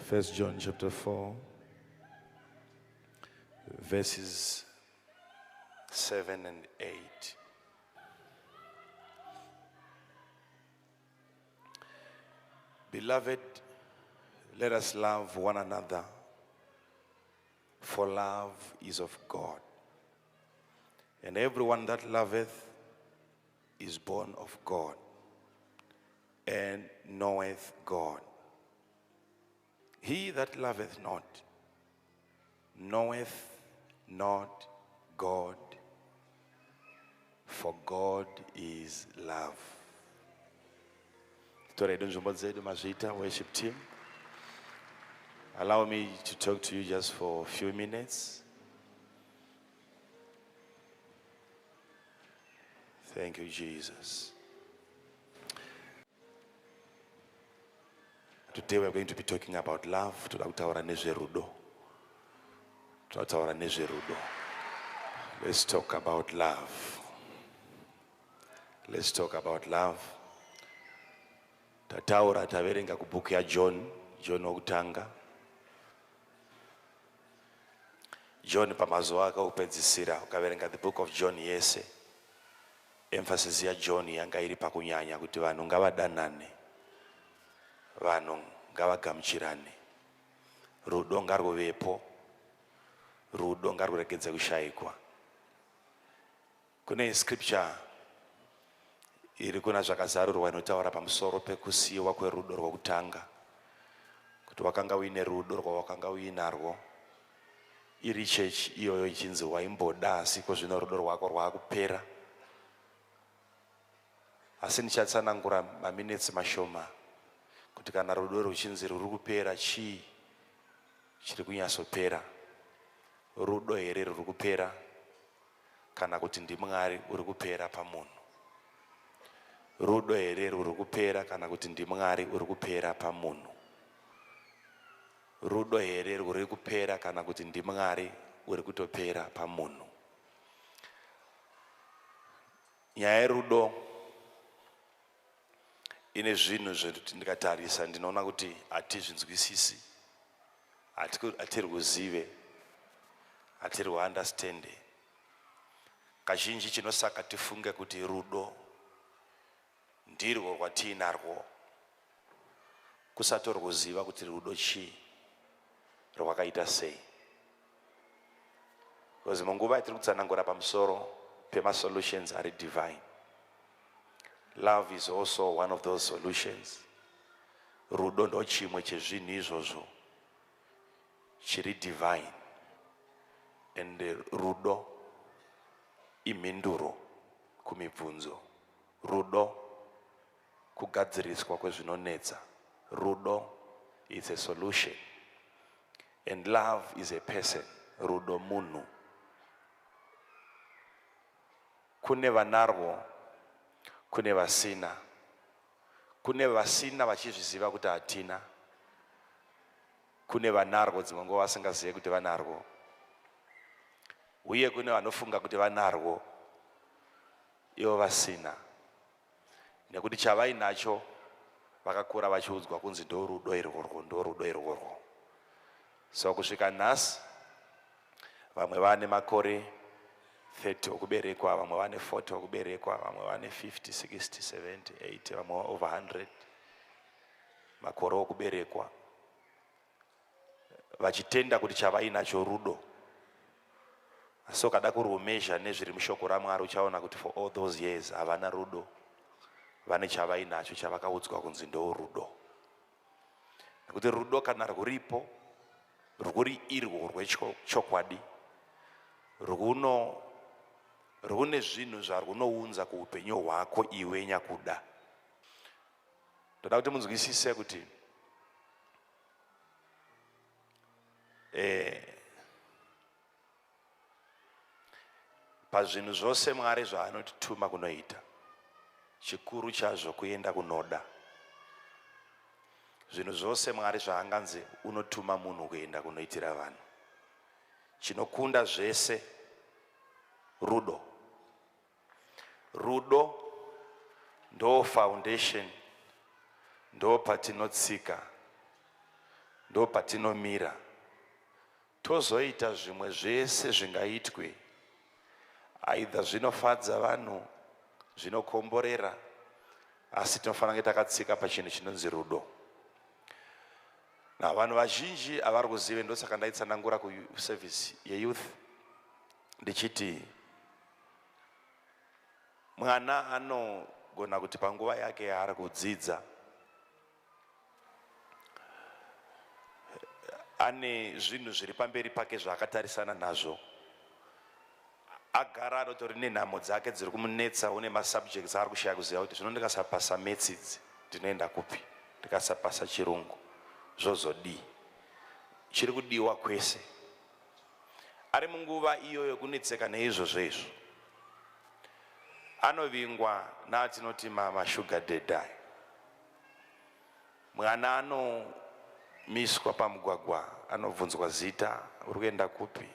First John chapter 4, verses 7 and 8. Beloved, let us love one another, for love is of God. And everyone that loveth is born of God and knoweth God. He that loveth not knoweth not God, for God is love. Tore edu nzvimbo dzedu mazviita worship team. Allow me to talk to you just for a few minutes. Thank you, Jesus. Today we are going to be talking about love. Toda kutaura nezverudo. Toda kutaura nezverudo. Let's talk about love. Let's talk about love. Tataura taverenga kubhuku yaJohn, John wokutanga. John pamazuva ake okupedzisira ukaverenga the book of John yese emphasis yaJohn yanga iri pakunyanya kuti vanhu ngavadanane vanhu ngavagamuchirane rudo ngarwuvepo rudo ngarwuregedze kushayikwa kune scripture iri kuna zvakazarurwa inotaura pamusoro pekusiyiwa kwerudo rwokutanga kuti wakanga uine rudo rwawakanga uinarwo iri chechi iyoyo ichinzi waimboda asi ko zvino rudo rwako rwaakupera asi ndichatsanangura maminetsi mashoma kuti kana rudo ruchinzi ruri kupera chii chiri kunyatsopera rudo here ruri kupera kana kuti ndimwari uri kupera pamunhu rudo here ruri kupera kana kuti ndimwari uri kupera pamunhu rudo here rwuri kupera kana kuti ndimwari uri kutopera pamunhu nyaya yerudo ine zvinhu zvekuti ndikatarisa ndinoona kuti hatizvinzwisisi hatirwuzive hatirwuunderstande kazhinji chinosaka tifunge kuti rudo ndirwo rwatiinarwo kusatorwuziva kuti rudo chii rwakaita sei because munguva yatiri kutsanangura pamusoro pemasolutions ari divine love is also one of those solutions rudo ndo chimwe chezvinhu izvozvo chiri divine and rudo imhinduro kumibvunzo rudo kugadziriswa kwezvinonetsa rudo is a solution and love is a person rudo munhu kune vanarwo kune vasina kune vasina vachizviziva kuti hatina kune vanarwo dzimwe nguva vasingazive kuti vanarwo uye kune vanofunga kuti vanarwo ivo vasina nekuti chavainacho vakakura vachiudzwa kunzi ndo rudo irworwo ndo rudo irworwo so kusvika nhasi vamwe vane makore 30 okuberekwa vamwe vane 40 okuberekwa vamwe vane 50 60 70 80 vamwe over 100 makore okuberekwa vachitenda kuti chavainacho rudo asi ukada kurumezha nezviri mushoko ramwari uchaona kuti for all those years havana rudo vane chavainacho chavakaudzwa kunzi ndo rudo nekuti rudo kana rwuripo rwuri irwo rwechokwadi rwuno rwune zvinhu zvarwunounza kuupenyu hwako iwe nyakuda ndoda kuti munzwisise kuti eh, pazvinhu zvose mwari zvaanotituma kunoita chikuru chazvo kuenda kunoda zvinhu zvose mwari zvaanganzi unotuma munhu kuenda kunoitira vanhu chinokunda zvese rudo rudo ndo foundation ndo patinotsika Ndopatinomira. Tozoita zvimwe zvese zvingaitwe. Aidha zvinofadza vanhu, zvinokomborera, asi tinofanira kunge takatsika pachinhu chinonzi rudo. Na vanhu vazhinji avari kuzive, ndosaka ndaitsanangura kuservice yeyouth ndichiti mwana anogona kuti panguva yake yaari kudzidza ane zvinhu zviri pamberi pake zvaakatarisana nazvo, agara anotori nenhamo dzake dziri kumunetsa, une masubjects aari kushaya kuziva kuti zvino ndikasapasa maths idzi ndinoenda kupi, ndikasapasa chirungu zvozodii, chiri kudiwa kwese. Ari munguva iyoyo kunetseka neizvozvo izvo, anovingwa naatinoti mashuga daddy. Mwana anomiswa pamugwagwa, anobvunzwa zita, uri kuenda kupi,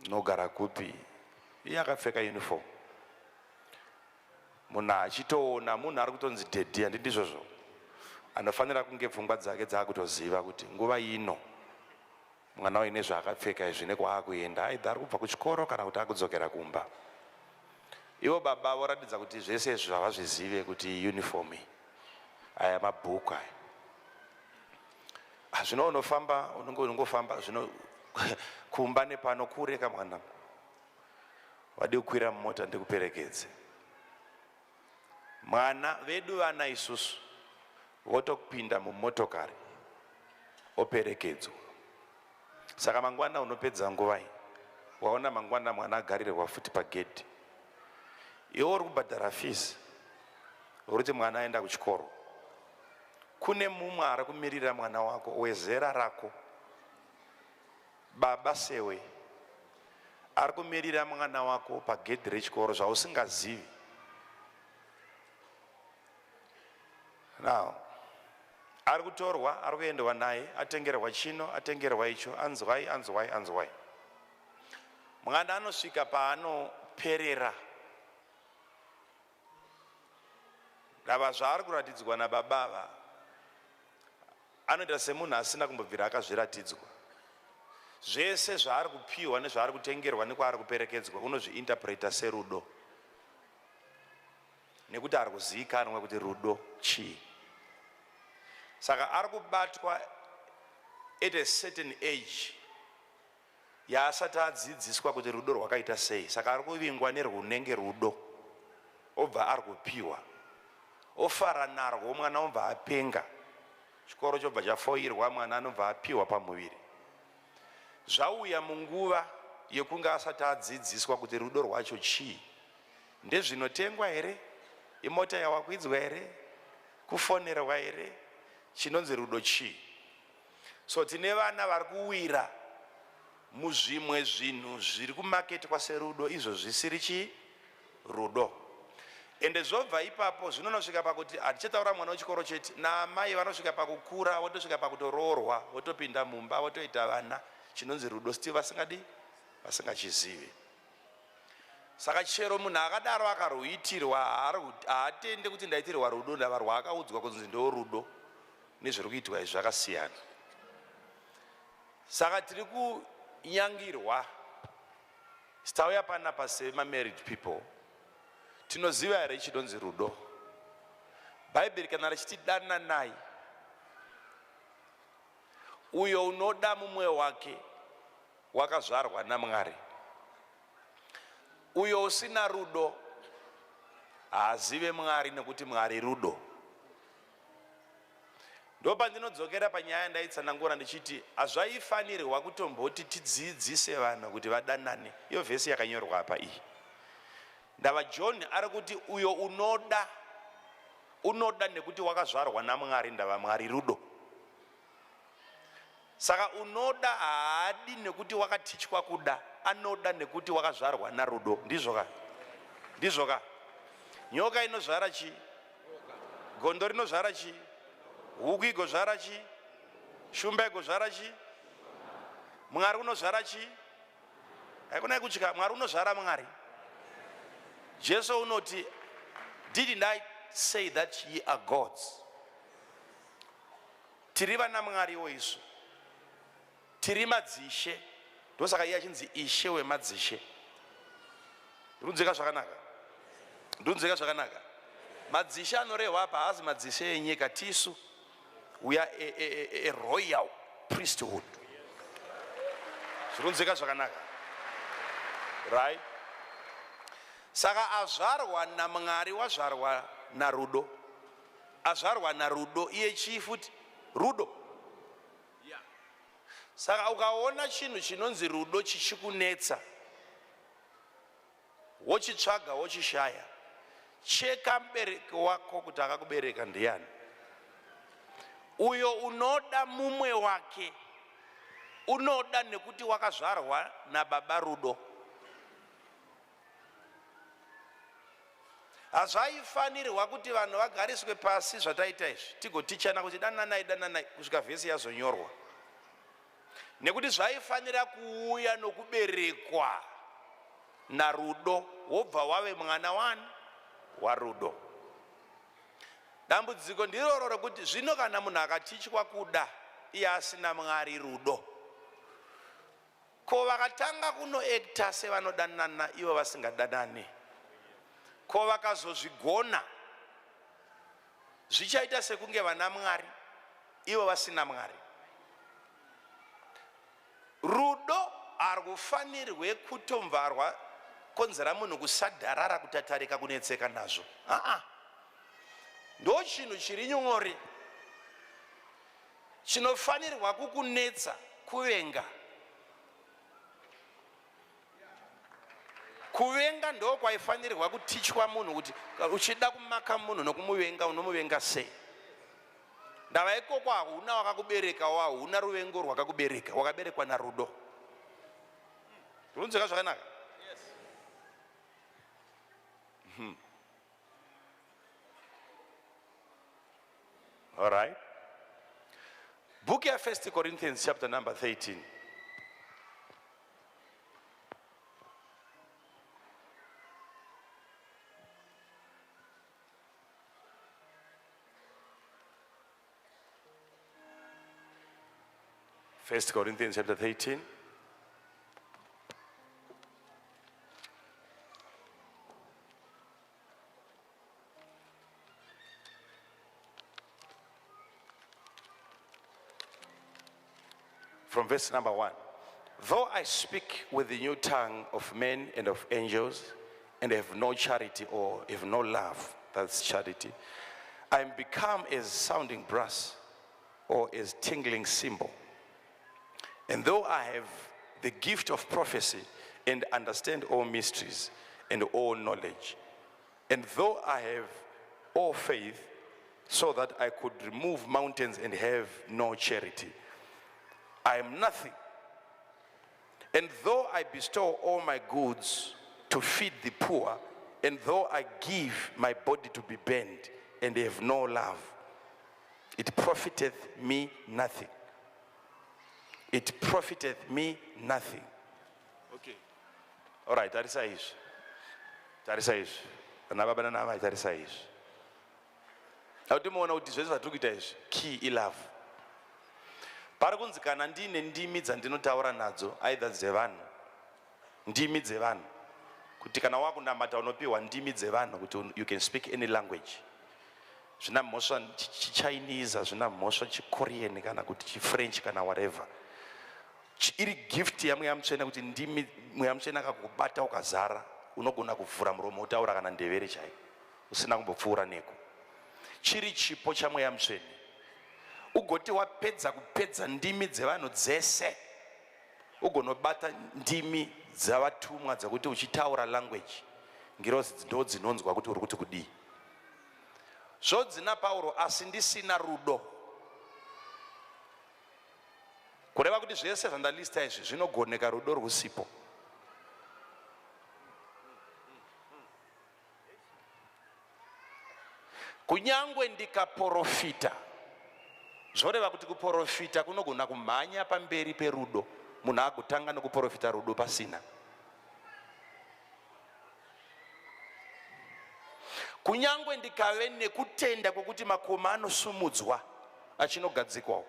unogara kupi, iye akapfeka uniform. Munhu achitoona munhu ari kutonzi daddy, handiti ndizvozvo? Anofanira kunge pfungwa dzake dzaakutoziva kuti nguva ino mwana uyu nezvaakapfeka izvi nekwaakuenda, aidha ari kubva kuchikoro kana kuti akudzokera kumba. Ivo baba voratidza kuti zvese izvi havazvizive kuti uniform iyi, aya mabhuku aya. Zvino unofamba, unenge unongofamba zvino kumba nepano kure kamwana, wadi kukwira mumota ndikuperekedze. Mwana vedu vana isusu votopinda mumotokari operekedzwa. Saka mangwana unopedza nguvai? Waona mangwana mwana agarirwa futi pagedhi, iwe uri kubhadhara fees, uri kuti mwana aenda kuchikoro. Kune mumwe ari kumirira mwana wako wezera rako, baba sewe, ari kumirira mwana wako pagedhi rechikoro zvausingazivi. Now ari kutorwa, ari kuendwa naye, atengerwa chino, atengerwa icho, anzwai, anzwai, anzwai. Mwana anosvika paanoperera ndava zvaari kuratidzwa nababa ava, anoita semunhu asina kumbobvira akazviratidzwa. Zvese zvaari kupiwa nezvaari kutengerwa nekwaari kuperekedzwa unozviinterpreta serudo, nekuti ari kuzivikanwa kuti rudo chii. Saka ari kubatwa at a certain age yaasati adzidziswa kuti rudo rwakaita sei. Saka ari kuvingwa nerwunenge rudo, obva ari kupiwa, ofara narwo, mwana obva apenga, chikoro chobva chafoirwa, mwana anobva apiwa pamuviri. Zvauya munguva yekunge asati adzidziswa kuti rudo rwacho chii. Ndezvinotengwa here? Imota yawakwidzwa here? Kufonerwa here? Chinonzi rudo chii? So tine vana vari kuwira muzvimwe zvinhu zviri kumaketwa serudo, izvo zvisiri chii? Rudo. Ende zvobva ipapo zvinonosvika pakuti hatichataura mwana wechikoro chete, naamai vanosvika pakukura, votosvika pakutoroorwa, votopinda mumba, votoita vana. Chinonzi rudo still vasingadi, vasingachizivi. Saka chero munhu akadaro akarwuitirwa, haatende kuti ndaitirwa rudo, ndava rwaakaudzwa kunzi ndo rudo nezviri kuitwa izvi zvakasiyana. Saka tiri kunyangirwa. Tauya panapa semamarried people, tinoziva here chinonzi rudo? Bhaibheri kana richiti dananai, uyo unoda mumwe wake wakazvarwa naMwari, uyo usina rudo haazive Mwari, nekuti Mwari rudo. Ndopandinodzokera panyaya yandaitsanangura ndichiti hazvaifanirwa kutomboti tidzidzise vanhu kuti vadanane. Iyo vhesi yakanyorwa apa iyi, ndava John ari kuti uyo unoda, unoda nekuti wakazvarwa naMwari, ndava Mwari rudo. Saka unoda haadi nekuti wakatichwa kuda, anoda nekuti wakazvarwa narudo. Ndizvo ka? Ndizvo ka? Nyoka inozvara chii? Gondo rinozvara chii? Huku igozvara chii? Shumba igozvara chii? Mwari unozvara chii? Haikona kutya. Mwari unozvara Mwari. Jesu unoti, didn't I say that ye are gods? Tiri vana Mwariwo isu. Tiri madzishe. Ndosaka iye achinzi Ishe wemadzishe. Ndirikunzwika zvakanaka? Ndirikunzwika zvakanaka? Madzishe anorehwa apa haazi madzishe enyika, tisu. We are a, a, a, a royal priesthood. Zvirikunzwika zvakanaka? Right? Saka azvarwa naMwari wazvarwa narudo. Azvarwa narudo iye chii futi? Rudo. Saka ukaona chinhu chinonzi rudo chichikunetsa wochitsvaga wochishaya, cheka mubereki wako kuti akakubereka ndiyani. Uyo unoda mumwe wake unoda nekuti wakazvarwa nababa rudo. Hazvaifanirwa kuti vanhu vagariswe pasi zvataita izvi tigotichana kuti dananai dananai kusvika vhesi yazonyorwa nekuti zvaifanira kuuya nokuberekwa narudo wobva wave mwana wani warudo. Dambudziko ndiroro rekuti zvino kana munhu akatichwa kuda iye asina Mwari rudo Ko vakatanga kuno actor sevanodanana ivo vasingadanane. Ko vakazozvigona zvichaita sekunge vana Mwari ivo vasina Mwari. Rudo harwufanirwe kutomva rwakonzera munhu kusadharara kutatarika kunetseka nazvo. Aa ndochinhu chiri nyore. Chinofanirwa kukunetsa kuvenga. Kuvenga ndokwaifanirwa kutichwa munhu kuti uchida kumaka munhu nokumuvenga unomuvenga sei? Ndava ikoko hauna wakakubereka hauna ruvengo rwakakubereka wakaberekwa narudo. Runzwika zvakanaka? Yes. All right. Book ya First Corinthians chapter number 13. First Corinthians chapter 13. From verse number 1. Though I speak with the new tongue of men and of angels, and have no charity or have no love, that's charity, I am become as sounding brass or as tingling cymbal. And though I have the gift of prophecy and understand all mysteries and all knowledge, and though I have all faith so that I could remove mountains and have no charity, I am nothing. And though I bestow all my goods to feed the poor, and though I give my body to be burned and have no love, it profiteth me nothing. It profiteth me nothing. Okay. All right, tarisa izvi. Tarisa izvi. Vana baba nana amai tarisa izvi. Akuti muona kuti zvese zvatiri kuita izvi key ilove. Pari kunzi kana ndiine ndimi dzandinotaura nadzo either dzevanhu ndimi dzevanhu kuti kana wakunamata unopiwa ndimi dzevanhu kuti you can speak any language zvina mhosva chichinese hazvina mhosva chikorean kana kuti chifrench kana whatever iri gift yamweya mutsvene kuti ndimi mweya mutsvene akakubata ukazara unogona kuvhura muromo utaura kana ndevere chaiyo usina kumbopfuura neko chiri chipo chamweya mutsvene ugoti wapedza kupedza ndimi dzevanhu dzese ugonobata ndimi dzavatumwa dzekuti uchitaura language ngirozi ndo dzinonzwa kuti uri kuti kudii zvodzina pauro asi ndisina rudo kureva kuti zvese zvandalista izvi zvinogoneka rudo rwusipo Kunyangwe ndikaporofita, zvoreva kuti kuporofita kunogona kumhanya pamberi perudo, munhu agotanga nokuporofita rudo pasina. Kunyangwe ndikave nekutenda kwekuti makoma anosumudzwa, Achinogadzikwawo.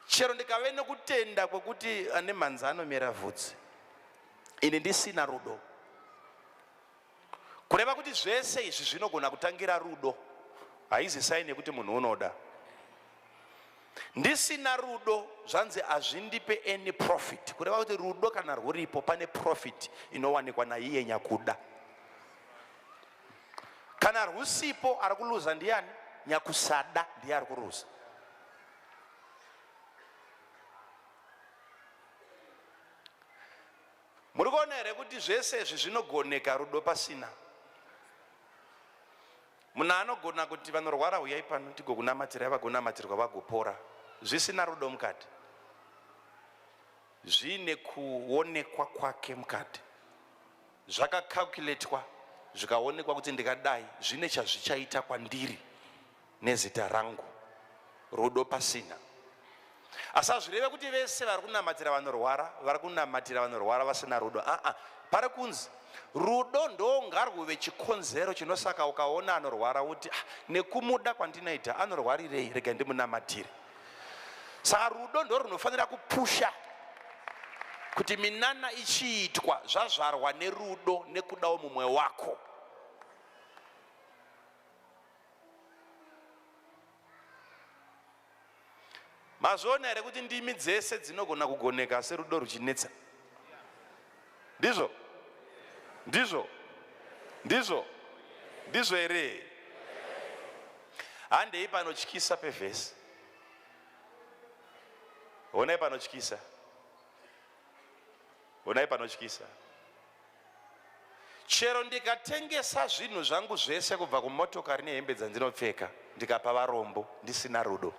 Chero ndikave nekutenda kwekuti ane mhanza anomera vhudzi, ini ndisina rudo, kureva kuti zvese izvi zvinogona kutangira rudo. Haizi saini yekuti munhu unoda. Ndisina rudo, zvanzi hazvindipe any profit. Kureva kuti rudo kana rwuripo, pane profit inowanikwa naiye nyakuda. Kana rwusipo, ari kuluza ndiani? Nyakusada ndiye ari kuruza. Muri kuona here kuti zvese izvi zvinogoneka rudo pasina? Munhu anogona kuti vanorwara huyai pano tigokunamatirai, vagonamatirwa vagopora, zvisina rudo mukati, zviine kuonekwa kwake mukati, zvakacalculatwa zvikaonekwa kuti ndikadai zvine chazvichaita kwandiri nezita rangu, rudo pasina. Asi hazvireve kuti vese vari kunamatira vanorwara vari kunamatira vanorwara vasina rudo. Aa, pari kunzi rudo ndo ngarwuve chikonzero chinosaka ukaona anorwara uti, ah, nekumuda kwandinoita anorwarirei, rega ndimunamatire. Saka rudo ndo runofanira kupusha kuti minana ichiitwa zvazvarwa nerudo nekudawo mumwe wako. Mazviona here kuti ndimi dzese dzinogona kugoneka asi rudo ruchinetsa? Ndizvo? Ndizvo? Ndizvo? Ndizvo here? Handei panotyisa pevhesi. Honai panotyisa. Honai panotyisa. Chero ndikatengesa zvinhu zvangu zvese kubva kumotokari nehembe dzandinopfeka ndikapa varombo ndisina rudo.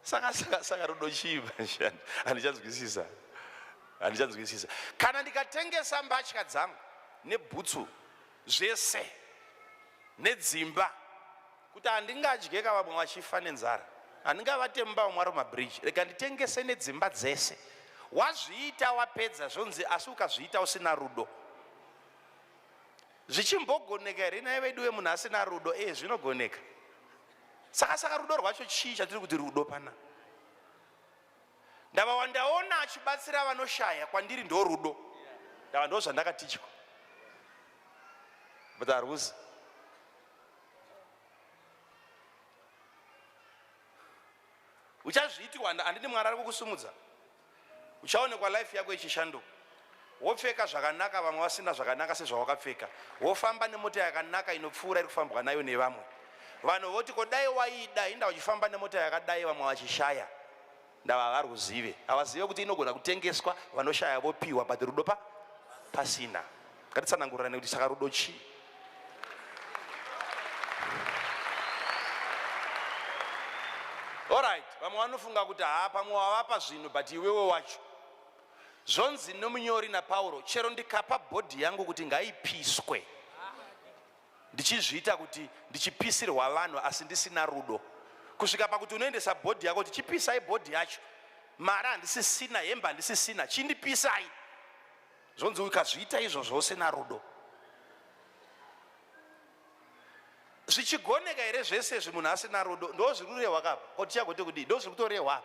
Saka saka saka rudo chii? Handichanzwisisa. Handichanzwisisa. Kana ndikatengesa mbatya dzangu nebhutsu zvese nedzimba kuti handingadye ka vamwe vachifa nenzara, handingavate mumba vamwe vari mumabridge, rega nditengese nedzimba dzese. Wazviita wapedza, zvonzi asi ukazviita usina rudo zvichimbogoneka here naye veduwe? Munhu asina rudo, e zvinogoneka. Saka saka rudo rwacho chii chatiri kuti rudo pana? Ndava wandaona achibatsira vanoshaya, kwandiri ndo rudo. Ndava ndo zvandakatichwa, but haruzi. Uchazviitirwa, handini Mwari ari kukusumudza. Uchaonekwa life yako ichishanduka, wopfeka zvakanaka vamwe vasina zvakanaka sezvawakapfeka, wofamba nemota yakanaka inopfuura iri kufambwa nayo nevamwe vanhu, voti kodai waida inda uchifamba nemota yakadai vamwe vachishaya. Ndava havaruzive, havazive kuti inogona kutengeswa vanoshaya vopiwa, but rudo pa pasina. Ngatitsanangurirane kuti saka rudo chii. Alright, vamwe vanofunga kuti haa, pamwe wavapa zvinhu, but iwewe wacho. Zvonzi nomunyori naPauro, chero ndikapa bhodhi yangu kuti ngaipiswe, ndichizviita kuti ndichipisirwa vanhu, asi ndisina rudo, kusvika pakuti unoendesa bhodhi yako kuti chipisai bhodhi yacho, mari handisisina, hembe handisisina, chindipisai. Zvonzi ukazviita izvozvo usina rudo, zvichigoneka here zvese izvi munhu asina rudo? Ndo zviri kurehwa kapa, ko tichagoti kudii? Ndo zviri kutorehwa.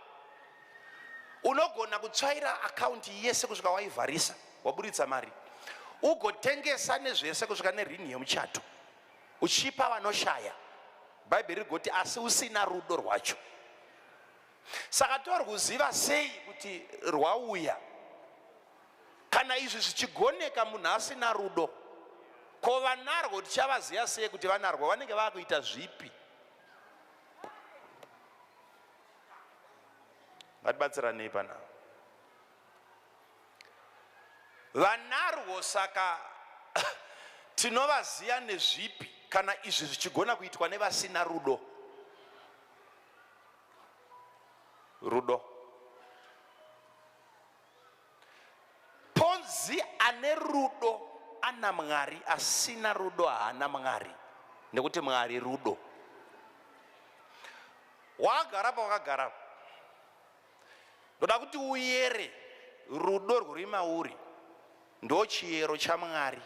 Unogona kutsvaira akaunti yese kusvika waivharisa, waburitsa mari, ugotengesa nezvese kusvika neringi yemuchato, uchipa vanoshaya. Bhaibheri rigoti asi usina rudo rwacho. Saka torwuziva sei kuti rwauya? Kana izvi zvichigoneka munhu asina rudo, ko vanarwo tichavaziva sei kuti vanarwo? Vanenge vakuita zvipi? Ngatibatsiranei panapa. Vanarwo saka tinovaziva nezvipi kana izvi zvichigona kuitwa nevasina rudo? Rudo. Ponzi ane rudo ana Mwari, asina rudo haana Mwari, nekuti Mwari rudo. Wakagara pawakagara, ndoda kuti uyere rudo rwuri mauri, ndo chiyero chaMwari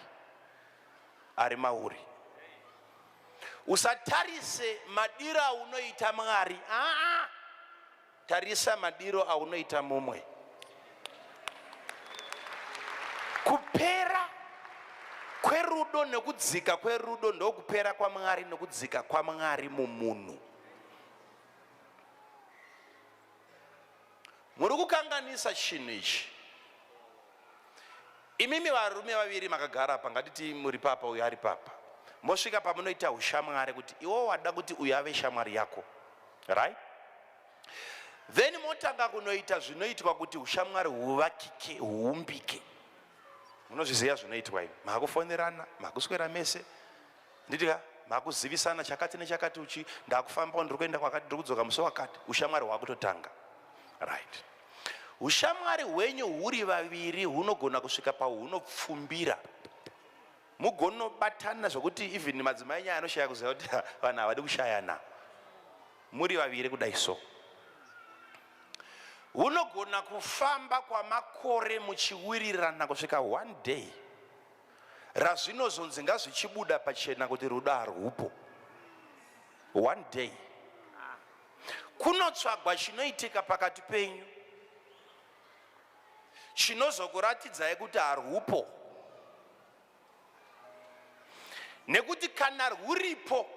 ari mauri. Usatarise madiro aunoita Mwari. Aa, tarisa madiro aunoita mumwe. Kupera kwerudo nekudzika kwerudo ndokupera kwaMwari nekudzika kwaMwari mumunhu. Muri kukanganisa chinhu ichi. Imimi varume vaviri makagara apa, ngatiti muri papa, uyu ari papa, mosvika pamunoita ushamwari kuti iwo wada kuti uyu ave shamwari yako, right? Then motanga kunoita zvinoitwa kuti ushamwari huvakike, huumbike. Munozviziva zvinoitwa imi, makufonerana, makuswera mese, nditi ka makuzivisana chakati nechakati, uchi ndakufamba, ndiri kuenda kwakati, ndiri kudzoka musi wakati, ushamwari hwakutotanga, right? Ushamwari hwenyu huri vaviri hunogona kusvika pahunopfumbira, mugonobatana zvokuti even madzimai nyaya anoshaya kuziva kuti vanhu havadi kushayana muri vaviri kudai. So hunogona kufamba kwamakore muchiwirirana kusvika one day razvinozonzi ngazvichibuda pachena kuti rudo harwupo. One day kunotsvagwa chinoitika pakati penyu chinozokuratidzai kuti harwupo, nekuti kana rwuripo,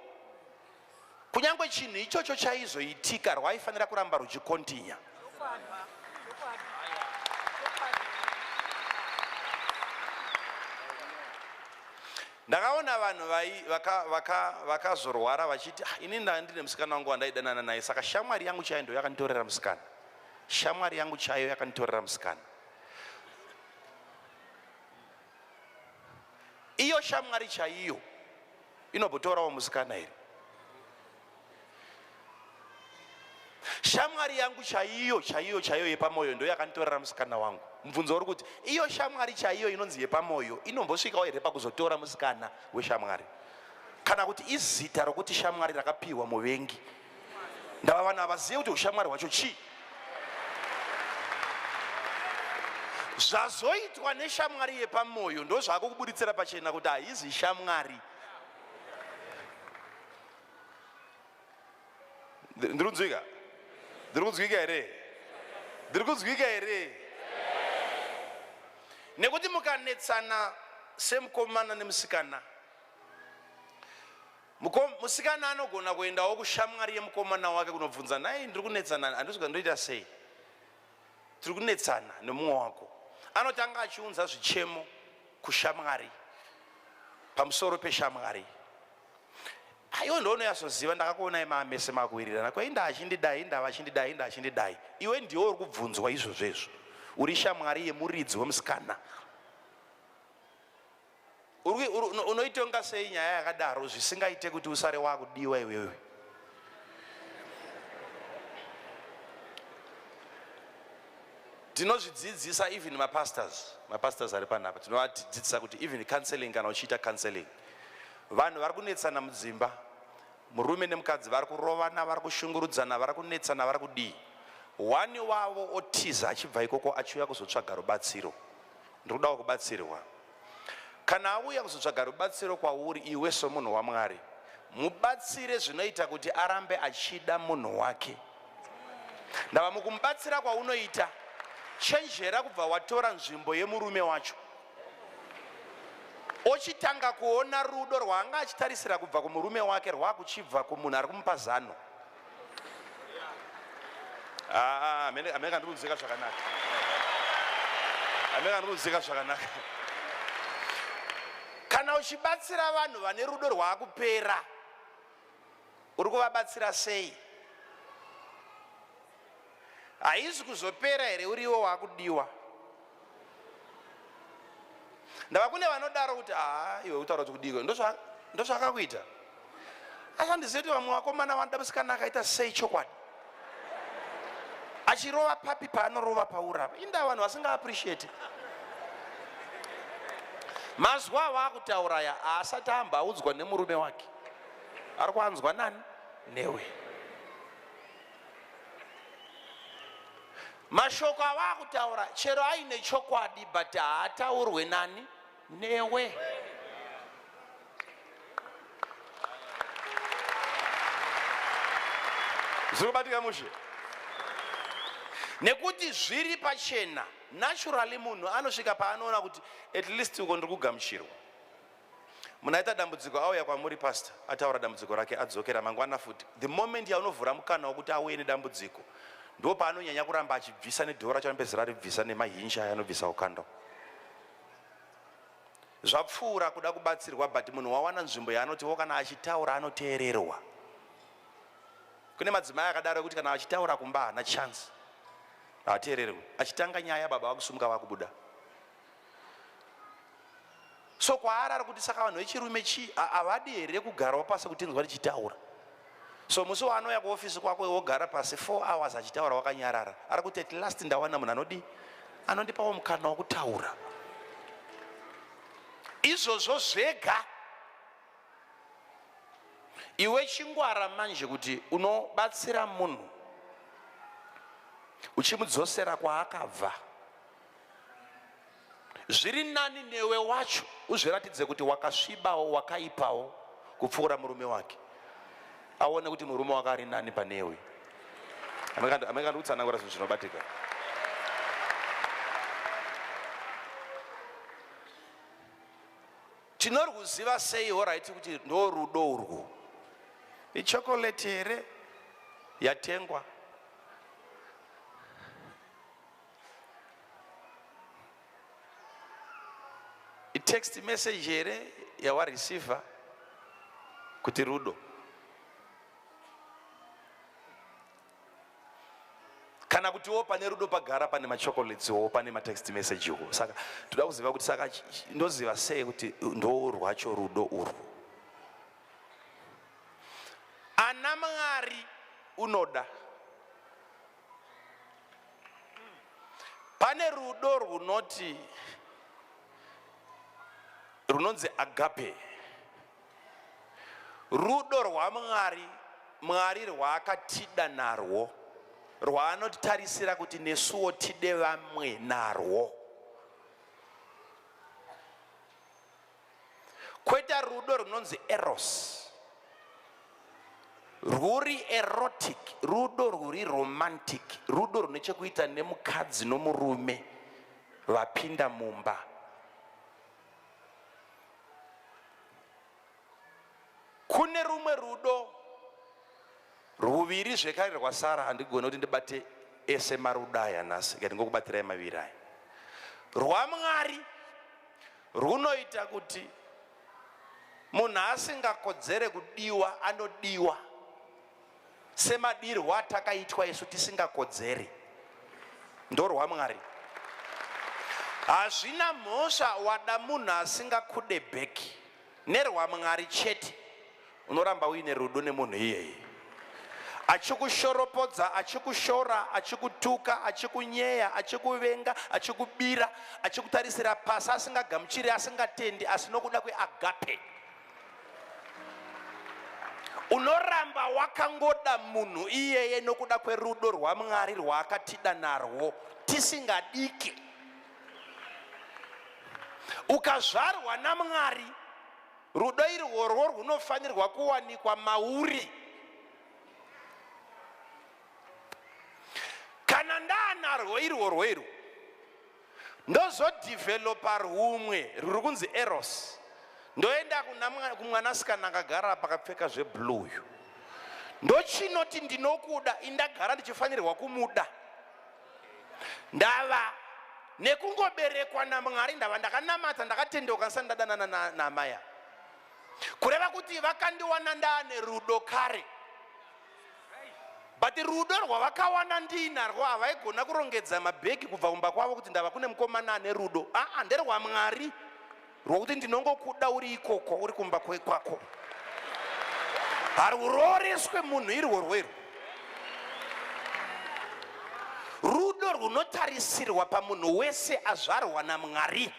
kunyange chinhu ichocho chaizoitika, rwaifanira kuramba ruchikontinya. Ndakaona vanhu vakazorwara vachiti, ah, ini ndine musikana wangu wandaidanana naye, saka shamwari yangu chaiyo ndo yakanditorera musikana, shamwari yangu chaiyo yakanditorera musikana. Iyo shamwari chaiyo inombotorawo musikana here? Shamwari yangu chaiyo chaiyo chaiyo yepamoyo ndo yakanditorera musikana wangu. Mubvunzo uri kuti, iyo shamwari chaiyo inonzi yepamoyo inombosvikawo here pakuzotora musikana weshamwari, kana kuti izita rokuti shamwari rakapiwa muvengi? Ndava vanhu havazive kuti ushamwari hwacho chii. Zvazoitwa neshamwari yepamoyo ndozvakukubuditsira pachena kuti haizi shamwari. Ndiri kunzwika? Ndiri kunzwika here? Ndiri kunzwika here? Nekuti mukanetsana semukomana nemusikana, musikana anogona kuendawo kushamwari yemukomana wake kunobvunza, nai ndiri kunetsana, handisi ndoita sei, tiri kunetsana nemumwe wako. Anotanga achiunza zvichemo kushamwari pamusoro peshamwari. Aiwe, ndounoyasoziva, ndakakuonai maamese makuwirirana, kwainda achindidai, indava achindidai, inda achindidai. Iwe ndiwe uri kubvunzwa izvozvo izvo, uri shamwari yemuridzi wemusikana. Unoitonga sei nyaya yakadaro zvisingaite kuti usare wakudiwa iwewe? Tinozvidzidzisa even mapastors ari panapa, tinovadzidzisa kuti even counseling, kana uchiita counseling, vanhu vari kunetsana mudzimba, murume nemukadzi vari kurovana, vari kushungurudzana, vari kunetsana, vari kudii, one wavo otiza achibva ikoko achiuya kuzotsvaga rubatsiro, ndiri kudawo kubatsirwa. Kana auya kuzotsvaga rubatsiro kwauri iwe somunhu waMwari, mubatsire zvinoita kuti arambe achida munhu wake. Ndava mukumubatsira kwaunoita, chenjera kubva watora nzvimbo yemurume wacho, ochitanga kuona rudo rwaanga achitarisira kubva kumurume wake rwakuchibva kumunhu ari kumupa zano. Amene ndikunzwika zvakanaka? Amene ndikunzwika zvakanaka? Kana uchibatsira vanhu vane rudo rwaakupera, uri kuvabatsira sei? Haizi kuzopera here uriwo waakudiwa? Ndava kune vanodaro kuti, haa, iwe kutaura kuti kudiko, ndozvaakakuita. Asi handizivi kuti vamwe vakomana vanoda musikana akaita sei chokwadi, achirova papi paanorova paurapa. Indaa vanhu vasingaappreciate mazwa awaakutauraya, haasati amba audzwa nemurume wake, ari kuanzwa nani? Newe. Mashoko awaakutaura chero aine chokwadi, but haataurwe nani? Newe. Zviri kubatika mushe, nekuti zviri pachena. Naturally munhu anosvika paanoona kuti at least uko ndiri kugamuchirwa. Munhu aita dambudziko, auya kwamuri pastor, ataura dambudziko rake, adzokera mangwana futi. The moment yaunovhura mukana wekuti auye nedambudziko, ndo paanonyanya kuramba achibvisa nedhoo racho, anopedzisira aribvisa nemahinji aya anobvisa ukando. Zvapfuura kuda kubatsirwa, but munhu wawana nzvimbo yaanotiwo kana achitaura anoteererwa. Kune madzimai akadaro ekuti kana achitaura kumba haana chance, haateererwi. Achitanga nyaya, baba vakusumuka vakubuda. So kwaari ari kuti, saka vanhu vechirume chii, havadi here kugarawo pasi kutinzwa tichitaura? So musi waanouya kuofisi kwako wogara pasi 4 hours achitaura wakanyarara, ari kuti at last ndawana munhu anodii, anondipawo mukana wokutaura. Izvozvo zvega, iwe chingwara manje kuti unobatsira munhu uchimudzosera kwaakabva. Zviri nani newe wacho uzviratidze kuti wakasvibawo, wakaipawo kupfuura murume wake, aone kuti murume wake ari nani panewe. Amekandi kutsanangura zvinhu zvinobatika. Tinorwuziva sei horaiti kuti ndo rudo urwu? Ichokoleti here yatengwa? Itext message here yawareceiver kuti rudo? Kana kutiwo pane rudo pagara pane machocolates wo, pane matext message wo. Saka toda kuziva kuti, saka ndoziva sei kuti ndo rwacho rudo urwu? Ana Mwari unoda. Pane rudo rwunoti runonzi agape, rudo rwaMwari, Mwari rwaakatida narwo, rwaanotarisira kuti nesuwo tide vamwe narwo. Kweta rudo runonzi eros, rwuri erotic, rudo rwuri romantic, rudo rune chekuita nemukadzi nomurume vapinda mumba. Kune rumwe rudo ruviri zvekare rwasara. Handigoni kuti ndibate ese marudo aya nhasi, ikati ngokubatirai maviri aya. RwaMwari rwunoita kuti munhu asingakodzere kudiwa anodiwa, semadirwo atakaitwa isu tisingakodzeri. NdorwaMwari. Hazvina mhosva wada munhu asingakude bheki, nerwaMwari chete unoramba uine rudo nemunhu iyeye, achikushoropodza, achikushora, achikutuka, achikunyeya, achikuvenga, achikubira, achikutarisira pasi, asingagamuchiri, asingatendi, asi nokuda kweagape unoramba wakangoda munhu iyeye nokuda kwerudo rwaMwari rwaakatida narwo tisingadiki. Ukazvarwa naMwari, rudo irworwo rwunofanirwa kuwanikwa mauri. Kana ndaanarwo irworwo irwo, ndozodhivhelopa rwumwe rwuri kunzi eros. Ndoenda kumwanasikana akagara pakapfeka zveblue uyu, ndochinoti ndinokuda. Indagara ndichifanirwa kumuda, ndava nekungoberekwa naMwari, ndava ndakanamata, ndakatendeuka ndisati ndadanana naamai ava. Kureva kuti vakandiwana ndaane rudo kare, but rudo rwavakawana ndiinarwo havaigona kurongedza mabhegi kubva kumba kwavo kuti ndava kune mukomana ane rudo. Aa, nderwaMwari rwokuti ndinongokuda uri ikoko, uri kumba kwako. Haruroreswe munhu irworwo. Irwo rudo rwunotarisirwa pamunhu wese azvarwa naMwari.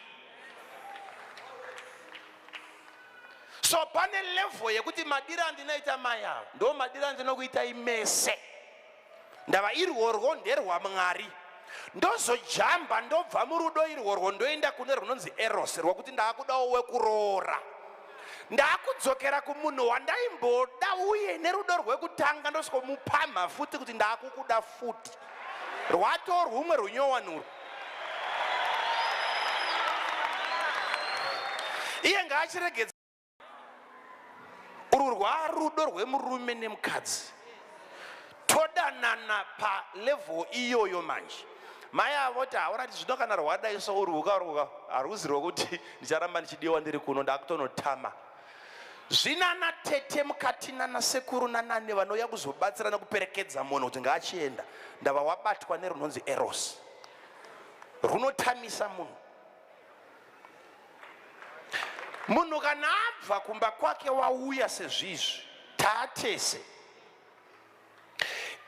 So pane level yekuti madiro andinoita mai ava ndo madiro andinokuitai mese. Ndava irworwo nderwaMwari. Ndozojamba, ndobva murudo irworwo, ndoenda kune runonzi eros, rwokuti ndaakudawo wekuroora. Ndakudzokera kumunhu wandaimboda uye nerudo rwekutanga ndosvikomupamha futi kuti ndakukuda futi. Rwato rwumwe runyowani urwu. Iye ngaachiregedza urwu rwarudo rwemurume nemukadzi. Todanana palevel iyoyo manje. Mai avo voti haurati zvino kana rwadai so urwu ka haruzi rwekuti ndicharamba ndichidiwa ndiri kuno, ndakutonotama. Zvinana tete mukati nana sekuru nanani vanouya kuzobatsira nekuperekedza munhu kuti ngaachienda, ndava wabatwa nerunonzi eros, runotamisa munhu. Munhu kana abva kumba kwake wauya sezvizvi taatese,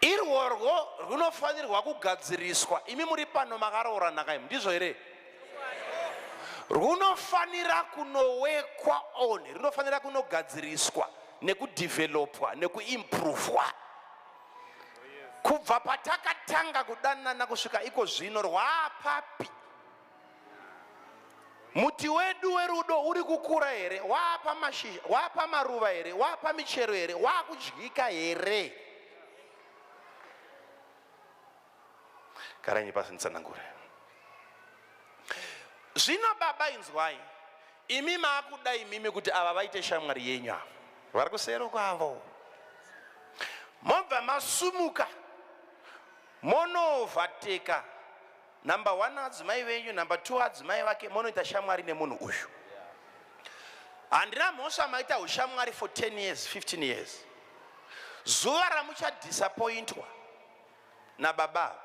irworwo runofanirwa kugadziriswa. Imi muri pano makaroorana kaimi, ndizvo here? Runofanira kunowekwa on, runofanira kunogadziriswa nekudevelopwa nekuimprovwa. Kubva patakatanga kudanana kusvika iko zvino rwaapapi? Muti wedu werudo uri kukura here? Waapa mashizha, waapa maruva here? Waapa michero here? Waakudyika here? Garanyi pasi nditsanangure. Zvino baba inzwai, imi maakuda imimi kuti ava vaite shamwari yenyu ava vari kusero kwavo, mobva masumuka monovateka number 1 adzimai venyu, number 2 adzimai vake, monoita shamwari nemunhu uyu. Handina mhosva maita ushamwari for 10 years, 15 years. Zuva ramuchadisappointwa nababa,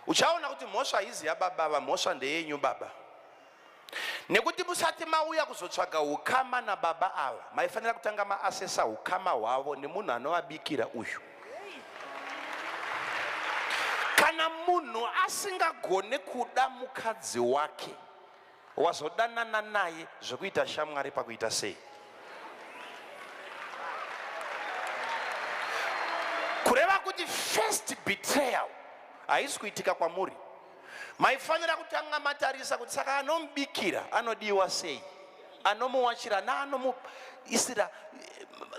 uchaona kuti mhosva haizi yababa ava, mhosva ndeyenyu baba. Nekuti musati mauya kuzotsvaga ukama nababa ava, maifanira kutanga maasesa ukama hwavo nemunhu anovabikira uyu. Kana munhu asingagone kuda mukadzi wake, wazodanana naye zvekuita shamwari pakuita sei? Kureva kuti first betrayal haisi kuitika kwamuri. Maifanira kutanga matarisa kuti saka anomubikira anodiwa sei, anomuwachira naanomuisira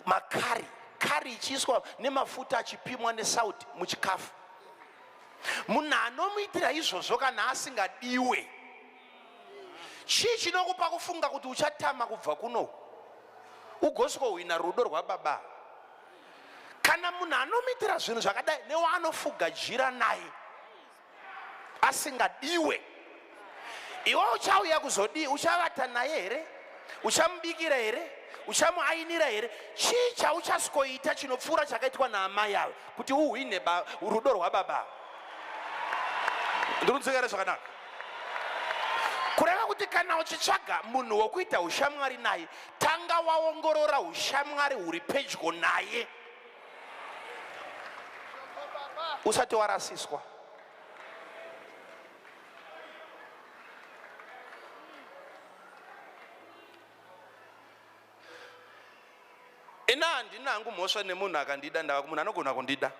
makari, kari ichiiswa nemafuta achipimwa nesauti muchikafu. Munhu anomuitira izvozvo kana asingadiwe, chii chinokupa kufunga kuti uchatama kubva kuno ugosvikohwina rudo rwababa? Kana munhu anomuitira zvinhu zvakadai newaanofuga jira naye asingadiwe, iwe uchauya kuzodii? Uchavata naye here? Uchamubikira here? Uchamuainira here? Chii chauchasikoita chinopfuura chakaitwa naamai ava kuti uhwine rudo rwababa? Ndiri here zvakanaka? Kureva kuti kana uchitsvaga munhu wokuita ushamwari naye, tanga waongorora ushamwari huri pedyo naye usati warasiswa. Ina handina hangu mhosva nemunhu akandida, ndava munhu anogona kundida,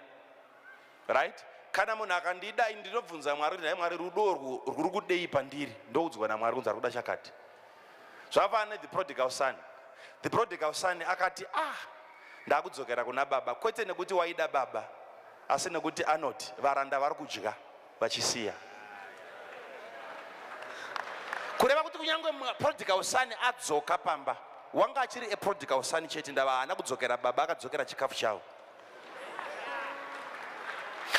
right? Kana munhu akandida, ini ndinobvunza Mwari kuti nhai Mwari, rudo urwu rwuri kudei pandiri? Ndoudzwa naMwari kunzi ari kuda chakati. Zvakafanana nethe prodigal son. The prodigal son akati, ah, ndakudzokera kuna baba, kwete nekuti waida baba, asi nekuti anoti varanda vari kudya vachisiya. Kureva kuti kunyange prodigal son adzoka pamba, wanga achiri a prodigal son chete, ndava haana kudzokera baba, akadzokera chikafu chavo.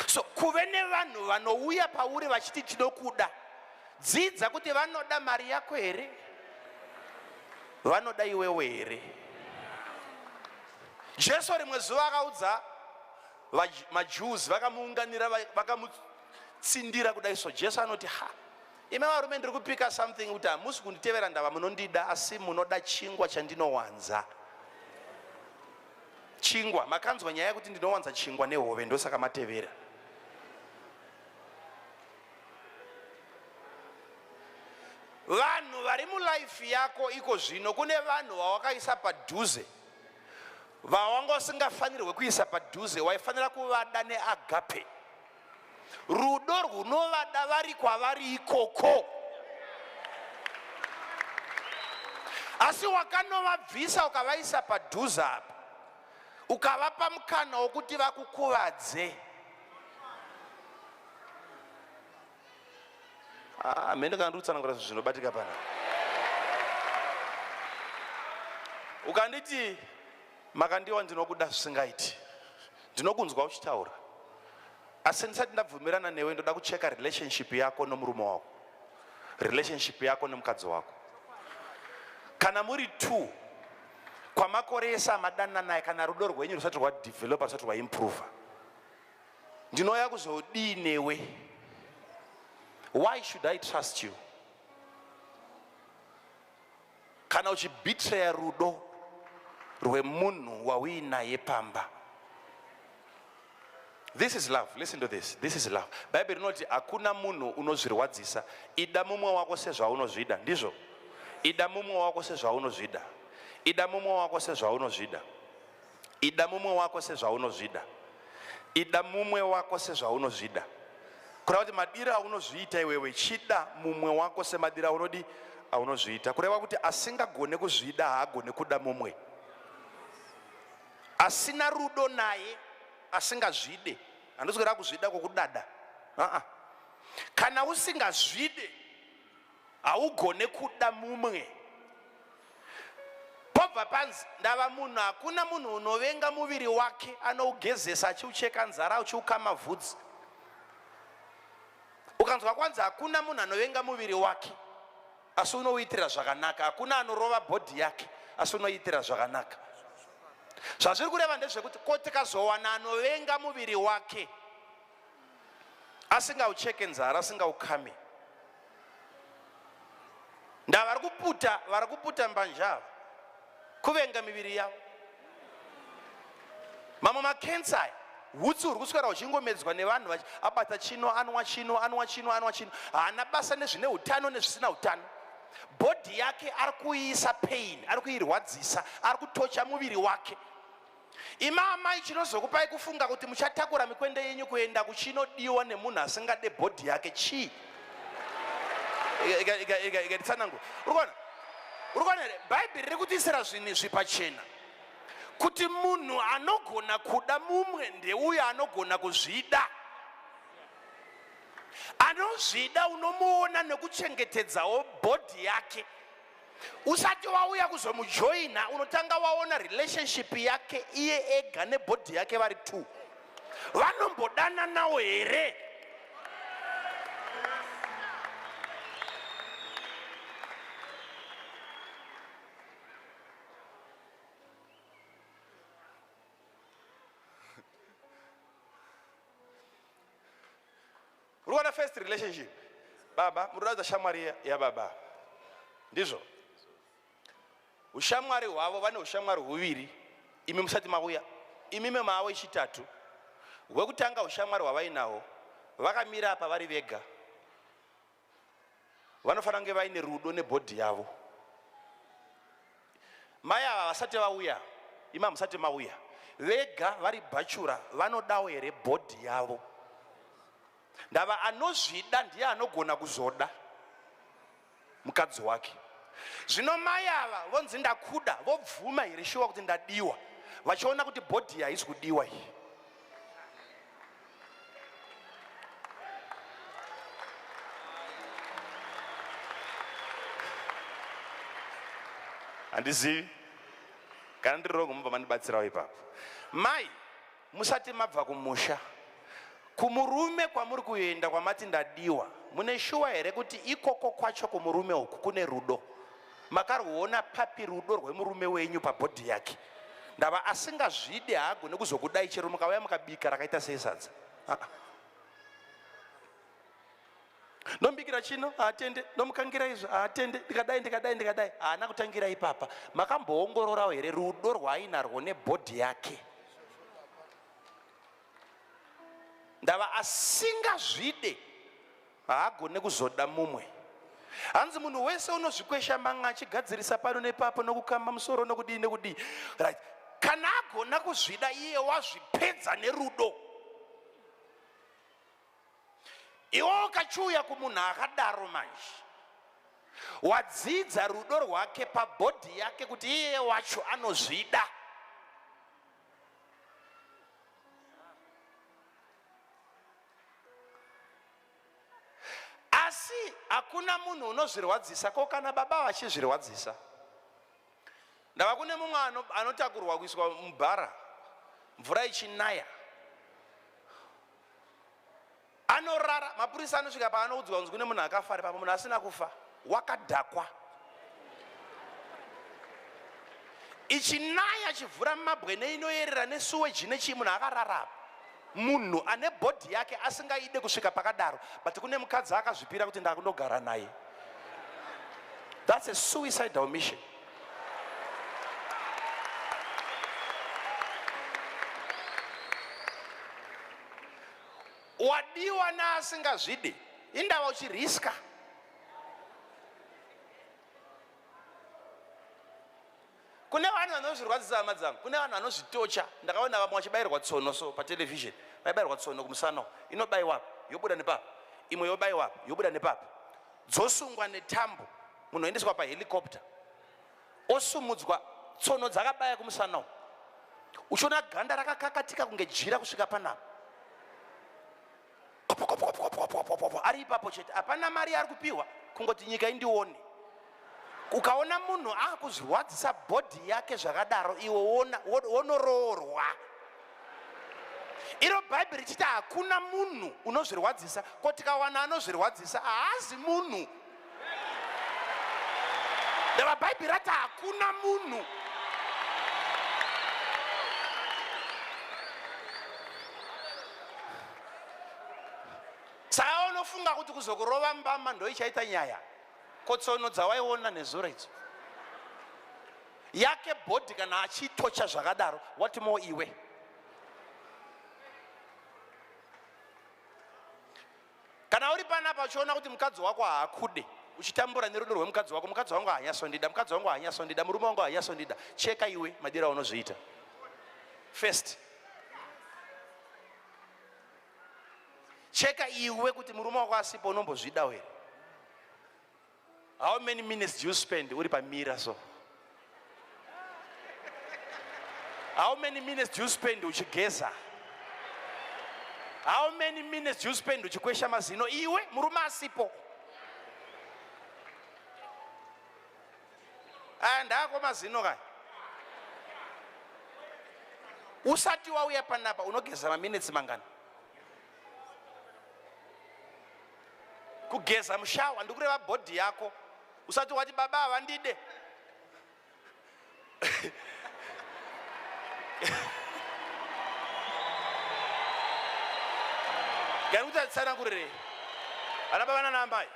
So kuve nevanhu vanouya pauri vachiti tinokuda, dzidza kuti vanoda mari yako here, vanoda iwewe here. Jesu rimwe zuva akaudza maJews, vakamuunganira, vakamutsindira kudai so. Jesu anoti, ha, imi varume, ndiri kupika something kuti hamusi kunditevera ndava munondida, asi munoda chingwa chandinowanza. Chingwa, makanzwa nyaya yekuti ndinowanza chingwa nehove, ndosaka matevera. Vanhu vari mulife yako iko zvino, kune vanhu vawakaisa padhuze vawanga usingafanirwe kuisa padhuze, waifanira kuvada neagape, rudo rwunovada vari kwavari ikoko. Asi wakanovabvisa ukavaisa padhuze apa, ukavapa mukana wokuti vakukuvadze. Ah, mheno kana ndikutsanangura zvinhu zvinobatika pana. Ukanditi Makandiwa ndinokuda zvisingaiti. Ndinokunzwa uchitaura. Asi ndisati ndabvumirana newe ndoda kucheka relationship yako nomurume wako. Relationship yako nemukadzi wako. Kana muri two kwamakore ese amadanana kana rudo rwenyu rusati rwadevelopa rusati rwaimprova ndinouya kuzodii newe? Why should I trust you? Kana uchibetraya rudo rwemunhu wauinaye pamba. This is love. Listen to this. This is love. Bhaibheri rinoti hakuna munhu unozvirwadzisa. Ida mumwe wako sezvaunozvida. Ndizvo. Ida mumwe wako sezvaunozvida. Ida mumwe wako sezvaunozvida. Ida mumwe wako sezvaunozvida. Ida mumwe wako sezvaunozvida. Kureva kuti madiro aunozviita iwewe, chida mumwe wako semadiro aunodi aunozviita. Kureva kuti asingagone kuzvida haagone kuda mumwe. Asina rudo naye, asingazvide. Handisi kureva kuzvida kwokudada. Uh-uh. Kana usingazvide haugone kuda mumwe. Pobva panzi ndava munhu, hakuna munhu unovenga muviri wake, anougezesa achiucheka nzara achiukama vhudzi. Ukanzwa kwanzi hakuna munhu anovenga muviri wake asi unouitira zvakanaka, hakuna anorova bhodhi yake asi unoitira zvakanaka. Zvazviri kureva ndezvekuti ko tikazowana anovenga muviri wake asingaucheke nzara asingaukame nda vari kuputa vari kuputa mbanje ava kuvenga miviri yavo mamwe makensa aya hutsi huri kuswera huchingomedzwa nevanhu abata chino anwa chino anwa chino anwa chino haana basa nezvine utano nezvisina utano bhodhi yake ari kuiisa pain ari kuirwadzisa ari kutocha muviri wake Imi amai chinozokupai kufunga kuti muchatakura mikwende yenyu kuenda kuchinodiwa nemunhu asingade bhodhi yake chii? Ikatitsanangura. Uri kuona? Uri kuona here? Bhaibheri riri kutiisira zvinhu izvi pachena kuti munhu anogona kuda mumwe ndeuyo anogona kuzvida. Anozvida unomuona nekuchengetedzawo bhodhi yake. Usati wauya kuzomujoina unotanga waona relationship yake iye ega nebhodhi yake vari two. Vanombodananawo here? Ruwana first relationship. Baba, munoratidza shamwari yababa. Ndizvo. Ushamwari hwavo vane ushamwari huviri imi musati mauya. Imi mavo ichitatu. Hwekutanga ushamwari hwavainawo vakamira apa vari vega. Vanofanira kunge vaine rudo nebhodhi yavo. Mai ava vasati vauya, imi hamusati mauya. Vega vari bhachura vanodawo here bhodhi yavo? Ndava anozvida ndiye anogona kuzoda mukadzi wake. Zvino mai ava vonzi ndakuda, vobvuma here shuwa kuti ndadiwa, vachiona kuti bhodhi haisi kudiwa iyi. Handizivi kana ndiri wrong, mubva mandibatsirawo ipapo. Mai musati mabva kumusha kumurume kwamuri kuenda kwamati ndadiwa, mune shuwa here kuti ikoko kwacho kumurume uku kune rudo? Makarwuona papi rudo rwemurume wenyu pabhodhi yake? Ndava asingazvidi haagone kuzokudai chero mukauya mukabika rakaita sei sadza. Ah. Ndomubikira chino haatende, ndomukangira izvo haatende, ndikadai ndikadai ndikadai, haana kutangira ipapa. Makamboongororawo here rudo rwaainarwo nebhodhi yake? Ndava asingazvide haagone kuzoda mumwe. Hanzi munhu wese unozvikwesha man'a achigadzirisa pano nepapo nokukama musoro nokudii nekudii. Right. Kana agona kuzvida iye wazvipedza nerudo. Iwe ukachiuya kumunhu akadaro manje. Wadzidza rudo rwake pabhodhi yake kuti iye wacho anozvida. Asi hakuna munhu unozvirwadzisa ko kana baba vachizvirwadzisa. Ndava kune mumwe anotakurwa kuiswa mubhara mvura ichinaya anorara mapurisa anosvika paanoudzwa kunzi kune munhu akafa ari papo munhu asina kufa wakadhakwa ichinaya chivhura mabwe neinoyerera nesuweji nechii munhu akarara munhu ane bhodhi yake asingaide kusvika pakadaro but kune mukadzi akazvipira kuti ndakundogara naye that's a suicidal mission wadiwa naasingazvide indava uchiriska kune vanhu vanozvirwadzisa hama dzangu kune vanhu vanozvitocha ndakaona vamwe vachibayirwa tsono so patelevision vaibayirwa tsono kumusana inobayiwa yobuda nepapa imwe yobayiwa yobuda nepapa dzosungwa netambo munhu oendeswa pahelicopter osumudzwa tsono dzakabaya kumusana uchiona ganda rakakakatika kunge jira kusvika panapa ari ipapo chete hapana mari yaari kupiwa kungoti nyika indione ukaona munhu akuzvirwadzisa bhodhi yake zvakadaro iwe wonoroorwa iro bhaibheri richiti hakuna munhu unozvirwadzisa ko tikawana anozvirwadzisa haazi munhu ndava bhaibheri rati hakuna munhu saka unofunga kuti kuzokurova mbama ndoichaita nyaya kotsono dzawaiona nezuro idzo yake bhodhi kana achitocha zvakadaro what more iwe kana uri panapa uchiona kuti mukadzi wako haakude uchitambura nerudo rwemukadzi wako mukadzi wangu haanyasondida mukadzi wangu haanyasondida murume wangu haanyasondida cheka iwe madiro aunozviita first cheka iwe kuti murume wako asipo unombozvidawo here How many minutes do you spend uri pamira so? How many minutes do you spend uchigeza? How many minutes do you spend uchikwesha mazino iwe murume asipo? Aya ndako mazino kaya. Usati wauya panapa unogeza maminutes mangani? Kugeza mushawa ndikureva bhodhi yako usati wati baba havandide. Gari kuti atsanangurirei ana baba nana amai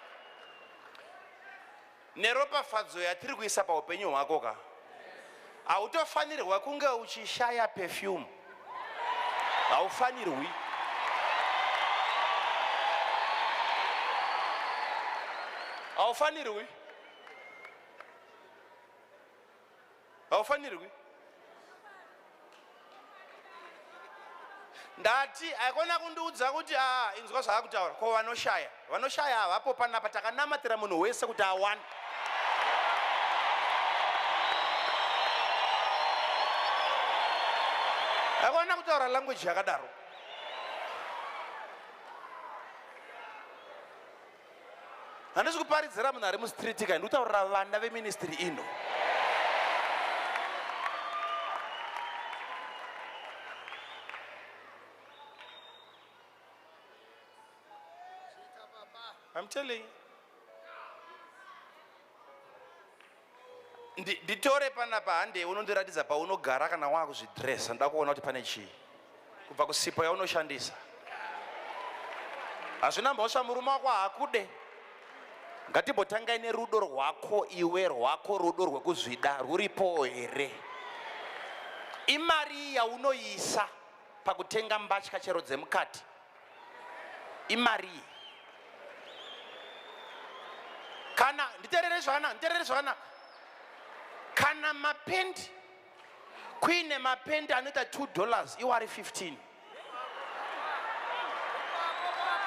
Neropafadzo yatiri kuisa paupenyu hwako ka, hautofanirwa kunge uchishaya perfume. Haufanirwi. Haufanirwi. Haufanirwi. Ndati aikona kundiudza kuti ah, inzwa zvaakutaura ko vanoshaya vanoshaya havapo panapa takanamatira munhu wese kuti awane aikona kutaura language yakadaro Handisi kuparidzira munhu ari mustreet ka, ndikutaurira vana veministry ino. I'm telling you. Nditore panapa hande unondiratidza paunogara kana wakuzvidressa ndoda kuona kuti pane chii kubva kusipo yaunoshandisa hazvina mhosva murume wako haakude ngatimbotangai nerudo rwako iwe rwako rudo rwekuzvida rwuripo here imari yaunoisa pakutenga mbatya chero dzemukati imarii kana nditerere zvakanaka nditerere zvakanaka kana mapendi kuine mapendi anoita 2 dollars iwo ari 15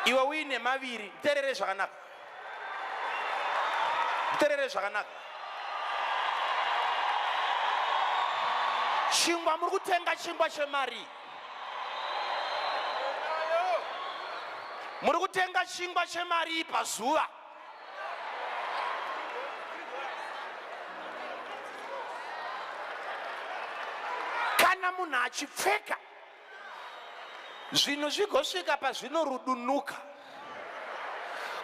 iwe uine maviri nditerere zvakanaka Nditerere zvakanaka. Chingwa muri kutenga chingwa chemari. Muri kutenga chingwa chemari pazuva. Kana munhu achipfeka zvinhu zvigosvika pazvinorudunuka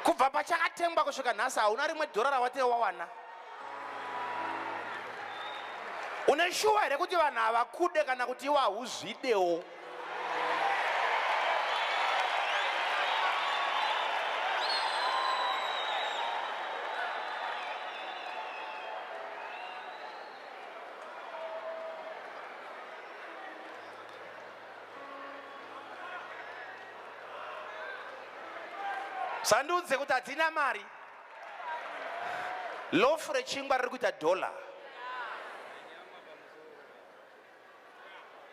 kubva pachakatengwa kusvika nhasi hauna rimwe dhora rawati wawana une shuwa here kuti vanhu havakude kana kuti iwe hauzvidewo Sandiudze kuti hatina mari. Loaf rechingwa riri kuita dollar.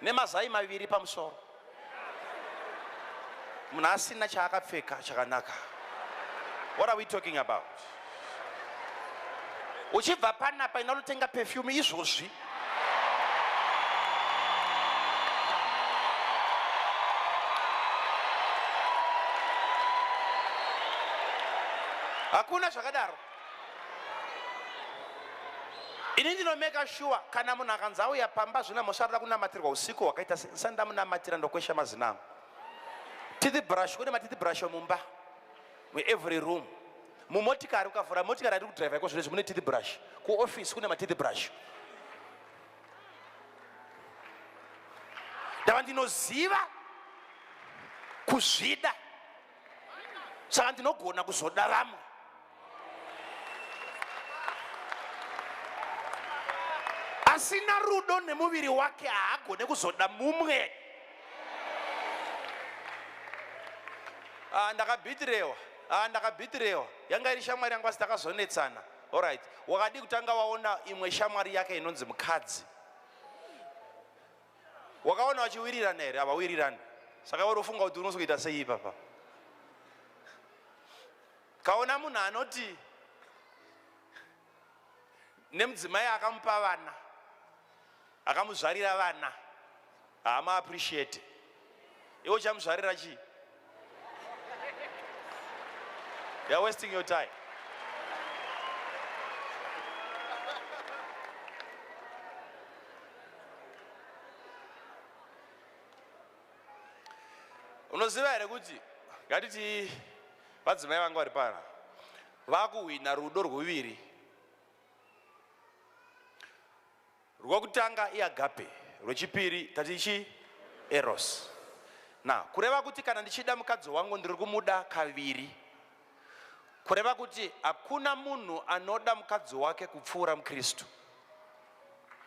Nemazai maviri pamusoro. Munhu asina chaakapfeka chakanaka. What are we talking about? Uchibva panapa ina unotenga perfume izvozvi. Hakuna zvakadaro. Ini ndinomeka shuwa kana munhu akanzi auya pamba zvina mhosva arida kunamatirwa usiku hwakaita se ndisati ndamunamatira ndokwesha mazino angu. Teeth brush kune mateeth brush mumba muevery room. Mumotikari ukavhura motikari ari kudriver iko zvinezvi mune teeth brush. Kuoffice kune mateeth brush. Ndava ndinoziva kuzvida saka ndinogona kuzoda vamwe. Asina rudo nemuviri wake haagone kuzoda mumwe. Ah, ndakabhitirewa. Ah, ndakabhitirewa. Yanga iri shamwari yangu asi takazonetsana. Alright. Wakadii kutanga waona imwe shamwari yake inonzi mukadzi? Wakaona vachiwirirana here? Havawirirani. Saka uri ufunga kuti unozoita sei ipapa? Kaona munhu anoti nemudzimai akamupa vana akamuzvarira vana haama appreciate iwe uchamuzvarira chii you're wasting your time unoziva here kuti ngatiti vadzimai vanga vari pana vakuhwina rudo rwuviri Rwokutanga iagape, rwechipiri tati chi eros. Now, kureva kuti kana ndichida mukadzi wangu ndiri kumuda kaviri. Kureva kuti hakuna munhu anoda mukadzi wake kupfuura muKristu.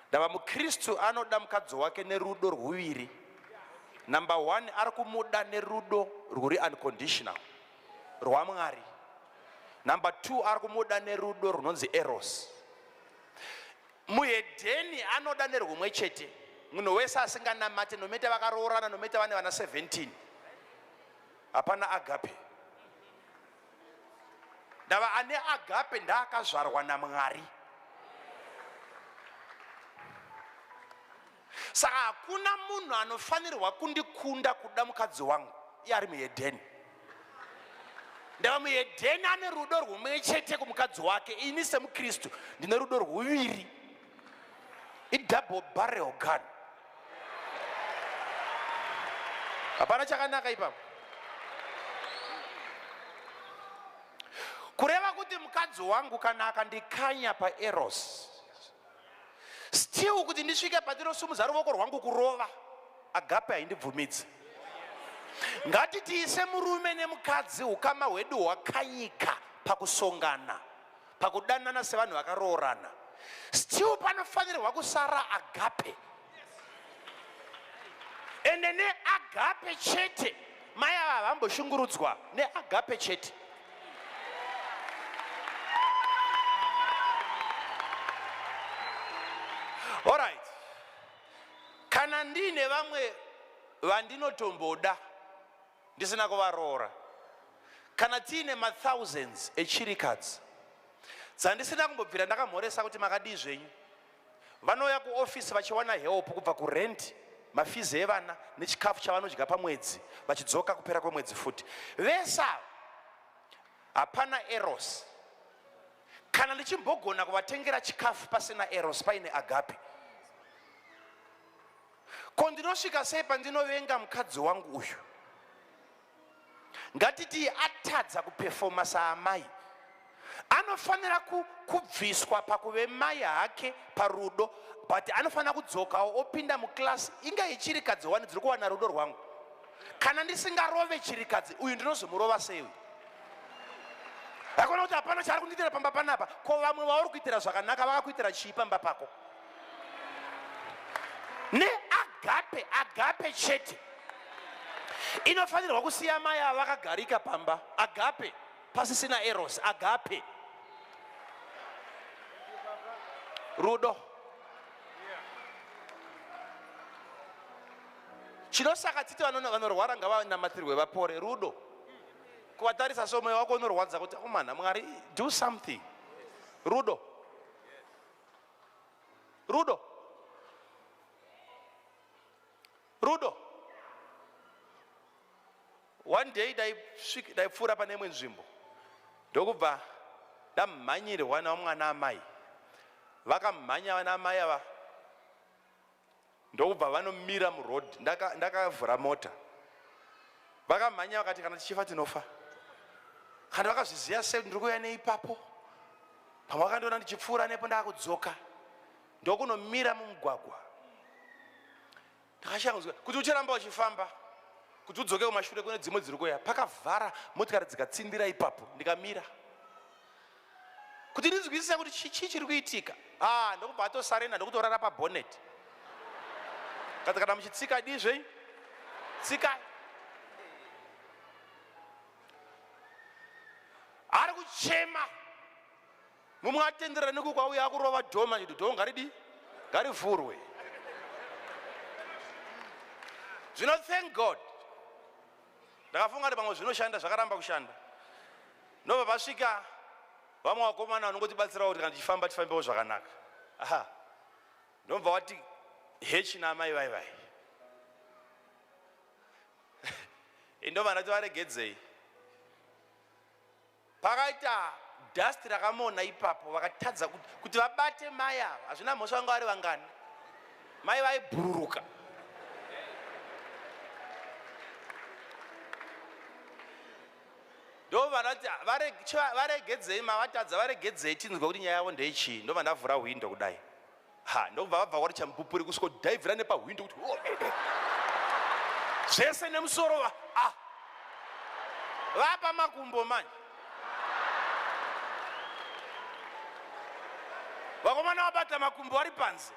Ndava muKristu anoda mukadzi wake nerudo rwuviri. Number one, ari kumuda nerudo rwuri unconditional rwaMwari. Number two, ari kumuda nerudo runonzi eros. Muhedheni anoda nerwumwe chete. Munhu wese asinganamate nometa vakaroorana nometa vane vana 17. Hapana agape. Ndava ane agape ndaakazvarwa naMwari. Saka hakuna munhu anofanirwa kundikunda kuda mukadzi wangu iye ari muhedheni. Ndava muhedheni ane rudo rwumwe chete kumukadzi wake. Ini semuKristu ndine rudo rwuviri. Idouble barrel gun. Hapana chakanaka ipapo. Kureva kuti mukadzi wangu kana akandikanya paeros still kuti ndisvike pandinosumudza ruvoko rwangu kurova agape haindibvumidzi ngatitiise murume nemukadzi ukama hwedu hwakanyika pakusongana pakudanana sevanhu vakaroorana still panofanirwa kusara agape ende neagape chete mai ava havamboshungurudzwa neagape chete Alright. Kana ndiine vamwe vandinotomboda ndisina kuvaroora, kana tiine mathousands echirikadzi. Dzandisina kumbobvira ndakamhoresa kuti makadii zvenyu. Vanouya kuofisi vachiwana help kubva kurent, mafizi evana nechikafu chavanodya pamwedzi vachidzoka kupera kwemwedzi futi. Vese ava hapana eros. Kana ndichimbogona kuvatengera chikafu pasina eros paine agape. Ko ndinosvika sei pandinovenga mukadzi wangu uyu? Ngatitii atadza kupefoma saamai. Anofanira kubviswa pakuve mai hake parudo but anofanira kudzokawo opinda muclass inga yechirikadzi wani dziri kuwana rudo rwangu. Kana ndisingarove chirikadzi uyu ndinozomurova sei uyu? Hakuna kuti hapana chaari kundiitira pamba panapa. Ko vamwe vauri kuitira zvakanaka vakakuitira chii pamba pako? Neagape, agape chete inofanirwa kusiya mai ava vakagarika pamba. Agape pasisina eros, agape rudo. Chinosaka titi vanorwara ngavanamatirwe vapore, rudo. Kuvatarisa so moyo wako unorwadza kuti akomana Mwari do something. Rudo. Rudo. Rudo. One day ndaipfuura pane imwe nzvimbo ndokubva ndamhanyirwa namwana amai. Vakamhanya vana amai ava ndokubva vanomira muroad. Ndakavhura mota. Vakamhanya vakati kana tichifa tinofa. Kana vakazviziva sei ndiri kuuya neipapo. Pamwe vakandiona ndichipfuura nepo ndakudzoka ndokunomira mumugwagwa. Ndakashaya kunzwa kuti ucharamba uchifamba kuti udzoke kumashure kune dzimwe dziri kuuya. Pakavhara motikari dzikatsindira ipapo ndikamira kuti ndinzwisise kuti chii chiri kuitika. Ndokubva atosarenda ndokutorara pabonnet. Kati kana muchitsika dii zvenyu tsikai. Ari kuchema. Mumwe atenderera nekuko auya akurova dhoma chiti dhoo ngaridi ngarivhurwe. Zvino thank God ndakafunga kuti pamwe zvinoshanda, zvakaramba kushanda. Ndobva pasvika vamwe vakomana vanongotibatsirawo kuti kana tichifamba tifambewo zvakanaka. Aha, ndobva wati hechi naamai vai vai. Ndobva ndati varegedzei. Pakaita dust rakamona ipapo vakatadza kuti vabate mai ava. Hazvina mhosva vanga vari vangani. Mai vaibhururuka. Ndobva ndati varegedzei mavatadza varegedzei tinzwe kuti nyaya yavo ndeyechii. Ndobva ndavhura hwindo kudai. Ha, ndobva vabva kwati chamupupuri kusvikodhaivhira nepahwindo kuti oh, eh, eh. Zvese nemusoro va ah. Vapa makumbo manje. Vakomana vabata makumbo vari panze.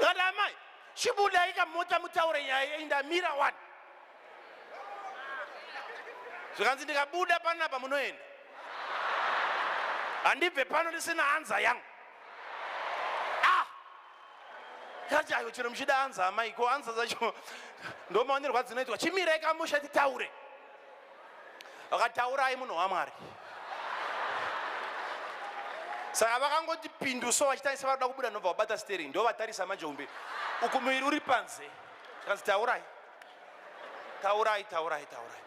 Kana amai, chibudai kamota mutaure nyaya yenyu ndamira wani. Zvikanzi ndikabuda panapa munoenda. Handibve pano ndisina hanza yangu. Kati ayo chero muchida hanza amai, ko hanza dzacho ndomaonerwa dzinoitwa. Chimirai kamusha titaure. Vakataurai munhu waMwari. Saka vakangoti pindu so vachitarisa varoda kubuda ndobva vabata steering ndovatarisa manje umbe uku muviri uri panze. Zvikanzi taurai. Taurai, taurai, taurai.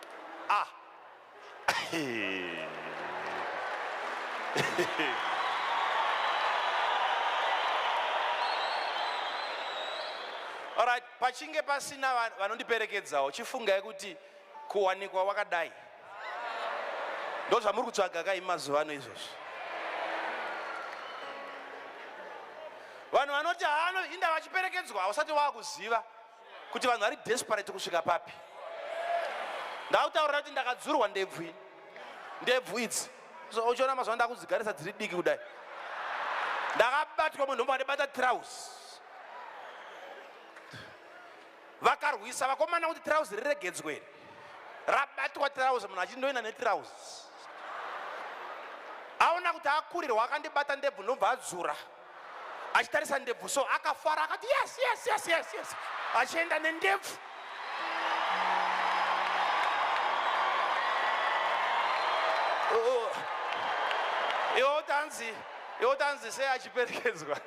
Alright, pachinge pasina vanondiperekedzawo, chifungai kuti kuwanikwa wakadai. Ndozvamuri kutsvaga kai mazuva ano izvozvi. Vanhu vanoti haano inda vachiperekedzwa hausati wakuziva kuti vanhu vari desperate kusvika papi. Ndakutaurira kuti ndakadzurwa ndebvu ini. Ndebvu idzi. So uchiona mazuva ndakudzigarisa dziri diki kudai. Ndakabatwa munhu ndomba ndibata trouse. Vakarwisa vakomana kuti trouse riregedzwe here. Rabatwa trouse munhu achindoenda netrouse. Aona kuti akurirwa akandibata ndebvu ndobva adzura. Achitarisa ndebvu so akafara akati yes yes yes yes yes. Achienda nendebvu. Iwe utanzi, iwe utanzi sei achiperekedzwa?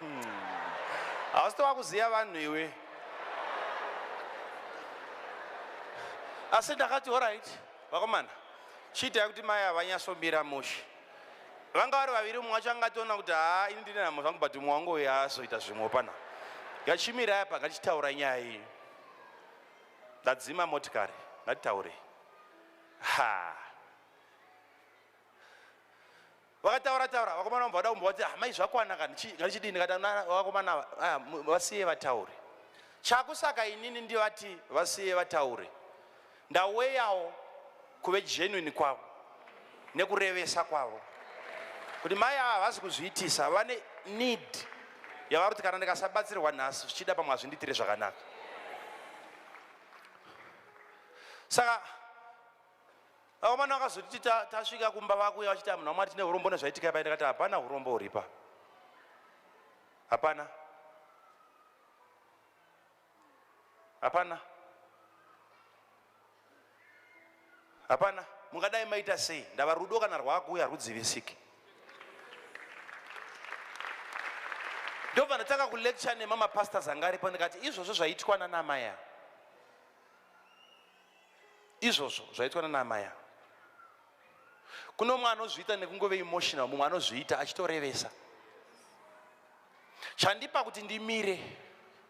Hausi wakuziva vanhu iwe. Asi ndakati alright, vakomana, chiitai kuti mai ava vanyatsomira mushe. Vanga vari vaviri, mumwe wacho angatoona kuti haa ini ndine nhamo zvangu, but mumwe wangu uyu azoita zvimwe pana. Ngachimirai apa, ngachitaura nyaya iyi. Ndadzima motikari, ngatitaure. Ha. Vakataura taura, vakomana vamva vada kumbovati, ah, mai zvakwana kani, ngatichidini, ndikati, vakomana ava, vasiye vataure. Chakusaka inini ndivati vasiye vataure. Ndaweyawo kuve genuine kwavo nekurevesa kwavo kuti mai ava havasi kuzviitisa, vane need yavari kuti kana ndikasabatsirwa nhasi zvichida pamwe hazvindiitire zvakanaka. Saka vakomana vakazoti tasvika kumba vakuuya vachiti munhu waMwari tine urombo nezvaitika ipai. Ndikati hapana urombo huripa, hapana, hapana, hapana. Mungadai maita sei? Ndava rudo kana rwakuuya rwudzivisiki. Ndobva ndatanga kulecture nemamapastors anga aripo, ndikati izvozvo zvaitwa nanamai ava, izvozvo zvaitwa nanamai ava. Kune mumwe anozviita nekungove emotional, mumwe anozviita achitorevesa. Chandipa kuti ndimire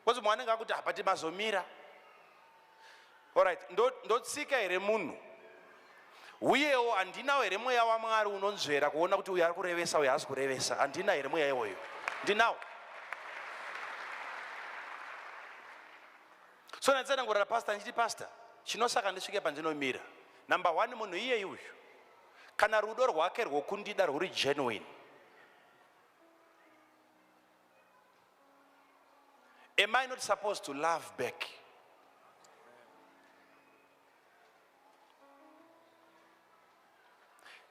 because mumwe anenge akuti hapati mazomira. Alright, ndotsika here munhu? Uyewo handinawo here mweya waMwari unonzvera kuona kuti uyu ari kurevesa, uyu haasi kurevesa? Handina here mweya iwoyo? Ndinawo. So ndatsanangurira pastor ndichiti, pastor, chinosaka ndisvike pandinomira, number 1, munhu iyeyi uyu kana rudo rwake rwokundida rwuri genuine, am I not supposed to love back?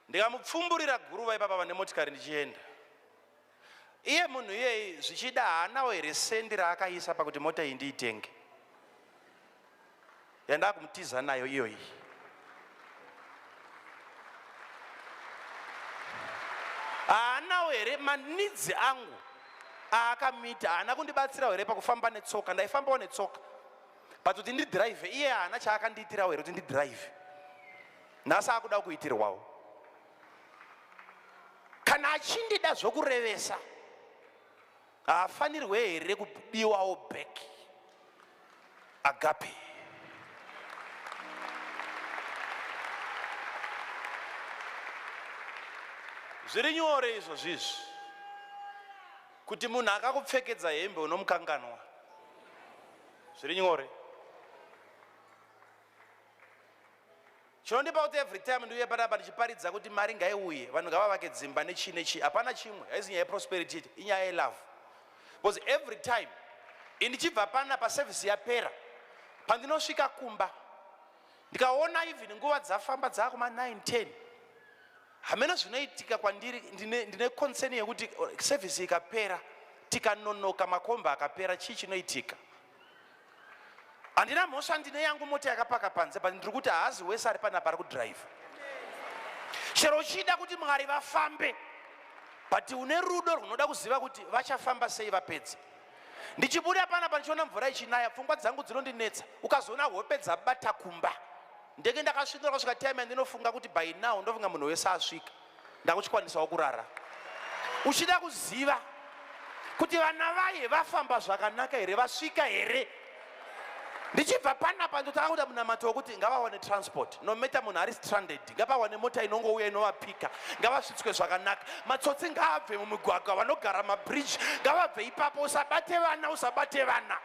Ndikamupfumburira guruva ipapa vane motikari ndichienda, iye munhu iyeyi zvichida haanawo here sendi raakaisa pakuti mota iyi ndiitenge yandakumutiza nayo iyoyi? Haanawo here manidzi angu aakamita? Haana kundibatsirawo here pakufamba netsoka? Ndaifambawo netsoka, but kuti ndidhiraivhe, iye haana chaakandiitirawo here kuti ndidhiraivhe? Nhasi akuda kuitirwawo. Kana achindida zvokurevesa, haafanirwe here kudiwawo back? Agape. Zviri nyore izvo zvizvi kuti munhu akakupfekedza hembe unomukanganwa. Zviri nyore. Chinondipa kuti every time ndiuye panapa ndichiparidza kuti mari ngaiuye, vanhu ngavavake dzimba nechii nechii, hapana chimwe. Haizi nyaya yeprosperity chete, inyaya yelove. Because every time indichibva panapa service yapera, pandinosvika kumba ndikaona even nguva dzafamba dzaakuma 9 10, hameno zvinoitika kwandiri, ndine concern yekuti service ikapera tikanonoka, makomba akapera, chii chinoitika? Handina mhosva, ndine yangu mota yakapaka panze, but ndiri kuti haazi wese ari panapa ari kudhiraivha. Chero uchida kuti Mwari vafambe, but une rudo runoda kuziva kuti vachafamba sei vapedza. Ndichibuda panapa ndichiona mvura ichinaya, pfungwa dzangu dzinondinetsa. Ukazoona hope dzabata kumba, ndenge ndakasvikira kusvika time yandinofunga kuti by now ndofunga munhu wese asvika, ndakuchikwanisawo kurara. Uchida kuziva kuti vana vaye vafamba zvakanaka here, vasvika here. Ndichibva panapa ndotanga kuita munamato wekuti ngavawane transport, no matter munhu ari stranded, ngavawane mota inongouya inovapika, ngavasvitswe zvakanaka. Matsotsi ngaabve mumigwagwa, vanogara mabridge ngavabve ipapo. Usabate vana, usabate vana.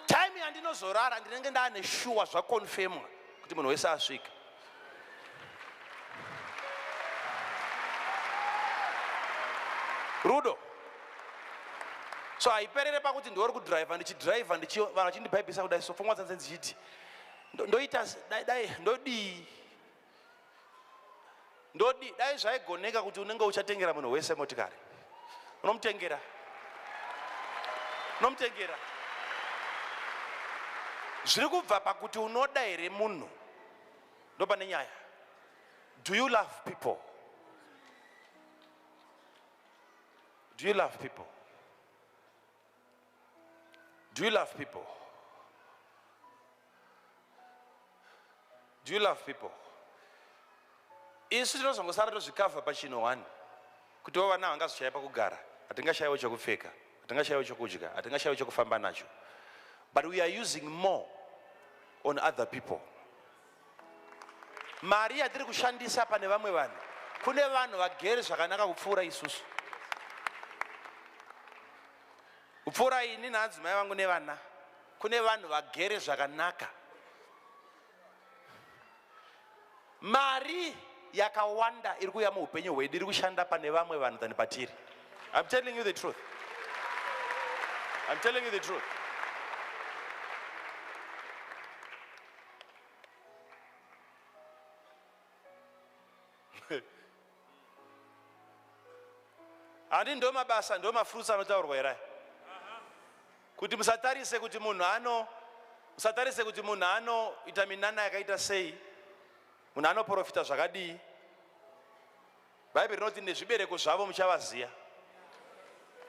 Time yandinozorara ndinenge ndaane shuwa zvakonfemwa kuti munhu wese asvika. Rudo so haiperere pakuti ndiori kudhiraivha, ndichidhiraivha vanhu vachindibhaibhisa kudai, so pfungwa dzanze dzichiti ndoita dai ndodii, ndodi dai zvaigoneka kuti unenge uchatengera munhu wese motikari. Unomutengera, unomutengera. Zviri kubva pakuti unoda here munhu, ndopane nyaya. Do you love people? Do you love people? Do you love people? Do you love people? Isu tinozongosara tozvikavha pachino one kuti wo vana vangazoshaya pakugara, hatingashayiwo chekupfeka, hatingashayiwo chekudya, hatingashayiwo chekufamba nacho, but we are using more on other people. Mari yatiri kushandisa pane vamwe vanhu, kune vanhu vagere zvakanaka kupfuura isusu, kupfuura ini naadzimai vangu nevana. Kune vanhu vagere zvakanaka. Mari yakawanda iri kuuya muupenyu hwedu iri kushanda pane vamwe vanhu than patiri. I'm telling you the truth. I'm telling you the truth. Handi ndo mabasa, ndo mafruits anotaurwa here? Kuti musatarise kuti munhu ano, musatarise kuti munhu anoita minana yakaita sei, munhu anoprofita zvakadii. Bhaibheri rinoti nezvibereko zvavo muchavaziya.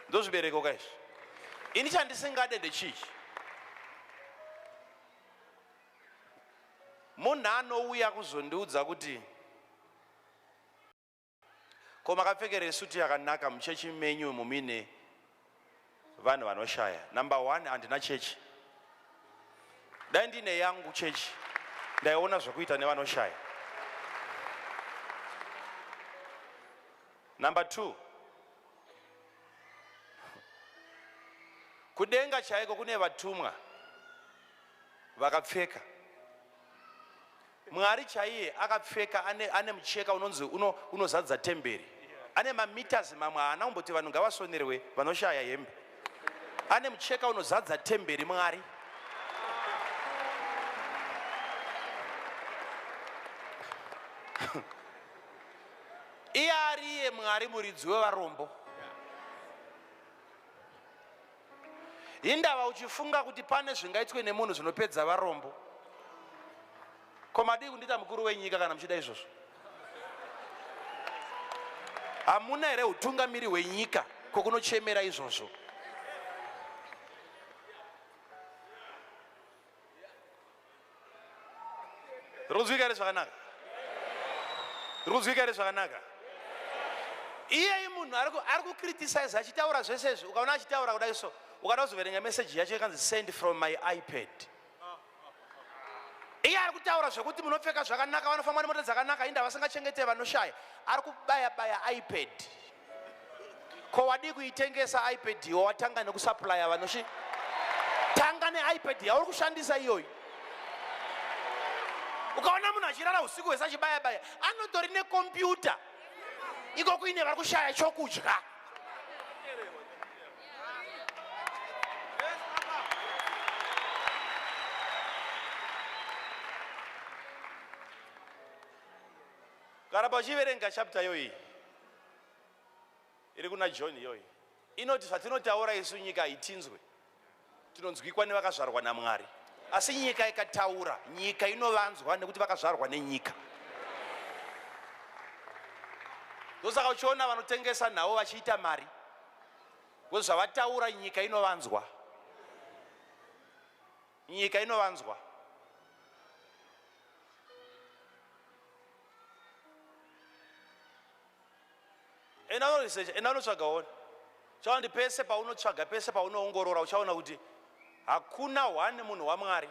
Ndozvibereko ka izvi. Ini chandisingade ndechichi, munhu anouya kuzondiudza kuti ko makapfekere suti yakanaka muchechi menyu mumine vanhu vanoshaya. Number one, handina chechi. Dai ndine yangu chechi ndaiona zvekuita nevanoshaya. Number two, kudenga chaiko kune vatumwa vakapfeka. Mwari chaiye akapfeka, ane mucheka unonzi unozadza temberi. Ane mameters mamwe haana kumboti vanhu ngavasonerwe vanoshaya hembe. Ane mucheka unozadza temberi Mwari. Iye ariye Mwari muridzi wevarombo. Hindava uchifunga kuti pane zvingaitwe nemunhu zvinopedza varombo? Ko madii kundiita mukuru wenyika kana muchida izvozvo? Hamuna here utungamiri hwenyika kwokunochemera izvozvo? Riri kunzwika here zvakanaka? Riri kunzwika here zvakanaka? Iyeyi munhu ari kucriticize achitaura zvese izvi, ukaona achitaura kudai so, ukada kuzoverenga message yacho yakanzi send from my iPad. Iye ari kutaura zvekuti munopfeka zvakanaka, vanofamba nemota dzakanaka, inda vasingachengete vanoshaya. Ari kubaya baya iPad. Ko wadii kuitengesa iPad iwo watanga nekusupplya vanoshi? Tanga neiPad yauri kushandisa iyoyi. Ukaona munhu achirara usiku hwese achibaya baya, anotori nekombiyuta iko kuine vari kushaya chokudya. Karamba uchiverenga chapter iyoyi iri kuna John iyoyi inoti zvatinotaura isu nyika haitinzwe, tinonzwikwa nevakazvarwa naMwari. Asi nyika ikataura, nyika inovanzwa nekuti vakazvarwa nenyika. Ndosaka uchiona vanotengesa nhau vachiita mari, because zvavataura nyika inovanzwa. Nyika inovanzwa. Enda unoresearch, enda unotsvaga one. Uchaona kuti pese paunotsvaga, pese paunoongorora, uchaona kuti hakuna one munhu waMwari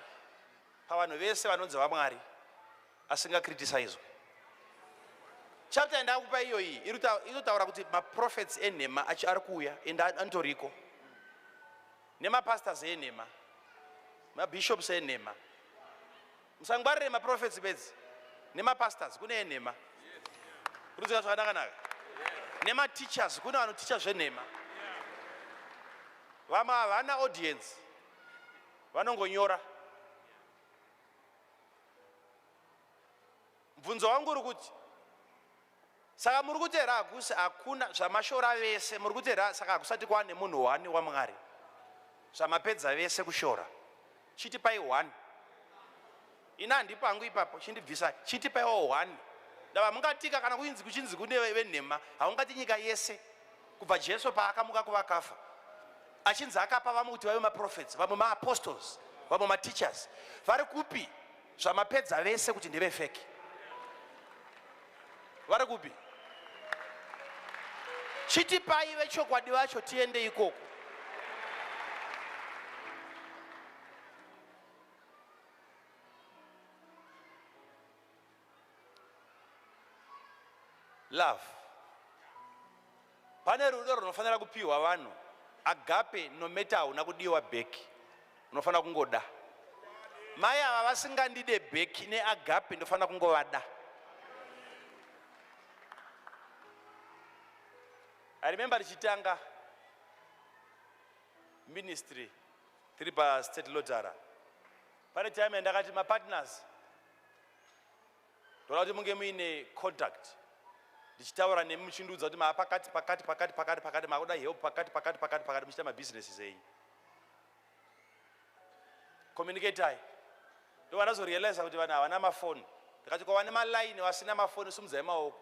pavanhu vese vanonzi vaMwari asingakritisizwe. Chapter yandakupa iyoyi inotaura kuti maprophets enhema ari kuuya ende anotoriko, nemapastors enhema, mabishops enhema. Musangwarire maprophets bedzi, nemapastors kune enhema. Kurudzika zvakanaka-naka. Nemateachers kune vanoticha zvenhema. Vamwe havana audience, vanongonyora. Mubvunzo wangu uri kuti Saka muri kuti here hakusi hakuna zvamashora vese muri kuti here saka hakusati kwaane munhu one waMwari zvamapedza vese kushora chitipai one ini handipo hangu ipapo chindibvisai chitipaiwo one ndava mungatika kana kuinzi kuchinzi kune venhema haungati nyika yese kubva Jesu paakamuka kuvakafa achinzi akapa vamwe kuti vave maprophets vamwe maapostles vamwe mateachers vari kupi zvamapedza vese kuti ndevefeki vari kupi chitipai vechokwadi vacho tiende ikoko Love. Pane rudo runofanira kupiwa vanhu. Agape no matter hauna kudiwa back. Unofanira kungoda. Mai ava vasingandide back ne agape ndofanira kungovada. I remember richitanga ministry tiri pa state lottery. Pane time yandakati ma partners Ndoda kuti munge muine contact ndichitaura nemi muchindiudza kuti maapakati pakati pakati pakati pakati makuda help pakati pakati pakati pakati muchiita mabusinesses enyu. Communicatai. Ndobva ndazorealiza kuti vanhu havana mafoni. Ndikati ko vane malaini vasina mafoni simudzai maoko.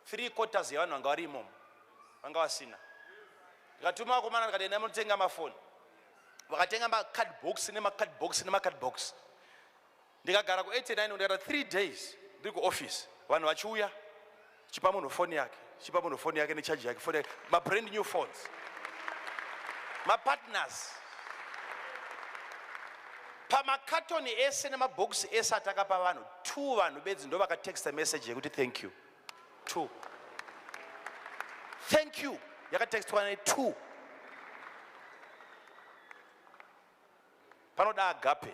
Three quarters yevanhu vanga vari imomo vanga vasina. Ndikatuma vakomana ndikati endai munotenga mafoni. Vakatenga macard box nemacard box nemacard box. Ndikagara ku 89 ndikaita 3 days ndiri ku office vanhu vachiuya chipa munhu foni yake chipa munhu foni yake necharge yake foni yake ma brand new phones ma partners pamakatoni ese nemabhokisi ese atakapa vanhu two vanhu bedzi ndo vakatexta message yekuti thank you two thank you yakatextwa ne two Panoda agape,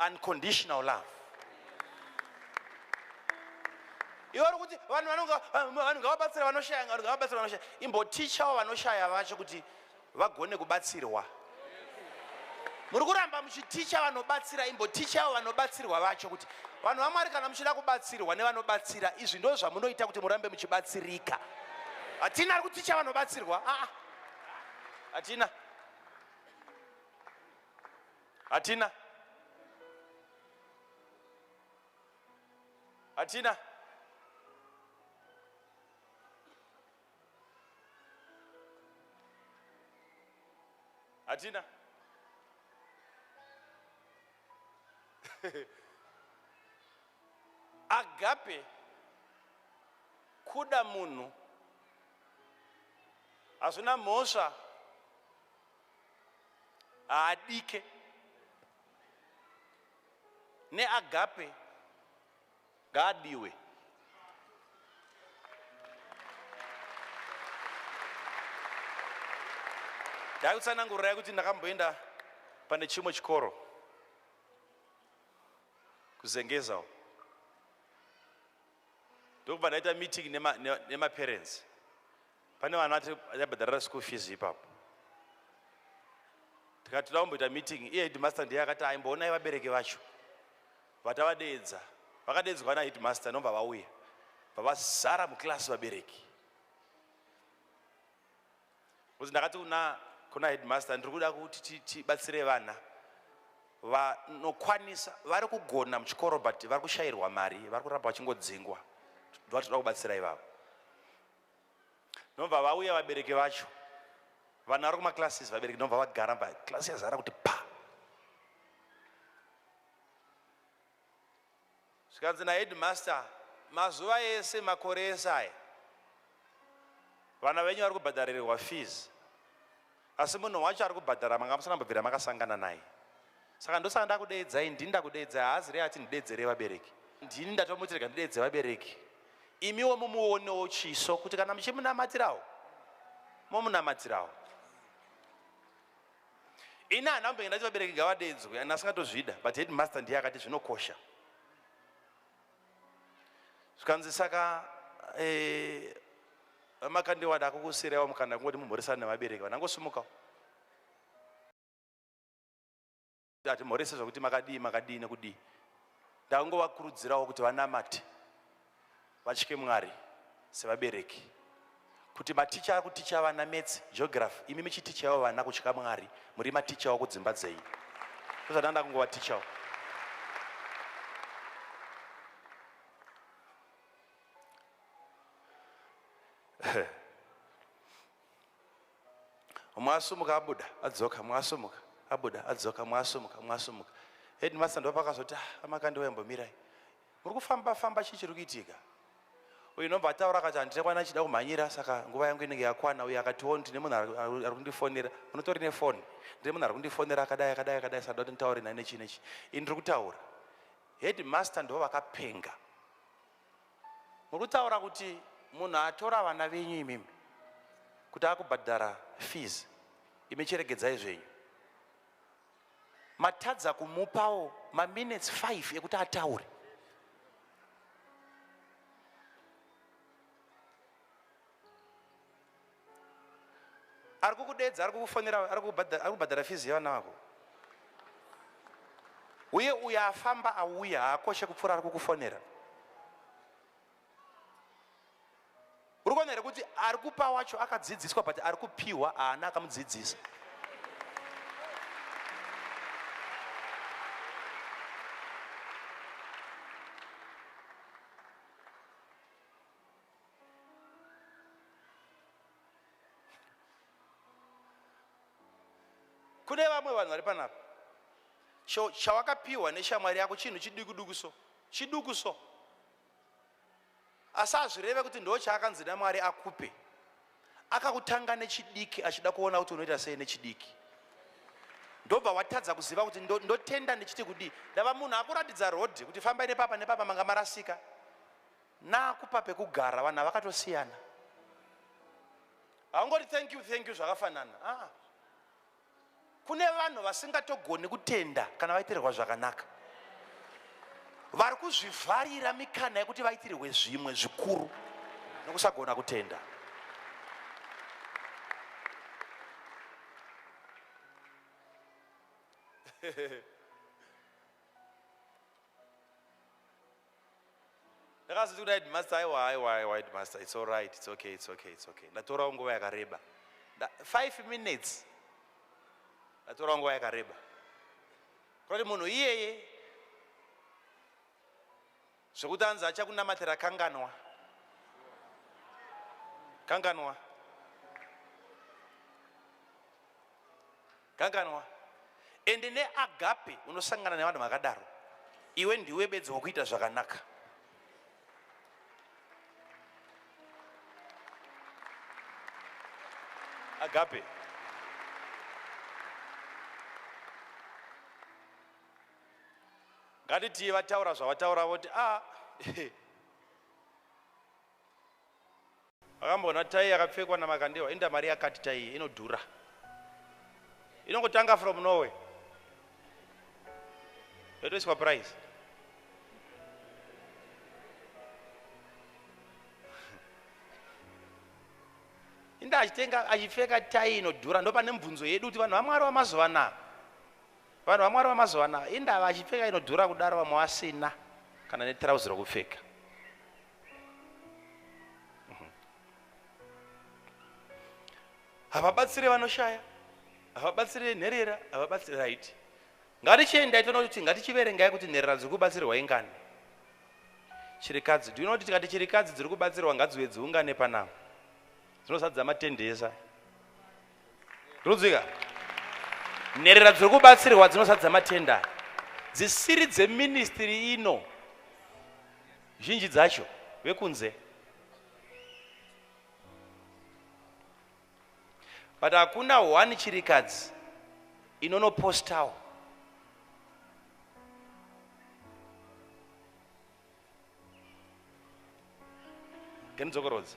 unconditional love. Iwe uri kuti vanhu vanonga vanhu ngavabatsire vanoshaya, vanhu ngavabatsire vanoshaya. Imbotichawo vanoshaya vacho kuti vagone kubatsirwa. Muri kuramba muchiticha vanobatsira, imbotichawo vanobatsirwa vacho kuti vanhu vaMwari kana muchida kubatsirwa nevanobatsira, izvi ndo zvamunoita kuti murambe muchibatsirika. Hatina ari kuticha vanobatsirwa. Ah, ah. Hatina. Hatina. Hatina. Hatina. Agape kuda munhu hazvina mhosva haadike neagape ngaadiwe ndakutsanangurirai kuti ndakamboenda pane chimwe chikoro kuzengeza uko ndokubva ndaita meeting nemaparents nema pane vana vati school fees ipapo tikati toda kumboita meeting iye headmaster ndiye akati aimboonai vabereki vacho vatavadeedza vakadeedzwa naheadmaster nobva vauya vavazara muclass vabereki Because ndakati kuna kuna headmaster ndiri kuda kuti tibatsire vana vanokwanisa vari kugona muchikoro but vari kushayirwa mari vari kuramba vachingodzingwa ndovatoda kubatsira ivavo nobva vauya vabereki vacho vana vari kumaclasses vabereki nobva vagara va class yazara kuti pa Zvikanzi naheadmaster, mazuva ese makore ese aya vana venyu vari kubhadharirwa fees asi munhu wacho ari kubhadhara manga musina mbobvira makasangana naye saka ndosaka ndakudeedzai ndini ndakudeedzai haazi rei ati ndideedzerei vabereki ndini ndatomuti rega ndideedze vabereki imiwo mumuonewo chiso kuti kana muchimunamatirawo momunamatirawo Ini handina kumbenge ndati vabereki ngavadeedzwe and asingatozvida but headmaster ndiye akati zvinokosha. Zvikanzi saka eh, makandiwa ndakukusiraiwo mukana kungoti mumhoresane nevabereki vanangosimukawo. Ati mhorese zvakuti makadii makadii nekudii. Ndakungovakurudzirawo kuti vanamate. vatye Mwari sevabereki kuti maticha ari kuticha vana maths, geography, imi muchitichawo vana kutya Mwari, muri matichawo kudzimba dzenyu. Ndozvandanga kungovatichawo. Mumwe asumuka abuda adzoka, mumwe asumuka abuda adzoka, mumwe asumuka, mumwe asumuka. Headmaster ndopakazoti, ah, amakandiwa imbomirai. Muri kufamba famba, chii chiri kuitika? Uyu inobva ataura akati handina kwana achida kumhanyira, saka nguva yangu inenge yakwana. Uyu akatiwo ndine munhu ari kundifonera, munotori nefoni, ndine munhu ari kundifonera akadai akadai akadai, saka ndoda kuti nditaure naye nechii nechii. Ini ndiri kutaura. Headmaster ndo vakapenga. Muri kutaura kuti munhu atora vana venyu imimi kuti akubhadhara fees, imi chiregedzai zvenyu. Matadza kumupawo maminutes 5 ekuti ataure. Ari kukudedza, ari kukufonera, ari kubhadhara fees yevana vako. Uye uyo afamba auya haakoshe kupfuura ari kukufonera. Uri kuona here kuti ari kupa wacho akadzidziswa, but ari kupiwa haana akamudzidzisa. Kune vamwe vanhu vari panapa, chawakapiwa neshamwari yako chinhu chiduku duku so, chiduku so, asi hazvireve kuti ndo chaakanzi naMwari akupe. Akakutanga nechidiki achida kuona kuti unoita sei nechidiki, ndobva watadza kuziva kuti ndotenda ndichiti kudii. Ndava munhu akuratidza rodhi kuti fambai nepapa nepapa, manga marasika. Naakupa pekugara, vanhu vakatosiyana. Haungoti thank you, thank you zvakafanana. Ah. Kune vanhu vasingatogoni kutenda kana vaitirwa zvakanaka, vari kuzvivharira mikana yekuti vaitirwe zvimwe zvikuru nokusagona kutenda. Ndakazoti kuna headmaster, aiwa aiwa aiwa headmaster, it's all right, it's okay, it's okay, it's okay. Ndatorawo nguva yakareba, 5 minutes, ndatorawo nguva yakareba kuti munhu iyeye zvekuti anzi achakunamatira, kanganwa, kanganwa, kanganwa. Ende neagape unosangana nevanhu vakadaro, iwe ndiwe bedzi wokuita zvakanaka. Agape ngatitii vataura zvavataura, voti a ah, Vakamboona tai yakapfekwa naMakandiwa, inda mari yakati tai iyi inodhura. Inongotanga from nowhere. Yotoiswa price. Inda achitenga achipfeka tai inodhura, ndopane mubvunzo yedu kuti vanhu vaMwari vamazuva anaa, vanhu vaMwari vamazuva anaa, indava achipfeka inodhura kudaro, vamwe vasina kana netirauzi rokupfeka. Havabatsire vanoshaya, havabatsire nherera, havabatsire right. Ngatichiendai toona kuti ngatichiverengai kuti nherera dziri kubatsirwa ingani, chirikadzi. Do you know kuti tikati chirikadzi dziri kubatsirwa ngadziuye dziungane panapa, dzinozadza matende ese. Rudzika nherera dziri kubatsirwa dzinozadza matenda, dzisiri dzeministry ino, zhinji dzacho vekunze, but hakuna one chirikadzi inonopostawo. Ngendidzokorodze,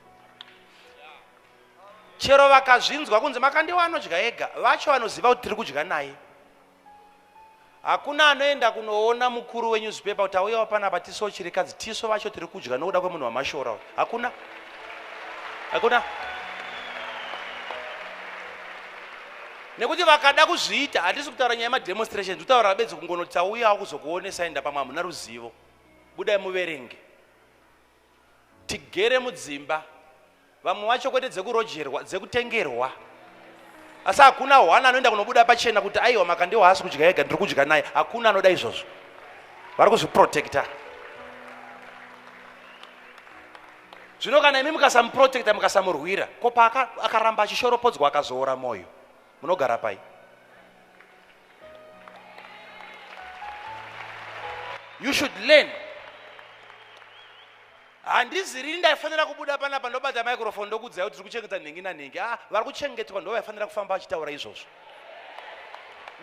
chero vakazvinzwa kunzi Makandiwa anodya ega, vacho vanoziva kuti tiri kudya naye. Hakuna anoenda kunoona mukuru wenewspaper kuti auyawo panapa tiso chirikadzi, tiso vacho tiri kudya nokuda kwemunhu wamashora uyu. Hakuna, hakuna, nekuti vakada kuzviita, hatisi kutaura nyaya yemademonstration, kutaura bedzi kungonoti tauyawo kuzokuonesai, ndapamwe hamuna ruzivo, budai muverenge. Tigere mudzimba, vamwe vacho kwete dzekurojerwa, dzekutengerwa. Asi hakuna hwana anoenda kunobuda pachena kuti aiwa Makandiwa haasi kudya ega, ndiri kudya naye. Hakuna anoda izvozvo, vari kuzviprotecta. Zvino kana imi mukasamuprotecta, mukasamurwira, ko akaramba achishoropodzwa akazoora mwoyo, munogara pai? You should learn. Handizi rini ndaifanira kubuda panapa ndobata microphone ndokudzai kuti tiri kuchengeta nhingi nanhingi. Ah, vari kuchengetwa ndo vaifanira kufamba vachitaura izvozvo,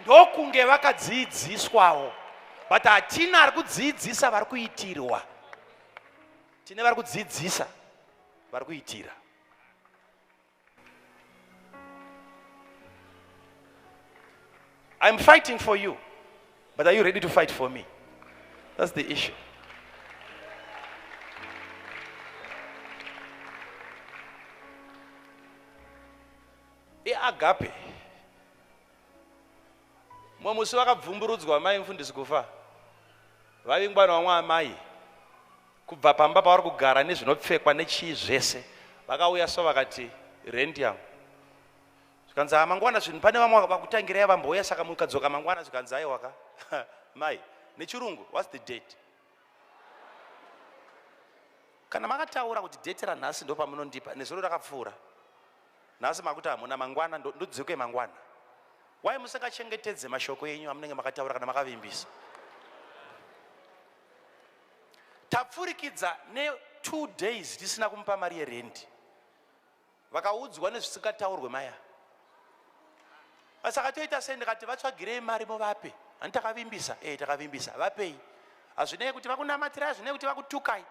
ndokunge vakadzidziswawo. But hatina ari kudzidzisa vari kuitirwa, tine vari kudzidzisa vari kuitira. I'm fighting for you, but are you ready to fight for me? That's the issue. Iagape. Mumwe musi vakabvumburudzwa mai mufundisi kufa, vavingwa nevamwe amai kubva pamba pavari kugara nezvinopfekwa nechii zvese. Vakauya so vakati rent yangu, zvikanzi ha mangwana zvinhu pane vamwe vakutangirai vambouya, saka mukadzoka mangwana. Zvikanzi aiwaka mai, nechirungu, what's the date? Kana makataura kuti date ranhasi ndo pamunondipa, nezuro rakapfuura, nhasi makuti hamuna, mangwana ndodzoke mangwana. Why musingachengetedze mashoko enyu amunenge makataura kana makavimbisa? Tapfurikidza ne2 days tisina kumupa mari yerendi, vakaudzwa nezvisingataurwe maya. Saka toita sei? Ndikati vatsvagirei mari muvape. Hani takavimbisa? E, takavimbisa, vapei. Hazvinei kuti vakunamatirai, hazvinei kuti vakutukai,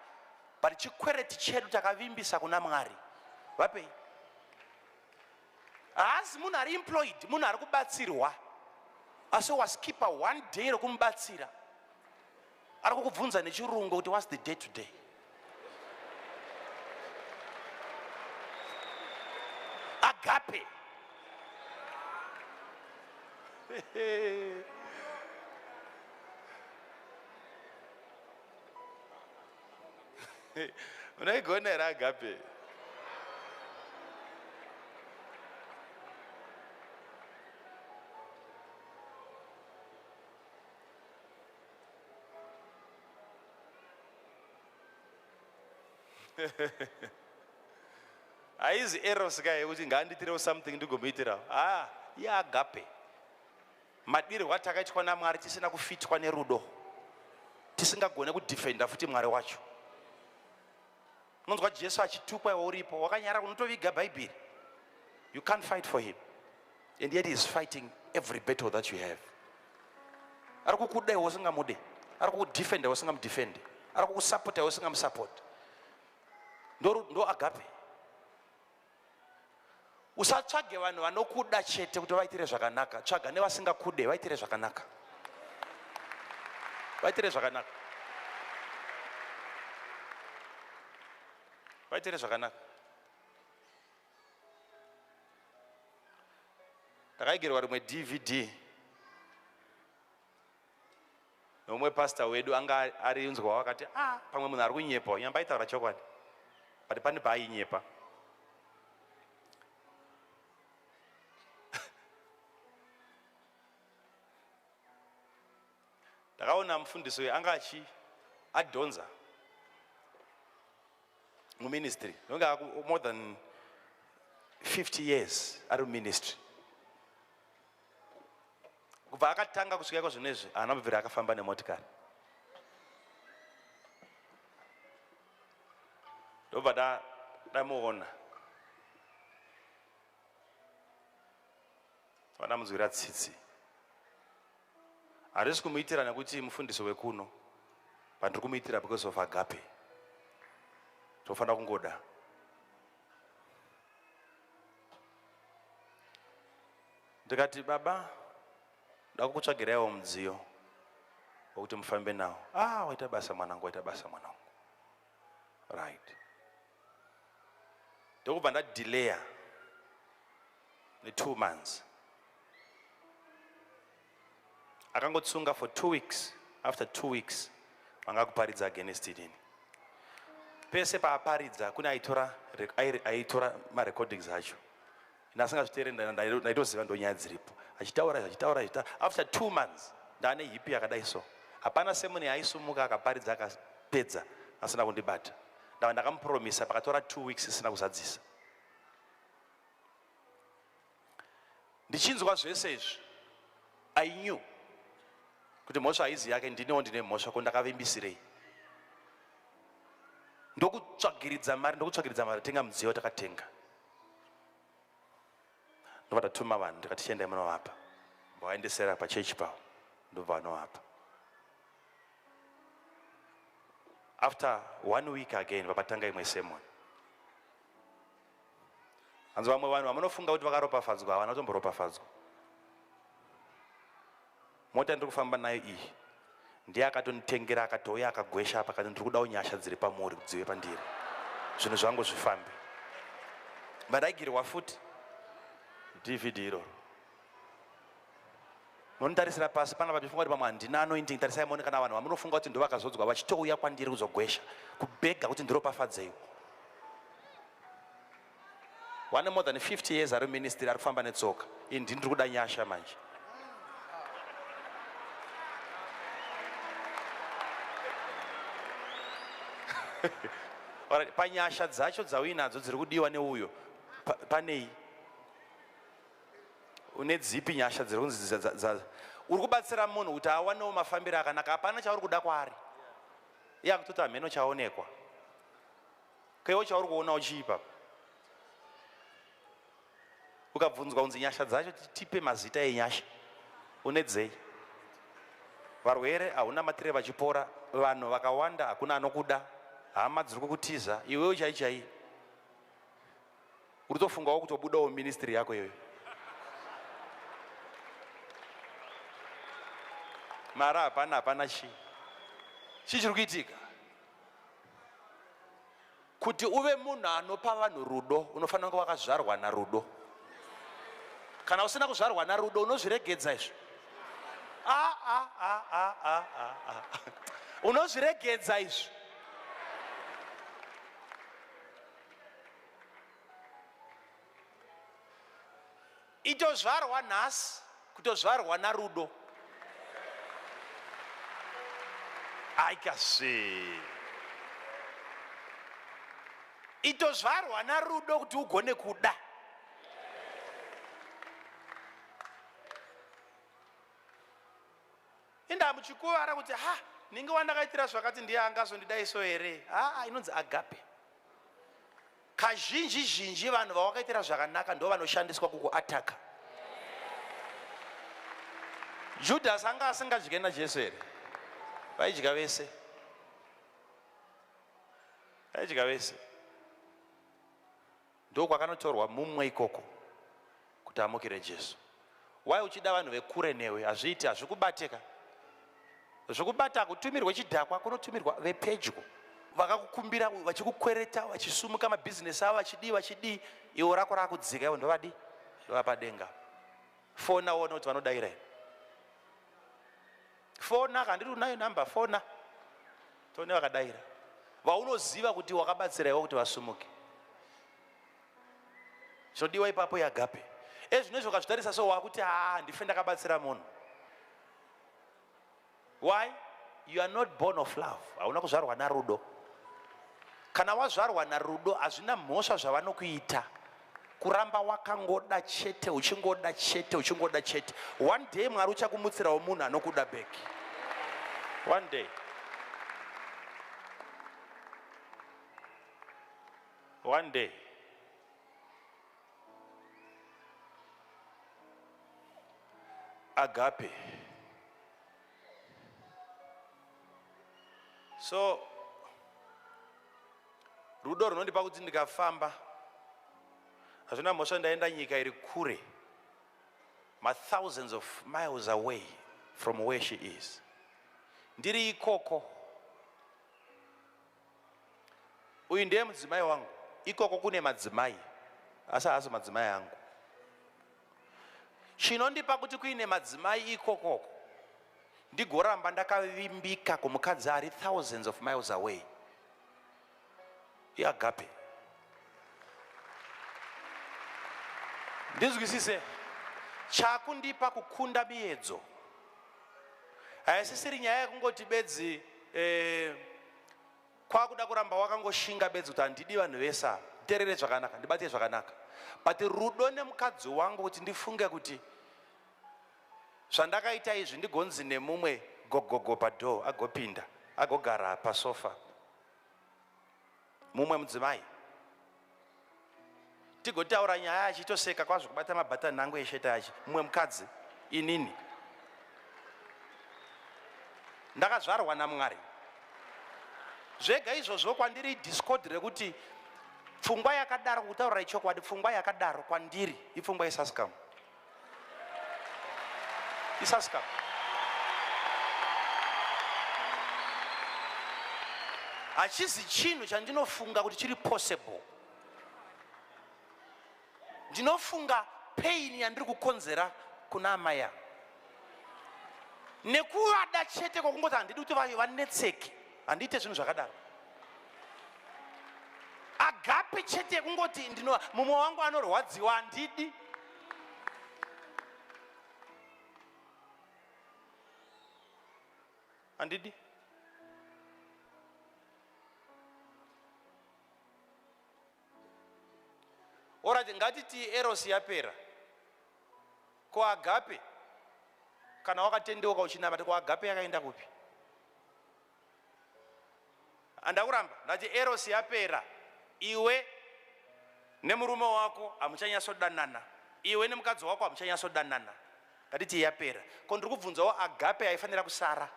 but chikwereti chedu takavimbisa kuna Mwari, vapei. Haazi munhu ari employed, munhu ari kubatsirwa, asi waskipa one day rekumubatsira, ari kukubvunza nechirungu kuti what's the day today? Agape. Unoigona here agape? Haizi eros ka yekuti ngaanditirewo something ndigomuitirawo. Ah, iagape. Madirwo atakaitwa naMwari, tisina kufitwa nerudo, tisingagone kudhifenda futi Mwari wacho. Unonzwa Jesu achitukwa, iwe uripo wakanyara, unotoviga Bhaibheri. You can't fight for him, and yet he is fighting every battle that you have. Ari kukuda iwe usingamude, ari kukudhifenda iwe usingamudhifende, ari kukusapota iwe usingamusapoti. Ndo, ndo agape. Usatsvage vanhu vanokuda chete kuti vaitire zvakanaka, tsvaga nevasingakude, vaitire zvakanaka, vaitire zvakanaka, vaitire zvakanaka. Ndakaigerwa rimwe DVD nomumwe pastor wedu, anga arinzwa wakati, ah, pamwe munhu ari kunyepa. Nyamba aitaura chokwadi, but pane paainyepa. Ndakaona mufundisi uyu anga achi adhonza muministry, nonge more than 50 years ari muministry. Kubva akatanga kusvika iko zvino izvi, haana kubvira akafamba nemotikari. Ndobva ndamuona, vandamunzwira tsitsi. Handisi kumuitira nekuti mufundisi wekuno, but ndiri kumuitira because of agape. Tofanira kungoda. Ndikati, baba, ndakukutsvagiraiwo mudziyo wekuti mufambe nawo. Ah, waita basa mwanangu, waita basa mwanangu. Right, ndokubva ndadhileya ne2 months. Akangotsunga for 2 weeks. After 2 weeks vanga kuparidza against inini. Pese paaparidza kune aitora aitora marecordings acho. Ini asingazviteere ndaitoziva ndonyaya dziripo. Achitaura achitaura achitaura after 2 months ndane hipi yakadai so. Hapana sermon yaaisumuka akaparidza akapedza asina kundibata. Ndava ndakamupromisa pakatora 2 weeks isina kuzadzisa. Ndichinzwa zvese izvi I knew kuti mhosva haizi yake, ndiniwo ndine mhosva, ko ndakavimbisirei? Ndokutsvagiridza mari, ndokutsvagiridza mari, tenga mudziyo takatenga. Ndobva tatuma vanhu ndikati chiendai munovapa. Mbovaendesera pachechi pavo ndobva vanovapa. After one week again vapatanga imwe sermon. Hanzi vamwe vanhu vamunofunga kuti vakaropafadzwa havana kutomboropafadzwa. Mota ndiri kufamba nayo iyi ndiye akatonditengera akatouya akagwesha apa akati ndiri kudawo nyasha dziri pamuri kuti dzive pandiri zvinhu zvangu zvifambe. Vandaigirwa futi DVD iroro. Munonitarisira pasi panapa ndichifunga kuti pamwe handina anointing tarisai muone kana vanhu vamunofunga kuti ndovakazodzwa vachitouya kwandiri kuzogwesha kubhega kuti ndiropafadzeiwo. Wane more than 50 years ari ministry ari kufamba netsoka. Ini ndini ndiri kuda nyasha manje. Alright, panyasha dzacho dzauinadzo dziri kudiwa neuyo panei? Une dzipi nyasha dziri kunzi uri kubatsira munhu kuti awanewo mafambiro akanaka hapana chauri kuda kwaari iye akutoti hameno chaonekwa kaiwo chauri kuonawo chii papa ukabvunzwa kunzi nyasha dzacho tipe mazita enyasha une dzei varwere hauna matire vachipora vanhu vakawanda hakuna anokuda hama dziri kukutiza iwewe chai chai uri tofungawo kutobudawo ministry yako iyoyo mara hapana hapana chii chii chiri kuitika kuti uve munhu anopa vanhu rudo unofanira kunge wakazvarwa narudo kana usina kuzvarwa narudo unozviregedza izvo ah, ah, ah, ah, ah, ah. Unozviregedza izvo Itozvarwa nhasi kutozvarwa narudo. Aikasve. Itozvarwa narudo kuti ugone kuda. Inda muchikuvara kuti ha ninge wandakaitira zvakati ndiye angazondidaiso here? Haa inonzi agape. Kazhinji zhinji vanhu vawakaitira zvakanaka ndo vanoshandiswa kukuataka. Judas anga asingadye naJesu here? Vaidya vese. Vaidya vese. Ndokwakanotorwa mumwe ikoko kuti amukire Jesu. Why uchida vanhu vekure newe? Hazviiti, hazvikubate ka. Zvokubata hakutumirwe chidhakwa, kunotumirwa vepedyo vakakukumbira vachikukwereta vachisumuka mabhizinesi avo vachidii vachidii, iwo rako rakudzika, ivo ndovadii ndovapadenga. Fona uone kuti vanodaira here. Fona, handiri unayo namba, fona tone vakadaira vaunoziva kuti wakabatsira iwe kuti vasumuke. Chinodiwa ipapo iagape. Ezvino izvo ukazvitarisa so wakuti haa ndife ndakabatsira munhu. Why? You are not born of love. Hauna kuzvarwa narudo. Kana wazvarwa narudo hazvina mhosva zvavanokuita. Kuramba wakangoda chete, uchingoda chete, uchingoda chete. One day Mwari uchakumutsirawo munhu anokuda back. One day. One day. Agape. So rudo runondipa kuti ndikafamba hazvina mhosva ndaenda nyika iri kure ma thousands of miles away from where she is ndiri ikoko Uyu ndiye mudzimai wangu. Ikoko kune madzimai, asi haasi madzimai angu. Chinondipa kuti kuine madzimai ikokoko ndigoramba ndakavimbika kumukadzi ari thousands of miles away. Iagape. Ndinzwisise, chakundipa kukunda miedzo haisisiri nyaya yekungoti bedzi eh, kwakuda kuramba wakangoshinga bedzi kuti handidi vanhu vese ava, nditerere zvakanaka, ndibate zvakanaka, but rudo nemukadzi wangu kuti ndifunge kuti zvandakaita izvi ndigonzi nemumwe gogogo padoor, agopinda agogara pasofa mumwe mudzimai, tigotaura nyaya achitoseka kwazvo, kubata mabhatani angu esheta achi mumwe mukadzi. Inini ndakazvarwa naMwari. Zvega izvozvo kwandiri discord rekuti pfungwa yakadaro, kutaurira chokwadi, pfungwa yakadaro kwandiri ipfungwa yesaskamu, isaskamu. Hachizi chinhu chandinofunga kuti chiri possible. Ndinofunga pain yandiri kukonzera kuna amai ava nekuvada chete kwokungoti handidi kuti vanetseke. Handiite zvinhu zvakadaro. Agape chete yekungoti ndino mumwe wangu anorwadziwa, handidi. Handidi. Alright, ngatiti eros yapera. Ko agape, kana wakatendeuka uchinamata, ko agape yakaenda kupi? Handakuramba, ndati eros yapera, iwe nemurume wako hamuchanyatsodanana, iwe nemukadzi wako hamuchanyatsodanana. Ngatiti yapera. Ko ndiri kubvunzawo, agape yaifanira kusara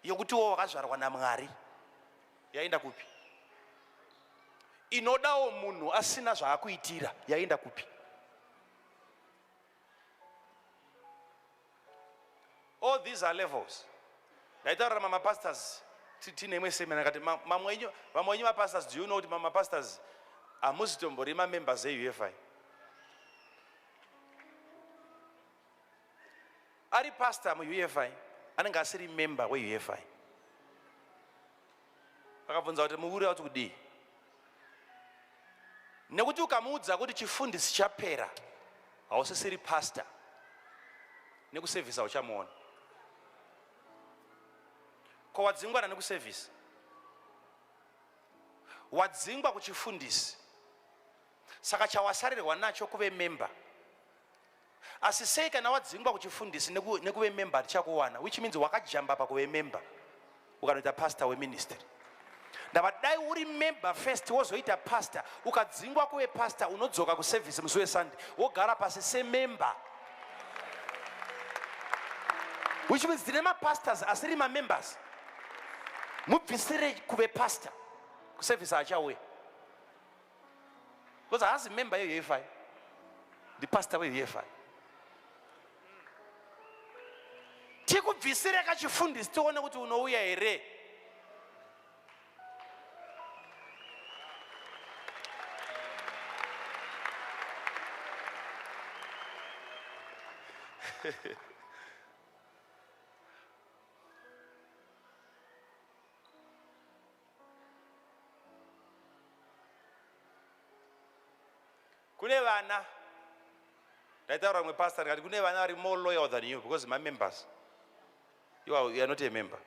yokutiwo wakazvarwa naMwari yaenda kupi? Inodawo munhu asina zvaakuitira yaenda kupi? All these are levels. Ndaitaurira mamapastors tine imwe seminar, akati mamwe enyu, vamwe venyu mapastors, do you know kuti mamapastors hamuzitombori mamembers eUFI? Ari pastor muUFI anenge asiri member weUFI. Akabvunza kuti muvuri wati kudii, nekuti ukamuudza kuti chifundisi chapera, hausisiri pastor, nekusevhisa uchamuona. Ko wadzingwa nekusevhisa, wadzingwa kuchifundisi, saka chawasarirwa nacho kuve member. Asi sei kana wadzingwa kuchifundisi nekuve member hatichakuwana? Which means wakajamba pakuve member ukanoita pastor weministry. Ndava dai uri member first wozoita pastor. Ukadzingwa kuve pastor, unodzoka kuservice musi weSunday, wogara pasi semember, which means tine mapastors asiri mamembers. Mubvisire kuve pastor, kuservice achauya because haasi member yeUFI, ndipastor weUFI. Tikubvisire kachifundisi tione kuti unouya here. Kune vana, ndaitaura rimwe pastor ndikati kune vana vari more loyal than you because mamembers. You are not a member.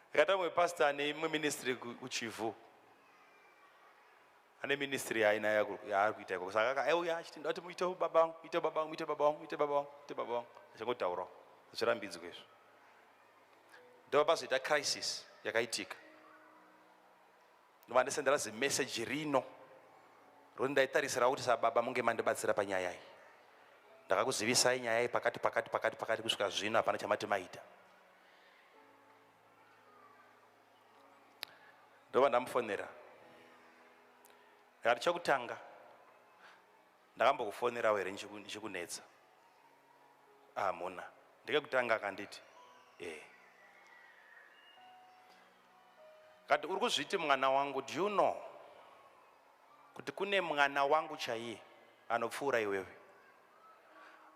Ndikati mumwe pastor ane imwe ministry kuChivhu, ane ministry yaainayo yaari kuita ikoko, saka aiuya achiti ndati muite baba vangu, muite baba vangu, muite baba vangu, muite baba vangu, muite baba vangu, achingotaurawo. Zvirambidzwe izvo. Ndobva pazoita crisis yakaitika, ndobva ndisendera zimeseji rino roti ndaitarisirawo kuti sababa munge mandibatsira panyaya iyi. Ndakakuzivisai nyaya iyi pakati pakati pakati pakati, kusvika zvino hapana chamati maita. Ndobva ndamufonera, ndikati chokutanga, ndakambokufonerawo here ndichikunetsa? Hamuna. Ndekekutanga. Akanditi e. Kati uri kuzviti mwana wangu, do you know kuti kune mwana wangu chaiye anopfuura iwewe?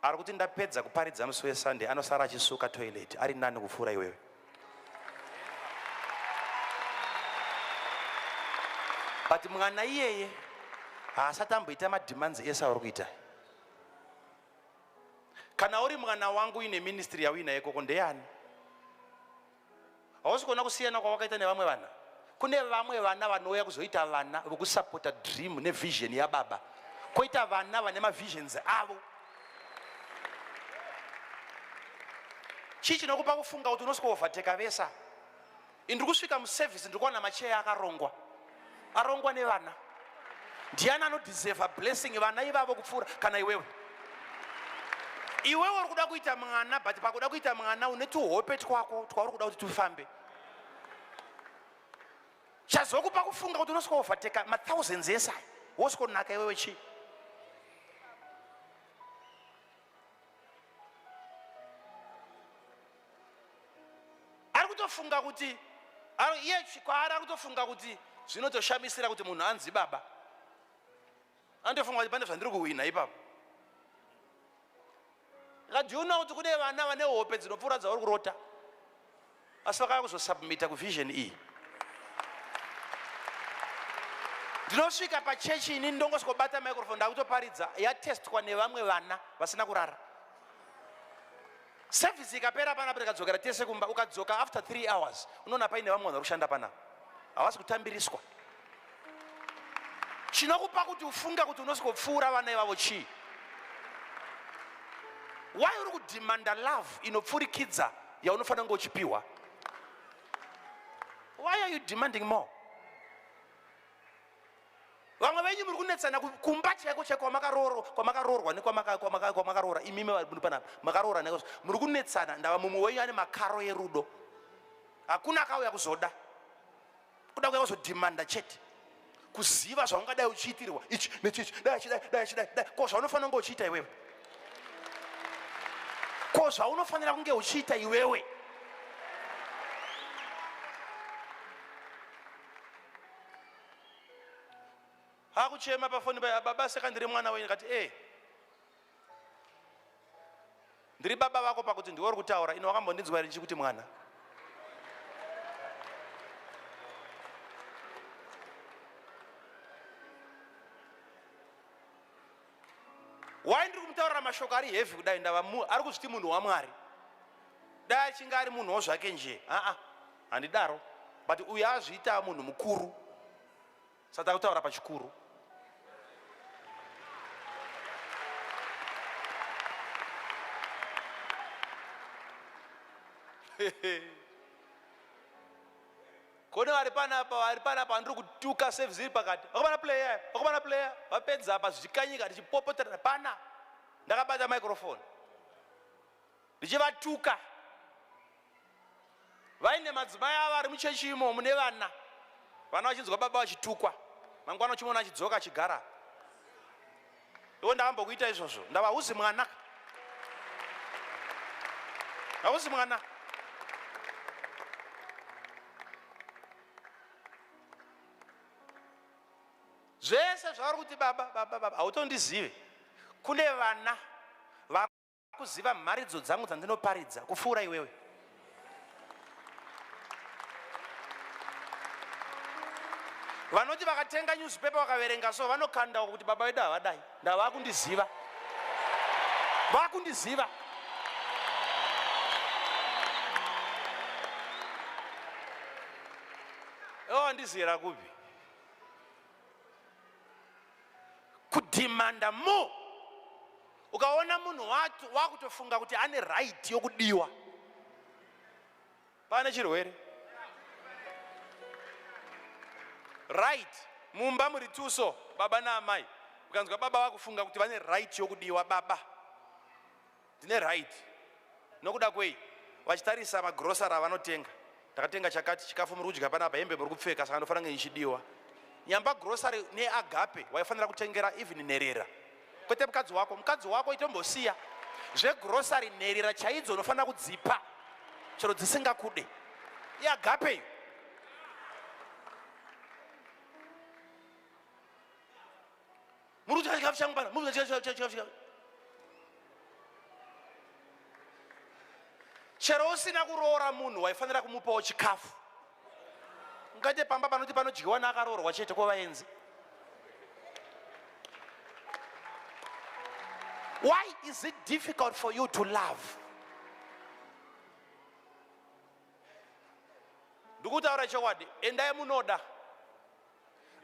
Ari kuti ndapedza kuparidza musi weSunday anosara achisuka toilet ari nani kupfuura iwewe. But mwana iyeye haasati amboita mademands ese auri kuita. Kana uri mwana wangu uine ministry yauinayo ikoko ndeyani? Hausi kuona kusiyana kwawakaita nevamwe vana? Kune vamwe vana vanouya kuzoita vana vokusapota dream nevision yababa, koita vana vane mavisions avo. Chii chinokupa kufunga kuti unosvika vesa? Ndiri kusvika muservice ndiri kuwana macheya akarongwa, arongwa nevana. Ndiani anodeserva blessing vana ivavo kupfuura kana iwewe? Iwewe uri kuda kuita mwana, but pakuda kuita mwana une tuhope twako twauri kuda kuti tufambe. Chazokupa kufunga kuti unosvika overtake mathousands ese aya wosvikonaka iwewe chii? Ari kutofunga kuti iye kwaari ari kutofunga kuti zvinotoshamisira kuti munhu anzi baba. Anotofunga kuti pane zvandiri kuhwina ipapo. Do you know kuti kune vana vane hope dzinopfuura dzauri kurota, asi vakauya kuzosubmita kuvision iyi. Ndinosvika pachechi ini ndongosvikobata microphone ndakutoparidza, yatestwa nevamwe vana vasina kurara. Service ikapera panapa tikadzokera tese kumba, ukadzoka after 3 hours unoona paine vamwe vanhu vari kushanda panapa, havasi kutambiriswa. Chinokupa kuti ufunge kuti unosvikopfuura vana ivavo chii? Why uri kudemanda love inopfurikidza yaunofanira kunge uchipiwa? Why are you demanding more? Vamwe venyu muri kunetsana kumba chaiko chaiko kwamakaroorwa nekwamakaroora imimi vari panapa makaroora neko muri kunetsana ndava mumwe wenyu ane makaro erudo, hakuna akauya kuzoda kuda kuya kuzodhimanda chete, kuziva zvaungadai uchiitirwa ichi nechichi, dai chidai dai chidai dai. Ko zvaunofanira kunge uchiita iwewe, ko zvaunofanira kunge uchiita iwewe. Akuchema pafoni paya, baba seka ndiri mwana wenyu. Ndikati ndiri baba vako pakuti ndiwe uri kutaura, ino wakambondinzwa here ndichikuti mwana? Why ndiri kumutaurira mashoko ari heavy kudai? Ndava ari kuzviti munhu waMwari, dai achinge ari munhuwo zvake nje. Aa, handidaro, but uyu azviita munhu mukuru, saka takutaura pachikuru. Kune vari panapa, vari panapa vandiri kutuka service iri pakati. Vakomana player, vakomana player, vapedza apa zvichikanyika tichipopoterana pana. Ndakabata microphone. Ndichivatuka. Vaine madzimai avo ari muchechi imomo nevana. Vana vachinzwa baba vachitukwa. Mangwana uchimuona achidzoka achigara. Iwo ndakambokuita izvozvo. Ndava hauzi mwana. Hauzi mwana. Zvese zvauri kuti baba baba baba hautondizive. Kune vana vakuziva mharidzo dzangu dzandinoparidza kupfuura iwewe. Vanoti vakatenga newspaper vakaverenga so vanokandawo kuti baba vedu havadai, ndava vakundiziva, vakundiziva. Iwe wandiziyira kupi? Kudhimanda more. Ukaona munhu wakutofunga kuti ane right yokudiwa, pane chirwere. Right, mumba muri tuso baba naamai, ukanzwa baba vakufunga kuti vane right yokudiwa, baba ndine right nokuda kwei? Vachitarisa magrosari avanotenga, ndakatenga chakati, chikafu muri kudya panapa, hembe muri kupfeka, saka ndofanira kunge ndichidiwa. Nyamba grosari neagape waifanira kutengera even nherera, kwete mukadzi wako. Mukadzi wako itombosiya zvegrosari, nherera chaidzo unofanira kudzipa chero dzisingakude. Iagape iyo. Muri kudya chikafu changu pana, muri kudya chikafu. Chero usina kuroora munhu waifanira kumupawo chikafu. Ungaite pamba panoti panodyiwa naakaroorwa chete kwavaenzi. Why is it difficult for you to love? Ndikutaura chokwadi, endai munoda.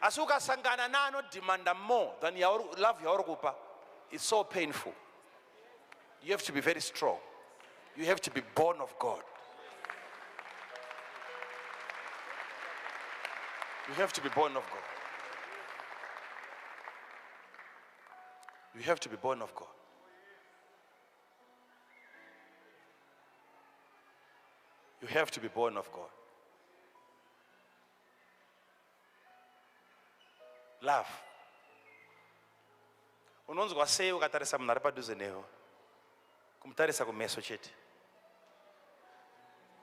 Asi ukasangana naanodemanda more than yauri, love yauri kupa, it's so painful. You have to be very strong. You have to be born of God. You have to be born of God. You have to be born of God. You have to be born of God. Love. Unonzwa sei ukatarisa munhu ari padhuze newe? Kumutarisa kumeso chete.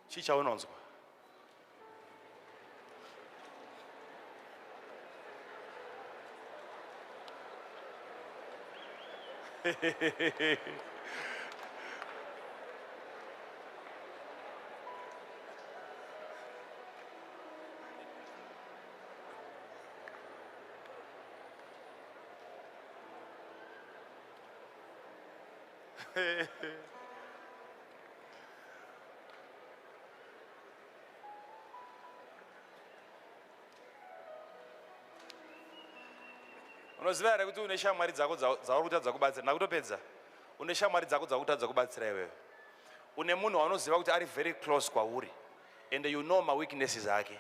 Chii chaunonzwa? Unoziva here kuti une shamwari dzako dzauri kutadza kubatsira? Ndakutopedza. Une shamwari dzako dzauri kutadza kubatsira iwewe. Une munhu waunoziva kuti ari very close kwauri and you know maweaknesses ake.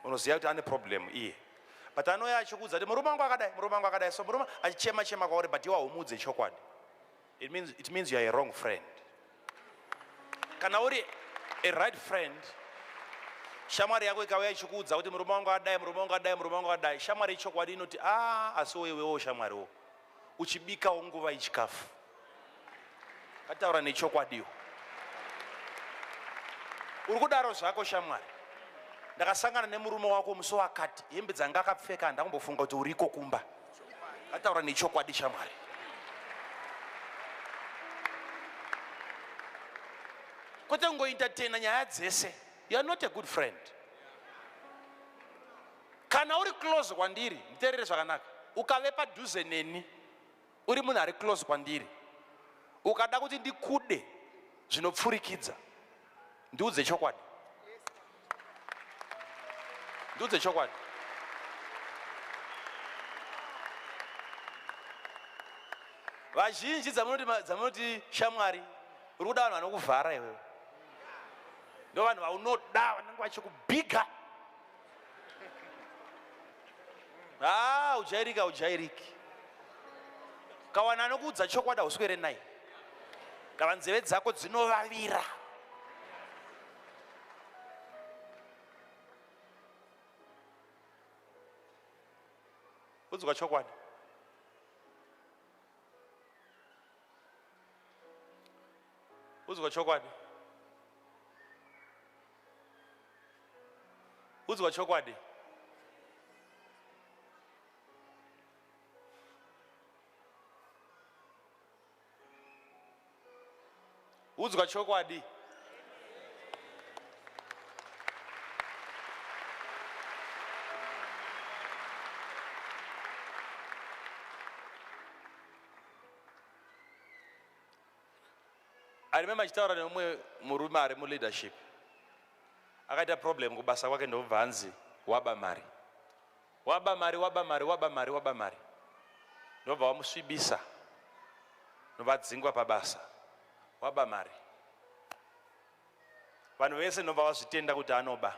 Unoziva kuti ane problem iye. But anouya achikuudza kuti murume wangu akadai, murume wangu akadai. So murume achichema chema kwauri but iwe haumuudze chokwadi. It means you are a wrong friend. Kana uri a right friend, shamwari yako ikauya ichikuudza kuti murume wangu adai, murume wangu adai, murume wangu adai, shamwari yechokwadi inoti ah, asi iwewewo shamwariwo uchibikawo nguva yechikafu. Kataura nechokwadiwo. Uri kudaro zvako shamwari. Ndakasangana nemurume wako musi wakati, hembe dzanga akapfeka handakumbofunga kuti uriko kumba. Kataura nechokwadi shamwari. Kwete kungoentertaina nyaya dzese. You are not a good friend. Kana uri close kwandiri, nditeerere zvakanaka. Ukave padhuze neni, uri munhu ari close kwandiri, ukada kuti ndikude zvinopfurikidza, ndiudze chokwadi. Ndiudze chokwadi. Vazhinji dzamunoti shamwari, uri kuda vanhu vanokuvhara iwewe. Ndo vanhu vaunoda vanenge vachikubhiga. Ah, ujairika, ujairiki. Kawana anokuudza chokwadi hauswere naye. Ndava nzeve dzako dzinovavira. Udzwa chokwadi. Udzwa chokwadi. Udzwa chokwadi. Udzwa chokwadi. I remember achitaura neumwe murume ari muleadership. Akaita problem kubasa kwake ndobva anzi waba mari. Waba mari, waba mari, waba mari, waba mari. Ndobva wamusvibisa. Ndobva adzingwa pabasa. Waba mari. Vanhu vese ndobva vazvitenda kuti anoba.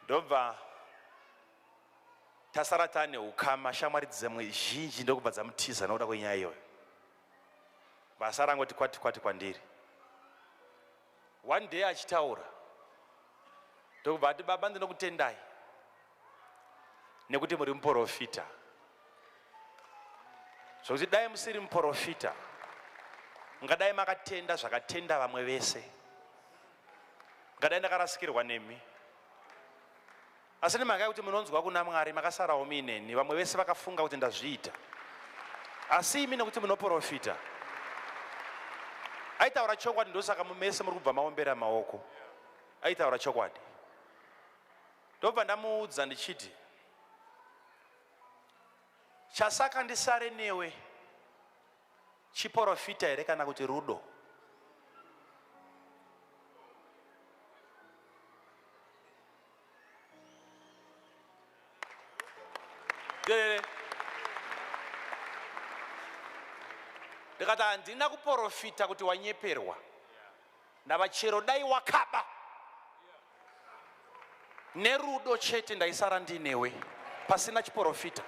Ndobva tasara tane ukama, shamwari dzimwe zhinji ndokubva dzamutiza nokuda kwenyaya iyoyo. Basa rangoti kwati kwati kwandiri. One day achitaura ndokubva ati, baba ndinokutendai nekuti muri muporofita, zvokuti dai musiri muporofita ngadai makatenda zvakatenda vamwe vese, ngadai ndakarasikirwa nemi. Asi nemhaka yekuti munonzwa kuna Mwari makasarawo muineni, vamwe vese vakafunga kuti ndazviita. Asi imi nekuti munoporofita. Aitaura chokwadi ndosaka mese muri kubva maombera maoko. Aitaura chokwadi. Ndobva ndamuudza ndichiti chasaka ndisare newe Chiporofita here kana kuti rudo? Ndikati handina kuporofita kuti wanyeperwa. Ndava chero dai wakaba nerudo chete ndaisara ndinewe pasina chiporofita.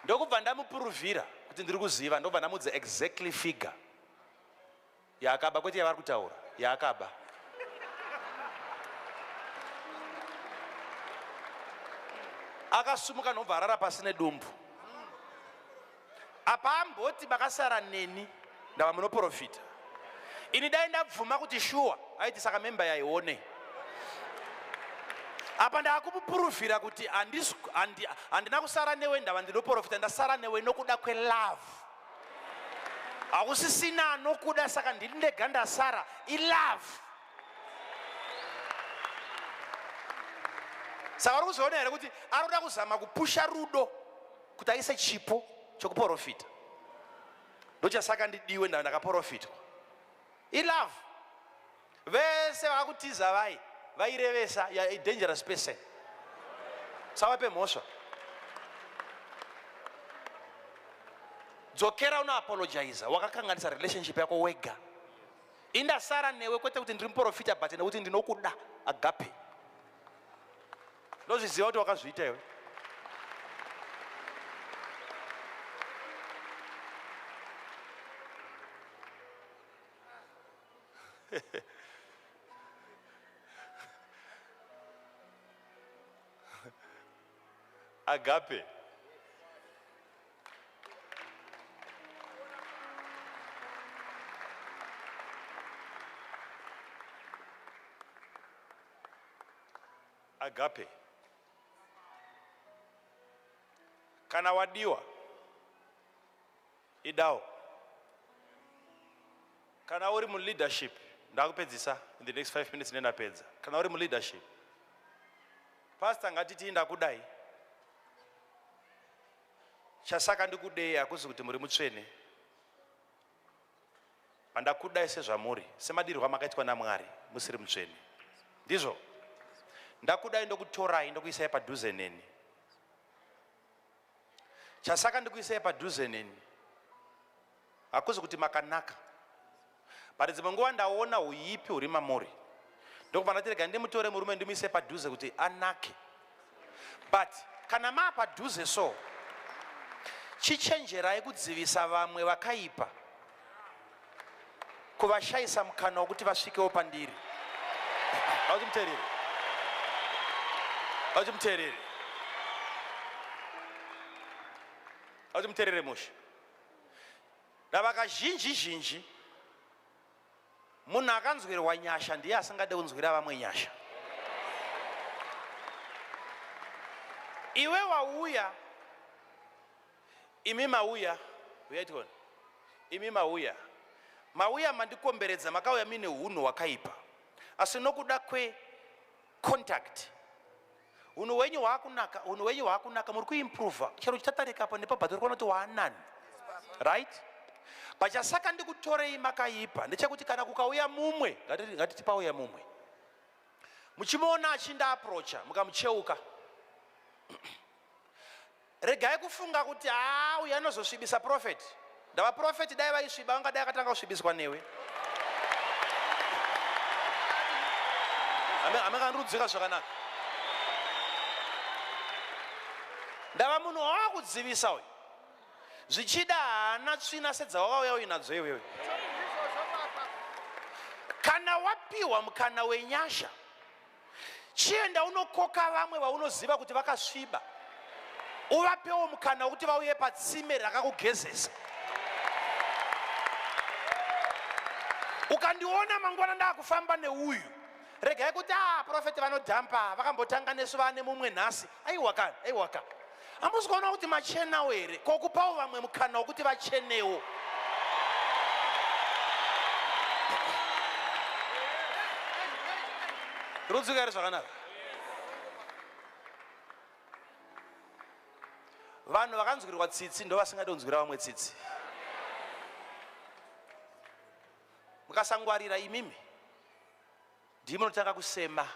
Ndokubva ndamupuruvhira kuti ndiri kuziva, ndobva ndamudza exactly figure yaakaba, kwete yavari kutaura, yaakaba. Akasumuka ndobva arara pasi nedumbu. Apa amboti makasara neni ndava munoprofita. Ini dai ndabvuma kuti shuwa aiti saka memba yaione. Apa ndakumupuruvhira kuti handina kusara newe ndava ndinoprofita, ndasara newe nokuda kwelove. Hakusisina anokuda saka ndini ndega ndasara, ilove. Saka uri kuzoona here kuti ari kuda kuzama kupusha rudo kuti aise chipo chokuporofita. Ndochasaka ndidiwe ndakaporofitwa. Ilove. Vese vakakutiza vai vairevesa, you are a dangerous person. Savape mhosva. Dzokera unoapologiza, wakakanganisa relationship yako wega. Indasara newe kwete kuti ndiri muporofita but nekuti ndinokuda agape. Ndozviziva kuti wakazviita iwe. Agape. Agape. Kana wadiwa idawo. Kana uri muleadership, ndakupedzisa in the next 5 minutes nendapedza. Kana uri muleadership, pastor ngatiti ndakudai, chasaka ndikudei hakuzi kuti muri mutsvene, pandakudai sezvamuri, semadirwo amakaitwa naMwari musiri mutsvene. Ndizvo ndakudai, ndokutorai, ndokuisai padhuze neni. Chasaka ndikuisai padhuze neni hakuzi kuti makanaka, but dzimwe nguva ndaona huipi huri mamuri, ndokubva ndati rega ndimutore murume ndimuise padhuze kuti anake. But kana maa padhuze so, chichenjerai kudzivisa vamwe vakaipa kuvashaisa mukana wekuti vasvikewo pandiri. Auchimuteerere, auchimuteerere, auchimuteerere mushe. Ndava kazhinji zhinji munhu akanzwirwa nyasha ndiye asingade kunzwira vamwe nyasha. Iwe wauya, imi mauya, uyai tione. Imi mauya, mauya mandikomberedza, makauya muine hunhu hwakaipa, asi nokuda kwe contact hunhu hwenyu hwakunaka, hunhu hwenyu hwakunaka, muri kuimprova chero uchitatarika apo nepa, but uri kuona kuti waanani, right? Pachasaka ndikutorei makaipa ndechekuti kana kukauya mumwe, ngatiti pauya mumwe, muchimuona achinda approacha, mukamucheuka, regai kufunga kuti haa uyu anozosvibisa prophet. Ndava prophet dai vaisviba vangadai akatanga kusvibiswa newe. Amekandirudzika zvakanaka. Ndava munhu wawakudzivisa uyu, zvichida haana tsvina sedzawakauya uinadzo iwewe. Kana wapiwa mukana wenyasha, chienda unokoka vamwe vaunoziva kuti vakasviba, uvapewo mukana wekuti vauye patsime rakakugezesa. Ukandiona mangwana ndakufamba neuyu, regai kuti a ah, profeti vanodhampa vakambotanga nesu vane mumwe nhasi. Aiwa ka, aiwa ka, hamusi kuona kuti machenawo here? Ko kupawo vamwe mukana wekuti vachenewo. Rudzika here zvakanaka? Vanhu vakanzwirwa tsitsi ndovasingadi kunzwira vamwe tsitsi. Mukasangwarira imimi ndimi munotanga kusema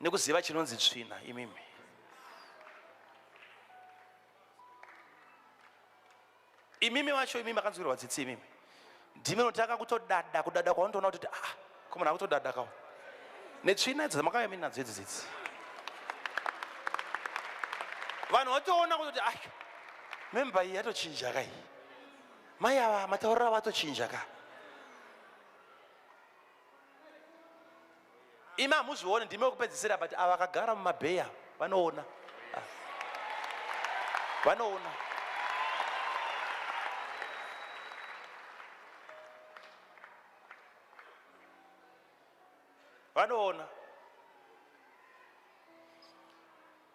nekuziva chinonzi tsvina imimi. Imimi vacho imimi makanzwirwa tsitsi imimi ndimi munotanga kutodada, kudada kwaunotoona kuti ah, ko munhu akutodada kawo netsvina idzo dzamakauya minadzo idzi dzidzi. Vanhu vatoona kutoti ah, memba iyi yatochinja kai, mai ava matauriro avo atochinja ka. Imi hamuzvione, ndimi wekupedzisira, but ava vakagara mumabheya vanoona, ah. Vanoona. Vanoona.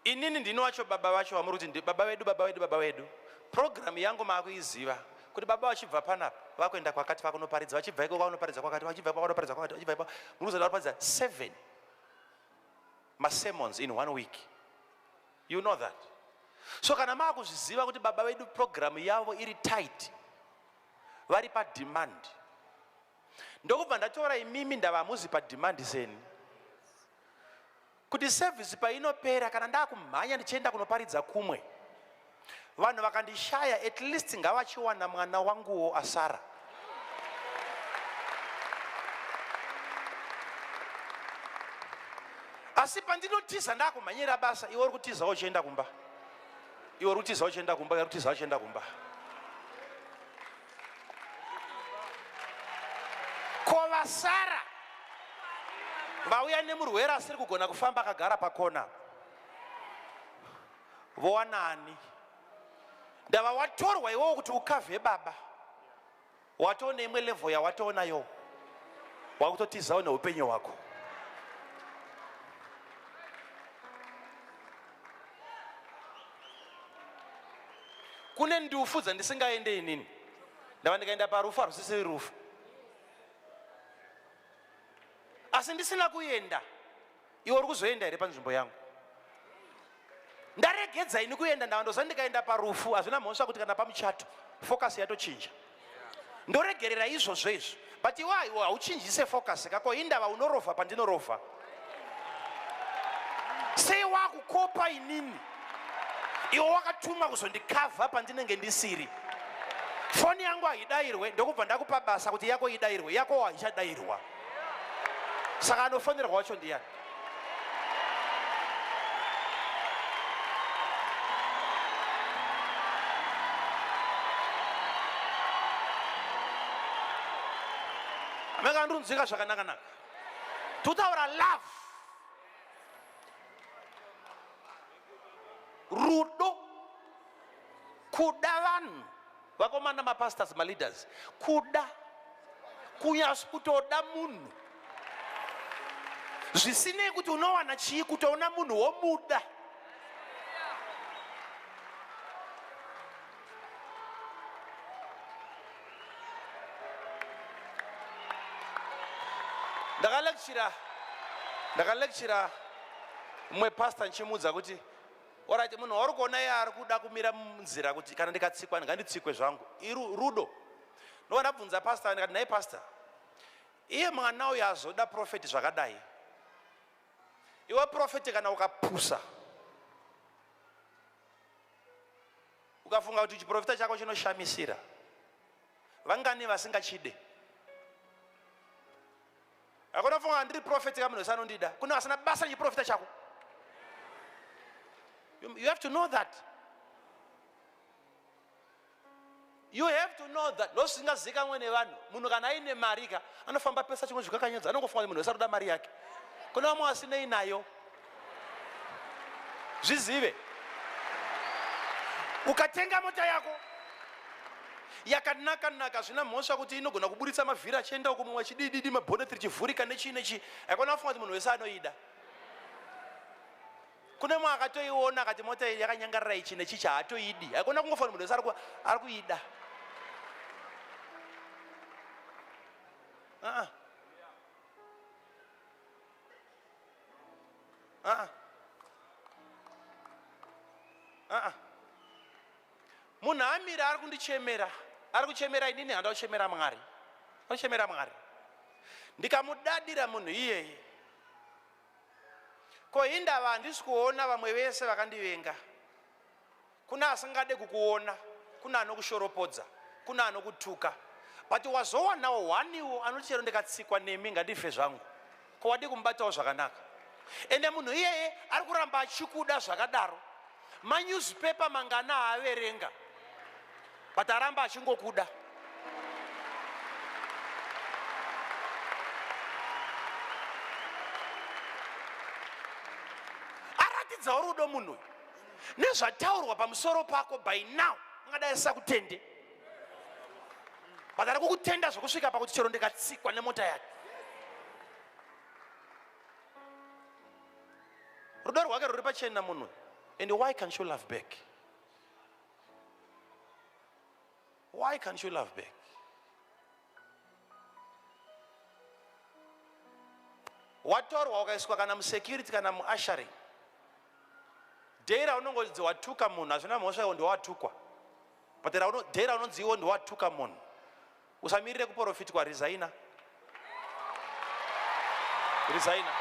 Inini ndini wacho baba vacho vamuri kuti baba vedu, baba vedu, baba vedu. Program yangu maakuiziva kuti baba vachibva panapa vakuenda kwakati vakunoparidza, vachibva ikoko vanoparidza kwakati, vachibva ikoko vanoparidza kwakati, vachibva ikoko muri kuzada vaparidza 7 masermons in 1 week. You know that. So kana maakuzviziva kuti baba vedu program yavo iri tight, vari pademand, ndokubva ndatora imimi ndava hamuzi pademand seni, kuti service painopera kana ndakumhanya ndichienda kunoparidza kumwe, vanhu vakandishaya, at least ngavachiwana mwana wanguwo asara. Asi pandinotiza ndakumhanyira basa, iwe uri kutizawo uchienda kumba, iwe uri kutiza uchienda kumba, iwe uri kutiza uchienda kumba. Ko vasara vauya nemurwere asiri kugona kufamba akagara pakona, vowanani? Ndava watorwa iwowo kuti ukavhe baba, watoona imwe level yawatoonayo, wakutotizawo neupenyu hwako. Kune ndufu dzandisingaende inini, ndava ndikaenda parufu harusisiri rufu, asi ndisina kuenda, iwe uri kuzoenda here panzvimbo yangu? Ndaregedza ini kuenda, ndava ndoziva ndikaenda parufu hazvina mhosva kuti kana pamuchato focus yatochinja, ndoregerera izvozvo izvo. But iwe aiwa, hauchinjise focus kako, indava unorovha pandinorovha. Sei wakukopa inini? Iwe wakatumwa kuzondikavha pandinenge ndisiri. Foni yangu haidairwe, ndokubva ndakupa basa kuti yako idairwe, yako haichadairwa. Saka anofonerwa wacho ndiyani? Ameka andunzwika zvakanaka-naka. Totaura love, rudo, kuda vanhu, vakomana, mapastors, maleaders, kuda kunyasi kutoda munhu zvisinei kuti unowana chii, kutoona munhu womuda. Ndakalekchira mumwe pastor ndichimuudza kuti orit, munhu wauri kuona iye ari kuda kumira munzira kuti kana ndikatsikwa nganditsikwe zvangu, iru rudo. Ndobva ndabvunza pastor ndikati, nhai pastor, iye mwana uyu azoda profeti zvakadai, iwe profeti kana ukapusa ukafunga kuti chiprofita chako chinoshamisira, vangani vasingachide? Hakuna funga ndiri profeti ka, munhu wese anondida. Kune vasina basa nechiprofita chako. You have to know that. You have to know that. Ndozvisingazikanwe nevanhu. Munhu kana aine mari ka, anofamba pesa chimwe zvikakanyadza, anongofunga kuti munhu wese anoda mari yake. Kune vamwe vasinei nayo. Zvizive. Ukatenga mota yako, Yakanaka naka zvina mhosva kuti inogona kuburitsa mavhiri achienda uko mumwe achidididi mabhoneti richivhurika nechii nechii. Haikona kufunga kuti munhu wese anoida. Kune mumwe akatoiona akati mota iyi yakanyangarira ichi nechichi haatoidi. Haikona kungofunga kuti munhu wese ari kuida. Uh-uh. Uh-uh. Uh-uh. Munhu amire ari kundichemera, ari kuchemera inini, handa kuchemera Mwari, ari kuchemera Mwari. Ndikamudadira munhu iyeye, ko hindava handisi kuona vamwe vese vakandivenga? Kune asingade kukuona, kune anokushoropodza, kune anokutuka, but wazowanawo hwaniwo anoti chero ndikatsikwa nemi ngandife zvangu. Ko wadii kumubatawo zvakanaka? Ende munhu iyeye ari kuramba achikuda zvakadaro. Manewspaper mangana aaverenga but aramba achingokuda. Aratidzawo rudo munhu uyu. Nezvataurwa pamusoro pako by now angadai asisakutende. But ari kukutenda zvekusvika pakuti chero ndikatsikwa nemota yake. Rudo rwake ruri pachena munhu. And why can't you love back? Why can't you love back? Watorwa ukaiswa kana musecurity kana muushering. Day raunongonzi watuka munhu hazvina mhosva iwo ndiwatukwa. But day raunonzi iwo ndiwatuka munhu. Usamirire kuprofitwa, resigna. Resigna.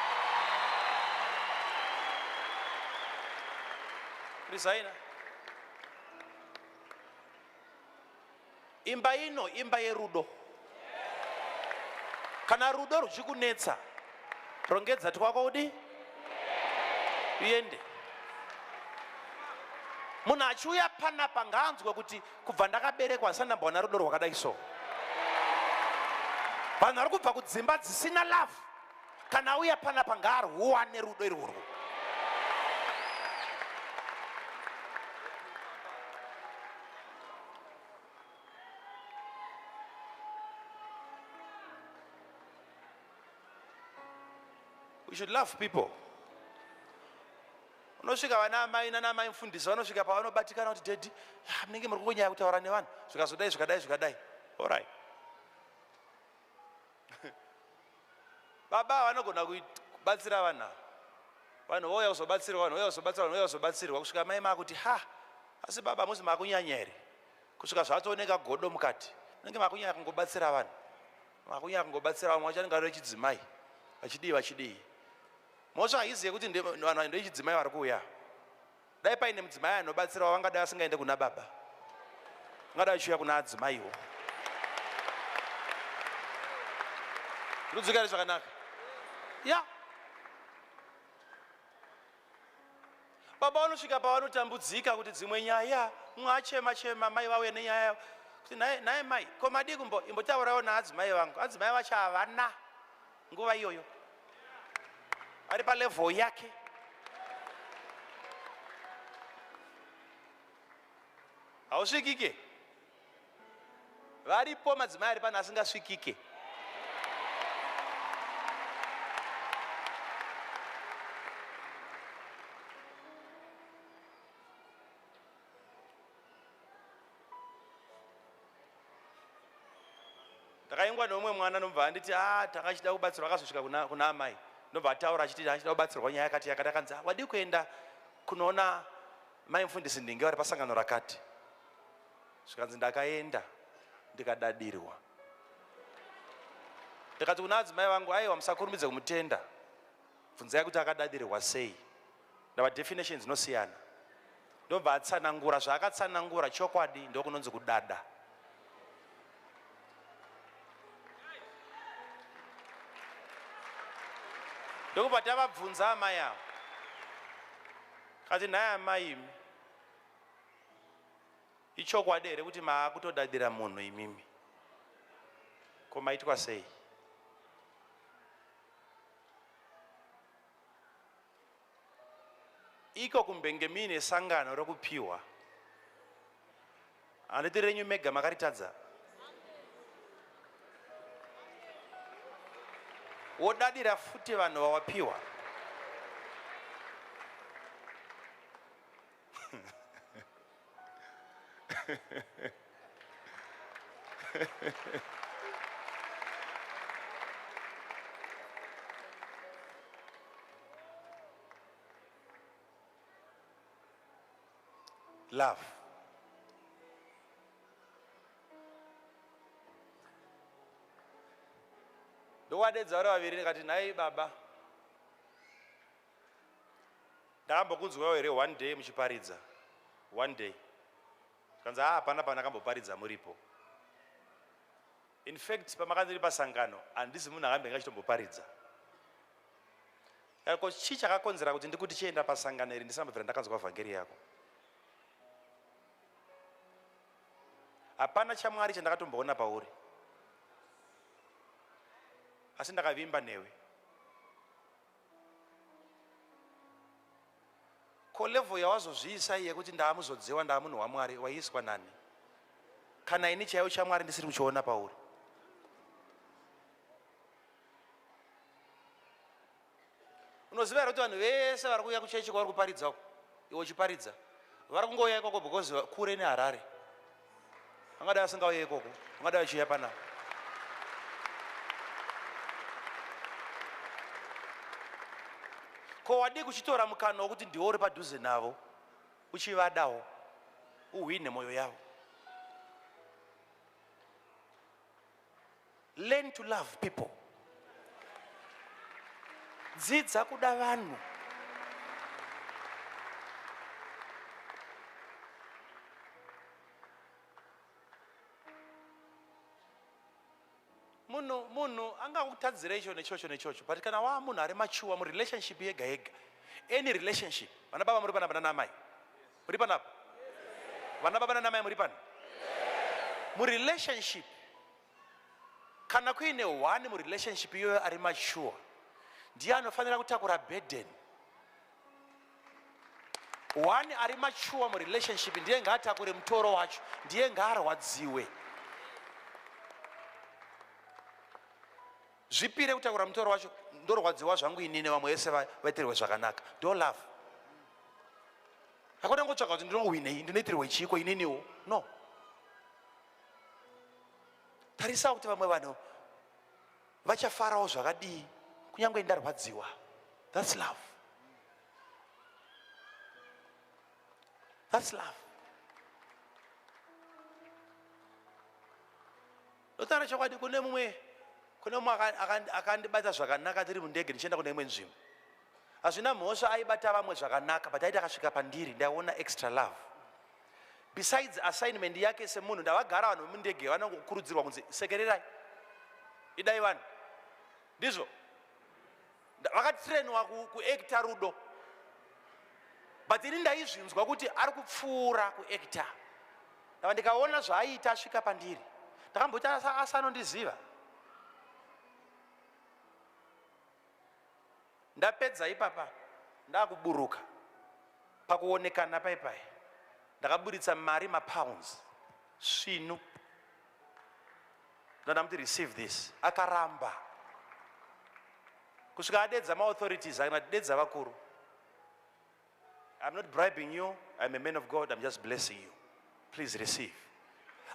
Resigna. Imba ino imba yerudo. Kana rudo ruchikunetsa, rongedza twako udi uende. Munhu achiuya panapa ngaanzwe kuti kubva ndakaberekwa handisati ndambowana rudo rwakadai so. Vanhu vari kubva kudzimba dzisina love, kana auya panapa ngaarwuwane rudo irworwo. We should love people. Unosvika vana amai nana amai mfundisi vanosvika pavanobatikana kuti daddy, ah, munenge muri kungonyaya kutaura nevanhu zvikazodai zvikadai zvikadai. All right. Baba vanogona kubatsira vanhu ava. Vanhu vouya kuzobatsirwa, vanhu vouya kuzobatsirwa, vanhu vouya kuzobatsirwa kusvika mai makuti ha, asi baba muzi makunyanya here? Kusvika zvatooneka godo mukati. Munenge makunyanya kungobatsira vanhu. Makunyanya kungobatsira vamwe vacho vanenge vari vechidzimai. Vachidii vachidii. Mhosva haizi yekuti vanhu ndevechidzimai vari kuuya. Dai paine mudzimai anobatsirawo vangadai vasingaende kuna baba. Vangadai vachiuya kuna adzimaiwo. Rudzika zvakanaka. Ya. Baba vanosvika pavanotambudzika kuti dzimwe nyaya mumwe achema chema mai vauya nenyaya yavo kuti nhai mai ko madii kumbo imbotaurawo naadzimai vangu adzimai vacho havana nguva iyoyo ari palevel yake hausvikike varipo madzimai ari pano asingasvikike Ndakaingwa neumwe mwana ndobva anditi ah tanga achida kubatsirwa akazosvika kuna, kuna amai ndobva ataura achiti achida kubatsirwa nyaya yakati yakati akanzi ah, wadii kuenda kunoona mai mufundisi ndinge vari pasangano rakati zvikanzi ndakaenda ndikadadirwa ndikati kuna adzimai vangu aiwa musakurumidze kumutenda Bvunzai kuti akadadirwa sei. Ndava definition dzinosiyana. Ndobva atsanangura zvaakatsanangura chokwadi ndokunonzi kudada. Ndokubva tavabvunza amai ava. Kati nhai amai imi. Ichokwadi here kuti maakutodadira munhu imimi? Ko maitwa sei? Iko kumbenge muine sangano rokupiwa Handiti renyu mega makaritadza. Wodadira futi vanhu vawapiwa. Love. Ndowadedza vari vaviri ndikati nhai baba ndakambokunzwawo here one day muchiparidza one day zvikanzi haa hapana pandakamboparidza muripo In fact pamakandiri pasangano handisi munhu akambenge achitomboparidza. Ko chii chakakonzera kuti ndikuti chienda pasangano iri ndisina kubvira ndakanzwa vhangeri yako? Hapana chaMwari chandakatomboona pauri. Asi ndakavimba newe. Ko level yawazozviisa iyi yekuti ndaamuzodziwa ndaamunhu waMwari waiiswa nani? Kana ini chaiwo chaMwari ndisiri kuchiona pauri. Unoziva here kuti vanhu vese vari kuuya kuchechi kwauri kuparidza uko, iwe uchiparidza, vari kungouya ikoko because kure neHarare. Vangadai vasingauye ikoko, vangadai vachiuya panapa. Ko wadii kuchitora mukana wokuti ndiwe uri padhuze navo uchivadawo uhwinhe mwoyo yavo. Learn to love people. Dzidza kuda vanhu. Munhu munhu angakutadzira icho nechocho nechocho but kana waa munhu ari mature murelationship yega yega any relationship vana baba muri panapa nana amai muri panapa vana baba nana mai muri pano murelationship kana kuine one murelationship iyoyo ari mature ndiye anofanira kutakura burden one ari mature murelationship ndiye ngaatakure mutoro wacho ndiye ngaarwadziwe Zvipire kutakura mutoro wacho ndorwadziwa zvangu inini vamwe vese vaitirwe zvakanaka ndo love hakuna ngotsvaga kuti ndinohwinei ndinoitirwe chiiko ininiwo no tarisa kuti vamwe vanhu vachafarawo zvakadii kunyange ndarwadziwa thats love thats love Ndotaura chokwadi kune mumwe kune mumwe akandibata zvakanaka tiri mundege ndichienda kune imwe nzvimbo. Hazvina mhosva aibata vamwe zvakanaka but aiti akasvika pandiri ndaiona extra love. Besides assignment yake semunhu ndavagara vanhu vemundege vanongokurudzirwa kunzi sekererai. Idai vanhu. Ndizvo. Vakatrainwa kuacta rudo. But ini ndaizvinzwa kuti ari kupfuura kuacta. Ndava ndikaona zvaaiita asvika pandiri. Ndakamboti asi anondiziva. Ndapedza ipapa ndakuburuka pakuonekana paipai ndakaburitsa mari mapounds svinu ndandamuti receive this akaramba kusvika adedza maauthorities akana dedza vakuru I'm not bribing you. I'm a man of God. I'm just blessing you. Please receive.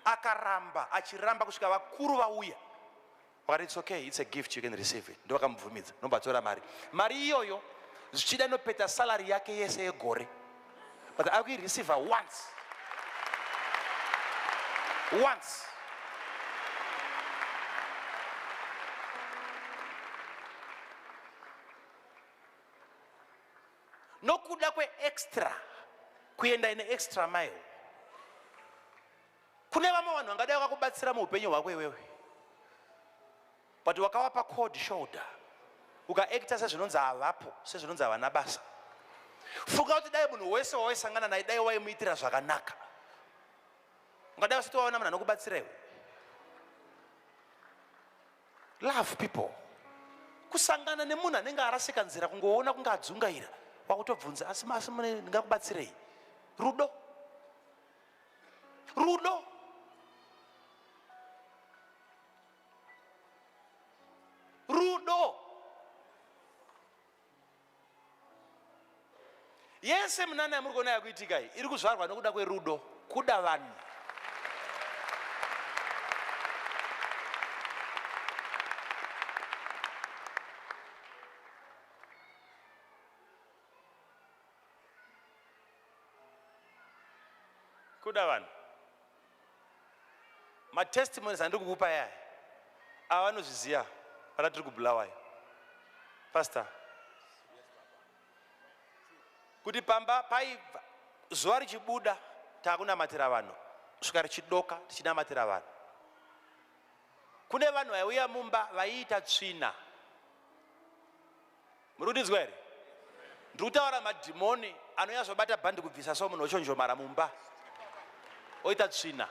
Akaramba, achiramba kusvika vakuru vauya. Vakati it's okay, it's a gift, you can receive it. Ndovakamubvumidza, ndobatora mari. Mari iyoyo zvichida inopeta salary yake yese yegore. But akuireceiver once. Once. Nokuda kweextra kuenda ine extra mile kune vamwe vanhu vangadai vakakubatsira muupenyu hwako iwewe but wakavapa cold shoulder ukaacta sezvinonzi havapo sezvinonzi havana basa funga kuti dai munhu wese wawaisangana naye dai waimuitira zvakanaka ungadai usati waona munhu anokubatsira iwe Love people. Kusangana nemunhu anenge arasika nzira kungoona kunge adzungaira wakutobvunza asi asi mune ndingakubatsirei? Rudo. Rudo. Rudo. Yese munana yamuri kuona yakuitika iyi iri kuzvarwa nokuda kwerudo, kuda vanhu. Kuda vanhu. Matestimonies andiri kukupa yaya ava vanozviziva pana tiri kubulawayo. Pastor, kuti pamba paibva zuva richibuda takunamatira vanhu svika richidoka tichinamatira vanhu. Kune vanhu vaiuya mumba vaiita tsvina. Muri kundinzwa here? Ndiri kutaura madhimoni anonyatsobata bhandi kubvisa so munhu ochonjomara mumba oita tsvina.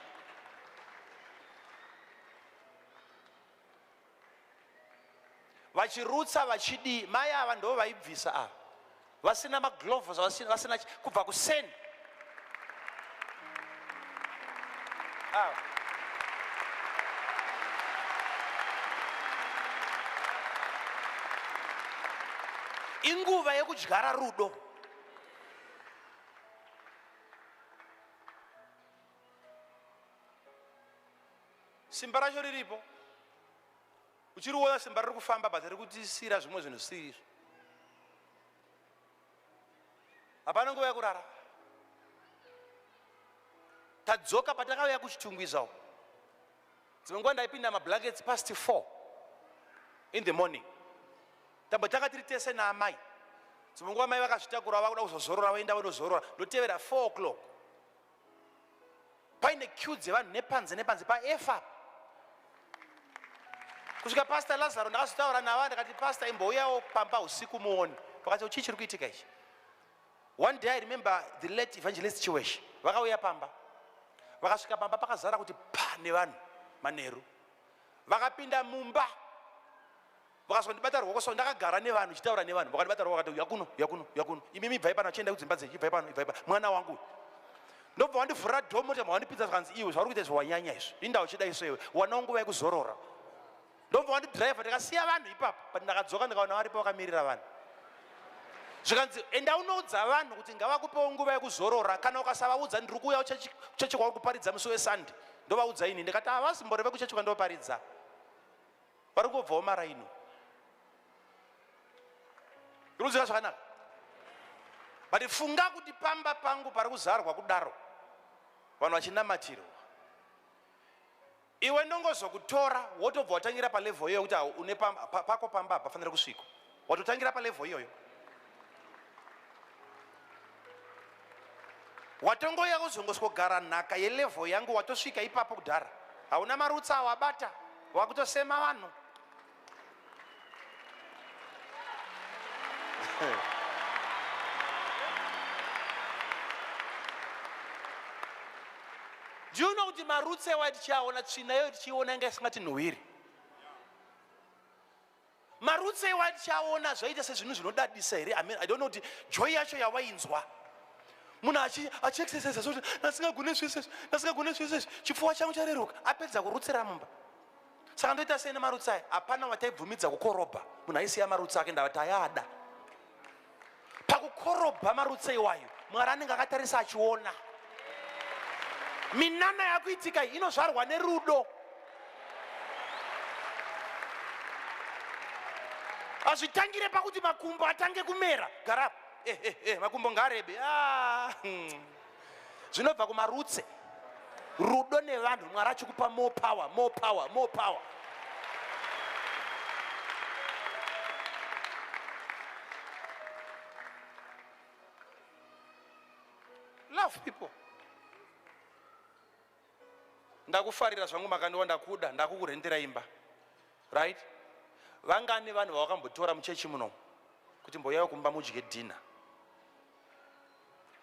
Vachirutsa vachidii, mai ava ndo vaibvisa ava vasina magloves, vasina, vasina kubva kuseni ava. Inguva yekudyara rudo. Simba racho riripo. Uchiriona simba riri kufamba but riri kutisira zvimwe zvinhu zvisiri izvo. Hapana nguva yekurara. Tadzoka patakauya kuChitungwiza uko. Dzimwe nguva ndaipinda mablankets past 4 in the morning. Tambotanga tiri tese naamai. Dzimwe nguva mai vakazvitakura vakuda kuzozorora voenda vonozorora. Ndotevera 4 o'clock. Paine queue dzevanhu nepanze nepanze paefa. Kusvika Pastor Lazaro ndakazotaura navo ndakati Pastor imbouyawo pamba usiku muone. Vakati chii chiri kuitika ichi? One day I remember the late evangelist Chiwesh vakauya pamba. Vakasvika pamba pakazara kuti pa nevanhu manheru. Vakapinda mumba vakazondibata ruoko so ndakagara nevanhu chitaura nevanhu vakandibata ruoko vakati uya kuno uya kuno uya kuno imimi ibvai pano achienda kudzimba dzenyu ibvai pano ibvai pano mwana wangu ndobva wandivhurira dhoo mota mawandipinza zvakanzi iwe zvauri kuita izvi wanyanya izvi inda uchida iso iwe wanawo nguva yekuzorora ndobva wandidhiraivha ndikasiya vanhu ipapo but ndakadzoka ndikaona varipo vakamirira vanhu zvikanzi enda unoudza vanhu kuti ngavakupewo nguva yekuzorora kana ukasavaudza ndiri kuuya kuchechi kwauri kuparidza musi wesunday ndovaudza ini ndikati havasimbori vekuchechi kwandoparidza vari kungobvawo maraino ruziva zvakanaka but funga kuti pamba pangu pari kuzarwa kudaro vanhu vachinamatirwa iwe ndongozokutora wotobva watangira palevel iyoyo kuti une pako pamba hapafanira kusvikwa watotangira palevel iyoyo watongouya kuzongoswogara nhaka yelevel yangu watosvika ipapo kudhara hauna marutsa awabata wakutosema vanhu Do you know kuti marutsi ewa tichiaona tsvina iyoyo tichiiona inga isingatinhuhwiri marutsi ewa tichiaona zvaita sezvinhu zvinodadisa here I mean, i don't know kuti joy yacho yawainzwa munhu achiexercise soti ndasingagone zvese izvi ndasingagone zvese izvi chipfuwa changu chareruka apedza kurutsira mumba saka ndoita sei nemarutsi aya hapana wataibvumidza kukorobha munhu aisiya marutsi ake ndava tayada pakukorobha marutsi iwayo mwari anenge akatarisa achiona minana yakuitika iyi inozvarwa nerudo hazvitangire pakuti makumbo atange kumera garapo eh, eh, eh, makumbo ngaarebe ah, Zvinobva kumarutse rudo nevanhu mwari achikupa more power more power more power love people ndakufarira zvangu makandiwa ndakuda ndakukurendera imba right vangani vanhu vawakambotora muchechi muno kuti mboyawo kumba mudye dhina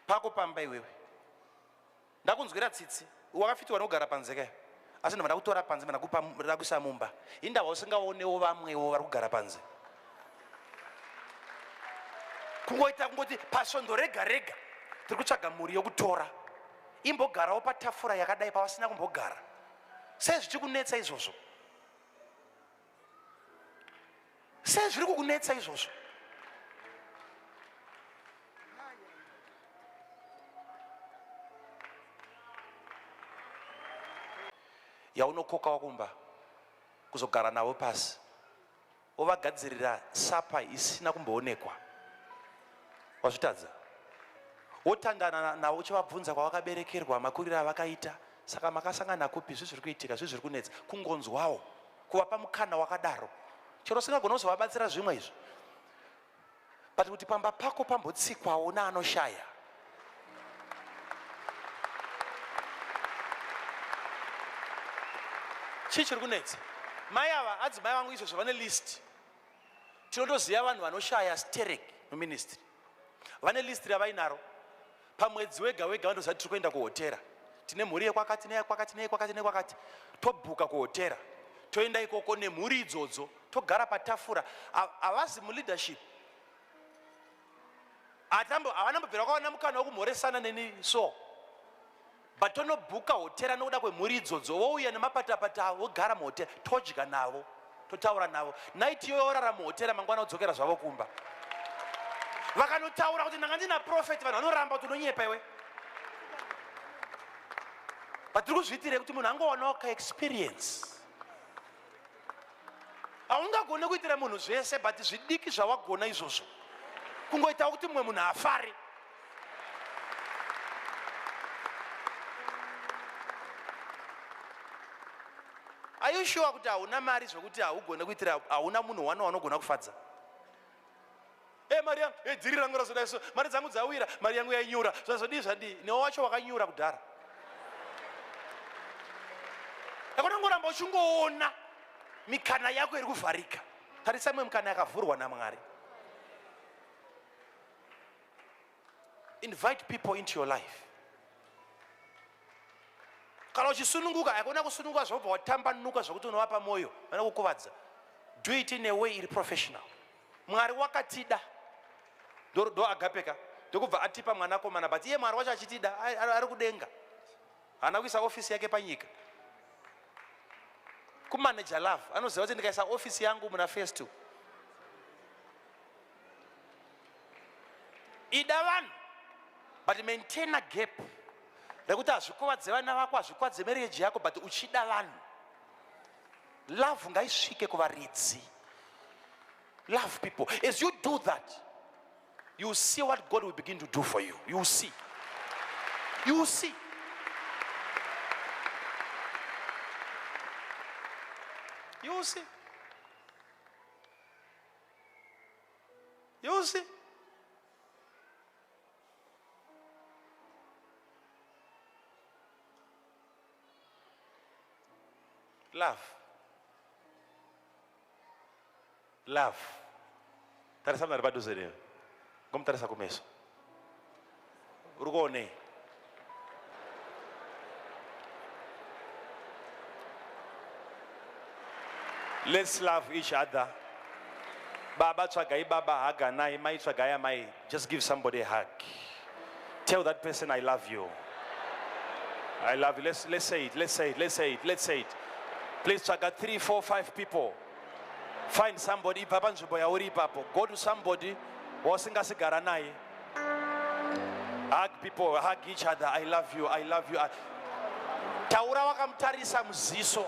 pako pamba iwewe ndakunzwira tsitsi wakafitiwa nokugara panze kaya asi ndobva ndakutora panze ndakupa ndakuisa mumba indava usingaonewo vamwewo vari kugara panze kungoita kungoti pasvondo rega rega tiri kutsvaga mhuri yokutora Imbogarawo patafura yakadai pavasina kumbogara. Sei zvichikunetsa izvozvo? Sei zviri kukunetsa izvozvo? Yaunokokawo kumba kuzogara navo pasi wovagadzirira sapa isina kumboonekwa wazvitadza wotandana navo uchivabvunza kwavakaberekerwa makuriro avakaita saka makasangana kupi zvi zviri kuitika zvi zviri kunetsa kungonzwawo kuvapa mukana wakadaro chero usingagona kuzovabatsira zvimwe izvi but kuti pamba pako pambotsikwawo naanoshaya chii chiri kunetsa mai ava adzimai vangu izvozvo vane list tinotoziva vanhu vanoshaya sterek muministry vane list ravainaro pamwedzi wega wega vanotoziva tiri kuenda kuhotera tine mhuri yekwakati neyekwakati neyekwakati neyekwakati tobhuka kuhotera toenda ikoko nemhuri idzodzo togara patafura havazi muleadership havana mbobvira vakawana mukana wekumhoresana neni so but tonobhuka hotera nokuda kwemhuri idzodzo vouya nemapatapata avo vogara muhotera todya navo totaura navo night iyoyo vorara muhotera mangwana vodzokera zvavo kumba vakanotaura kuti ndanga ndina profeti vanhu vanoramba kuti unonyepa iwe but tiri kuzviitirei kuti munhu angowanawo kaexperience haungagone kuitira munhu zvese but zvidiki zvawagona izvozvo kungoitawo kuti mumwe munhu afare Are you sure kuti hauna mari zvekuti haugone kuitira hauna munhu wani wanogona kufadza? Hey, mari yangu hey, dhiri rangu razodai so mari dzangu dzawira mari yangu yainyura zvazodii zvadii newe wacho wakanyura kudhara yakunongoramba uchingoona mikana yako iri kuvharika tarisa imwe mikana yakavhurwa namwari invite people into your life kana uchisununguka haikona kusununguka zvobva watambanuka zvekuti unovapa mwoyo vana kukuvadza do it in a way iri professional mwari wakatida ndo agapeka ndokubva atipa mwanakomana but iye mwari wacho achitida ari kudenga haana kuisa ofisi yake panyika kumanager love anoziva kuti ndikaisa ofisi yangu muna festo ida vanhu but maintain a gap rekuti hazvikuvadze vana vako hazvikuvadze marriage yako but uchida vanhu love ngaisvike kuvaridzi love people as you do that you see what god will begin to do for you you see you see you see You see? Love. Love. Tarisa munhu ari padhuze newe. Ngomutarisa kumeso. Uri kuonei? Let's love each other. Baba tsvagai baba haganai, mai tsvagai amai. Just give somebody a hug. Tell that person I love you. I love you. Let's, let's say it. Let's say it. Let's say it. Let's say it. Please tsvaga three, four, five people. Find somebody ibva panzvimbo yauri ipapo. Go to somebody wausingasigara naye. Hug people, hug each other. I love you. I love you. Taura wakamutarisa muziso.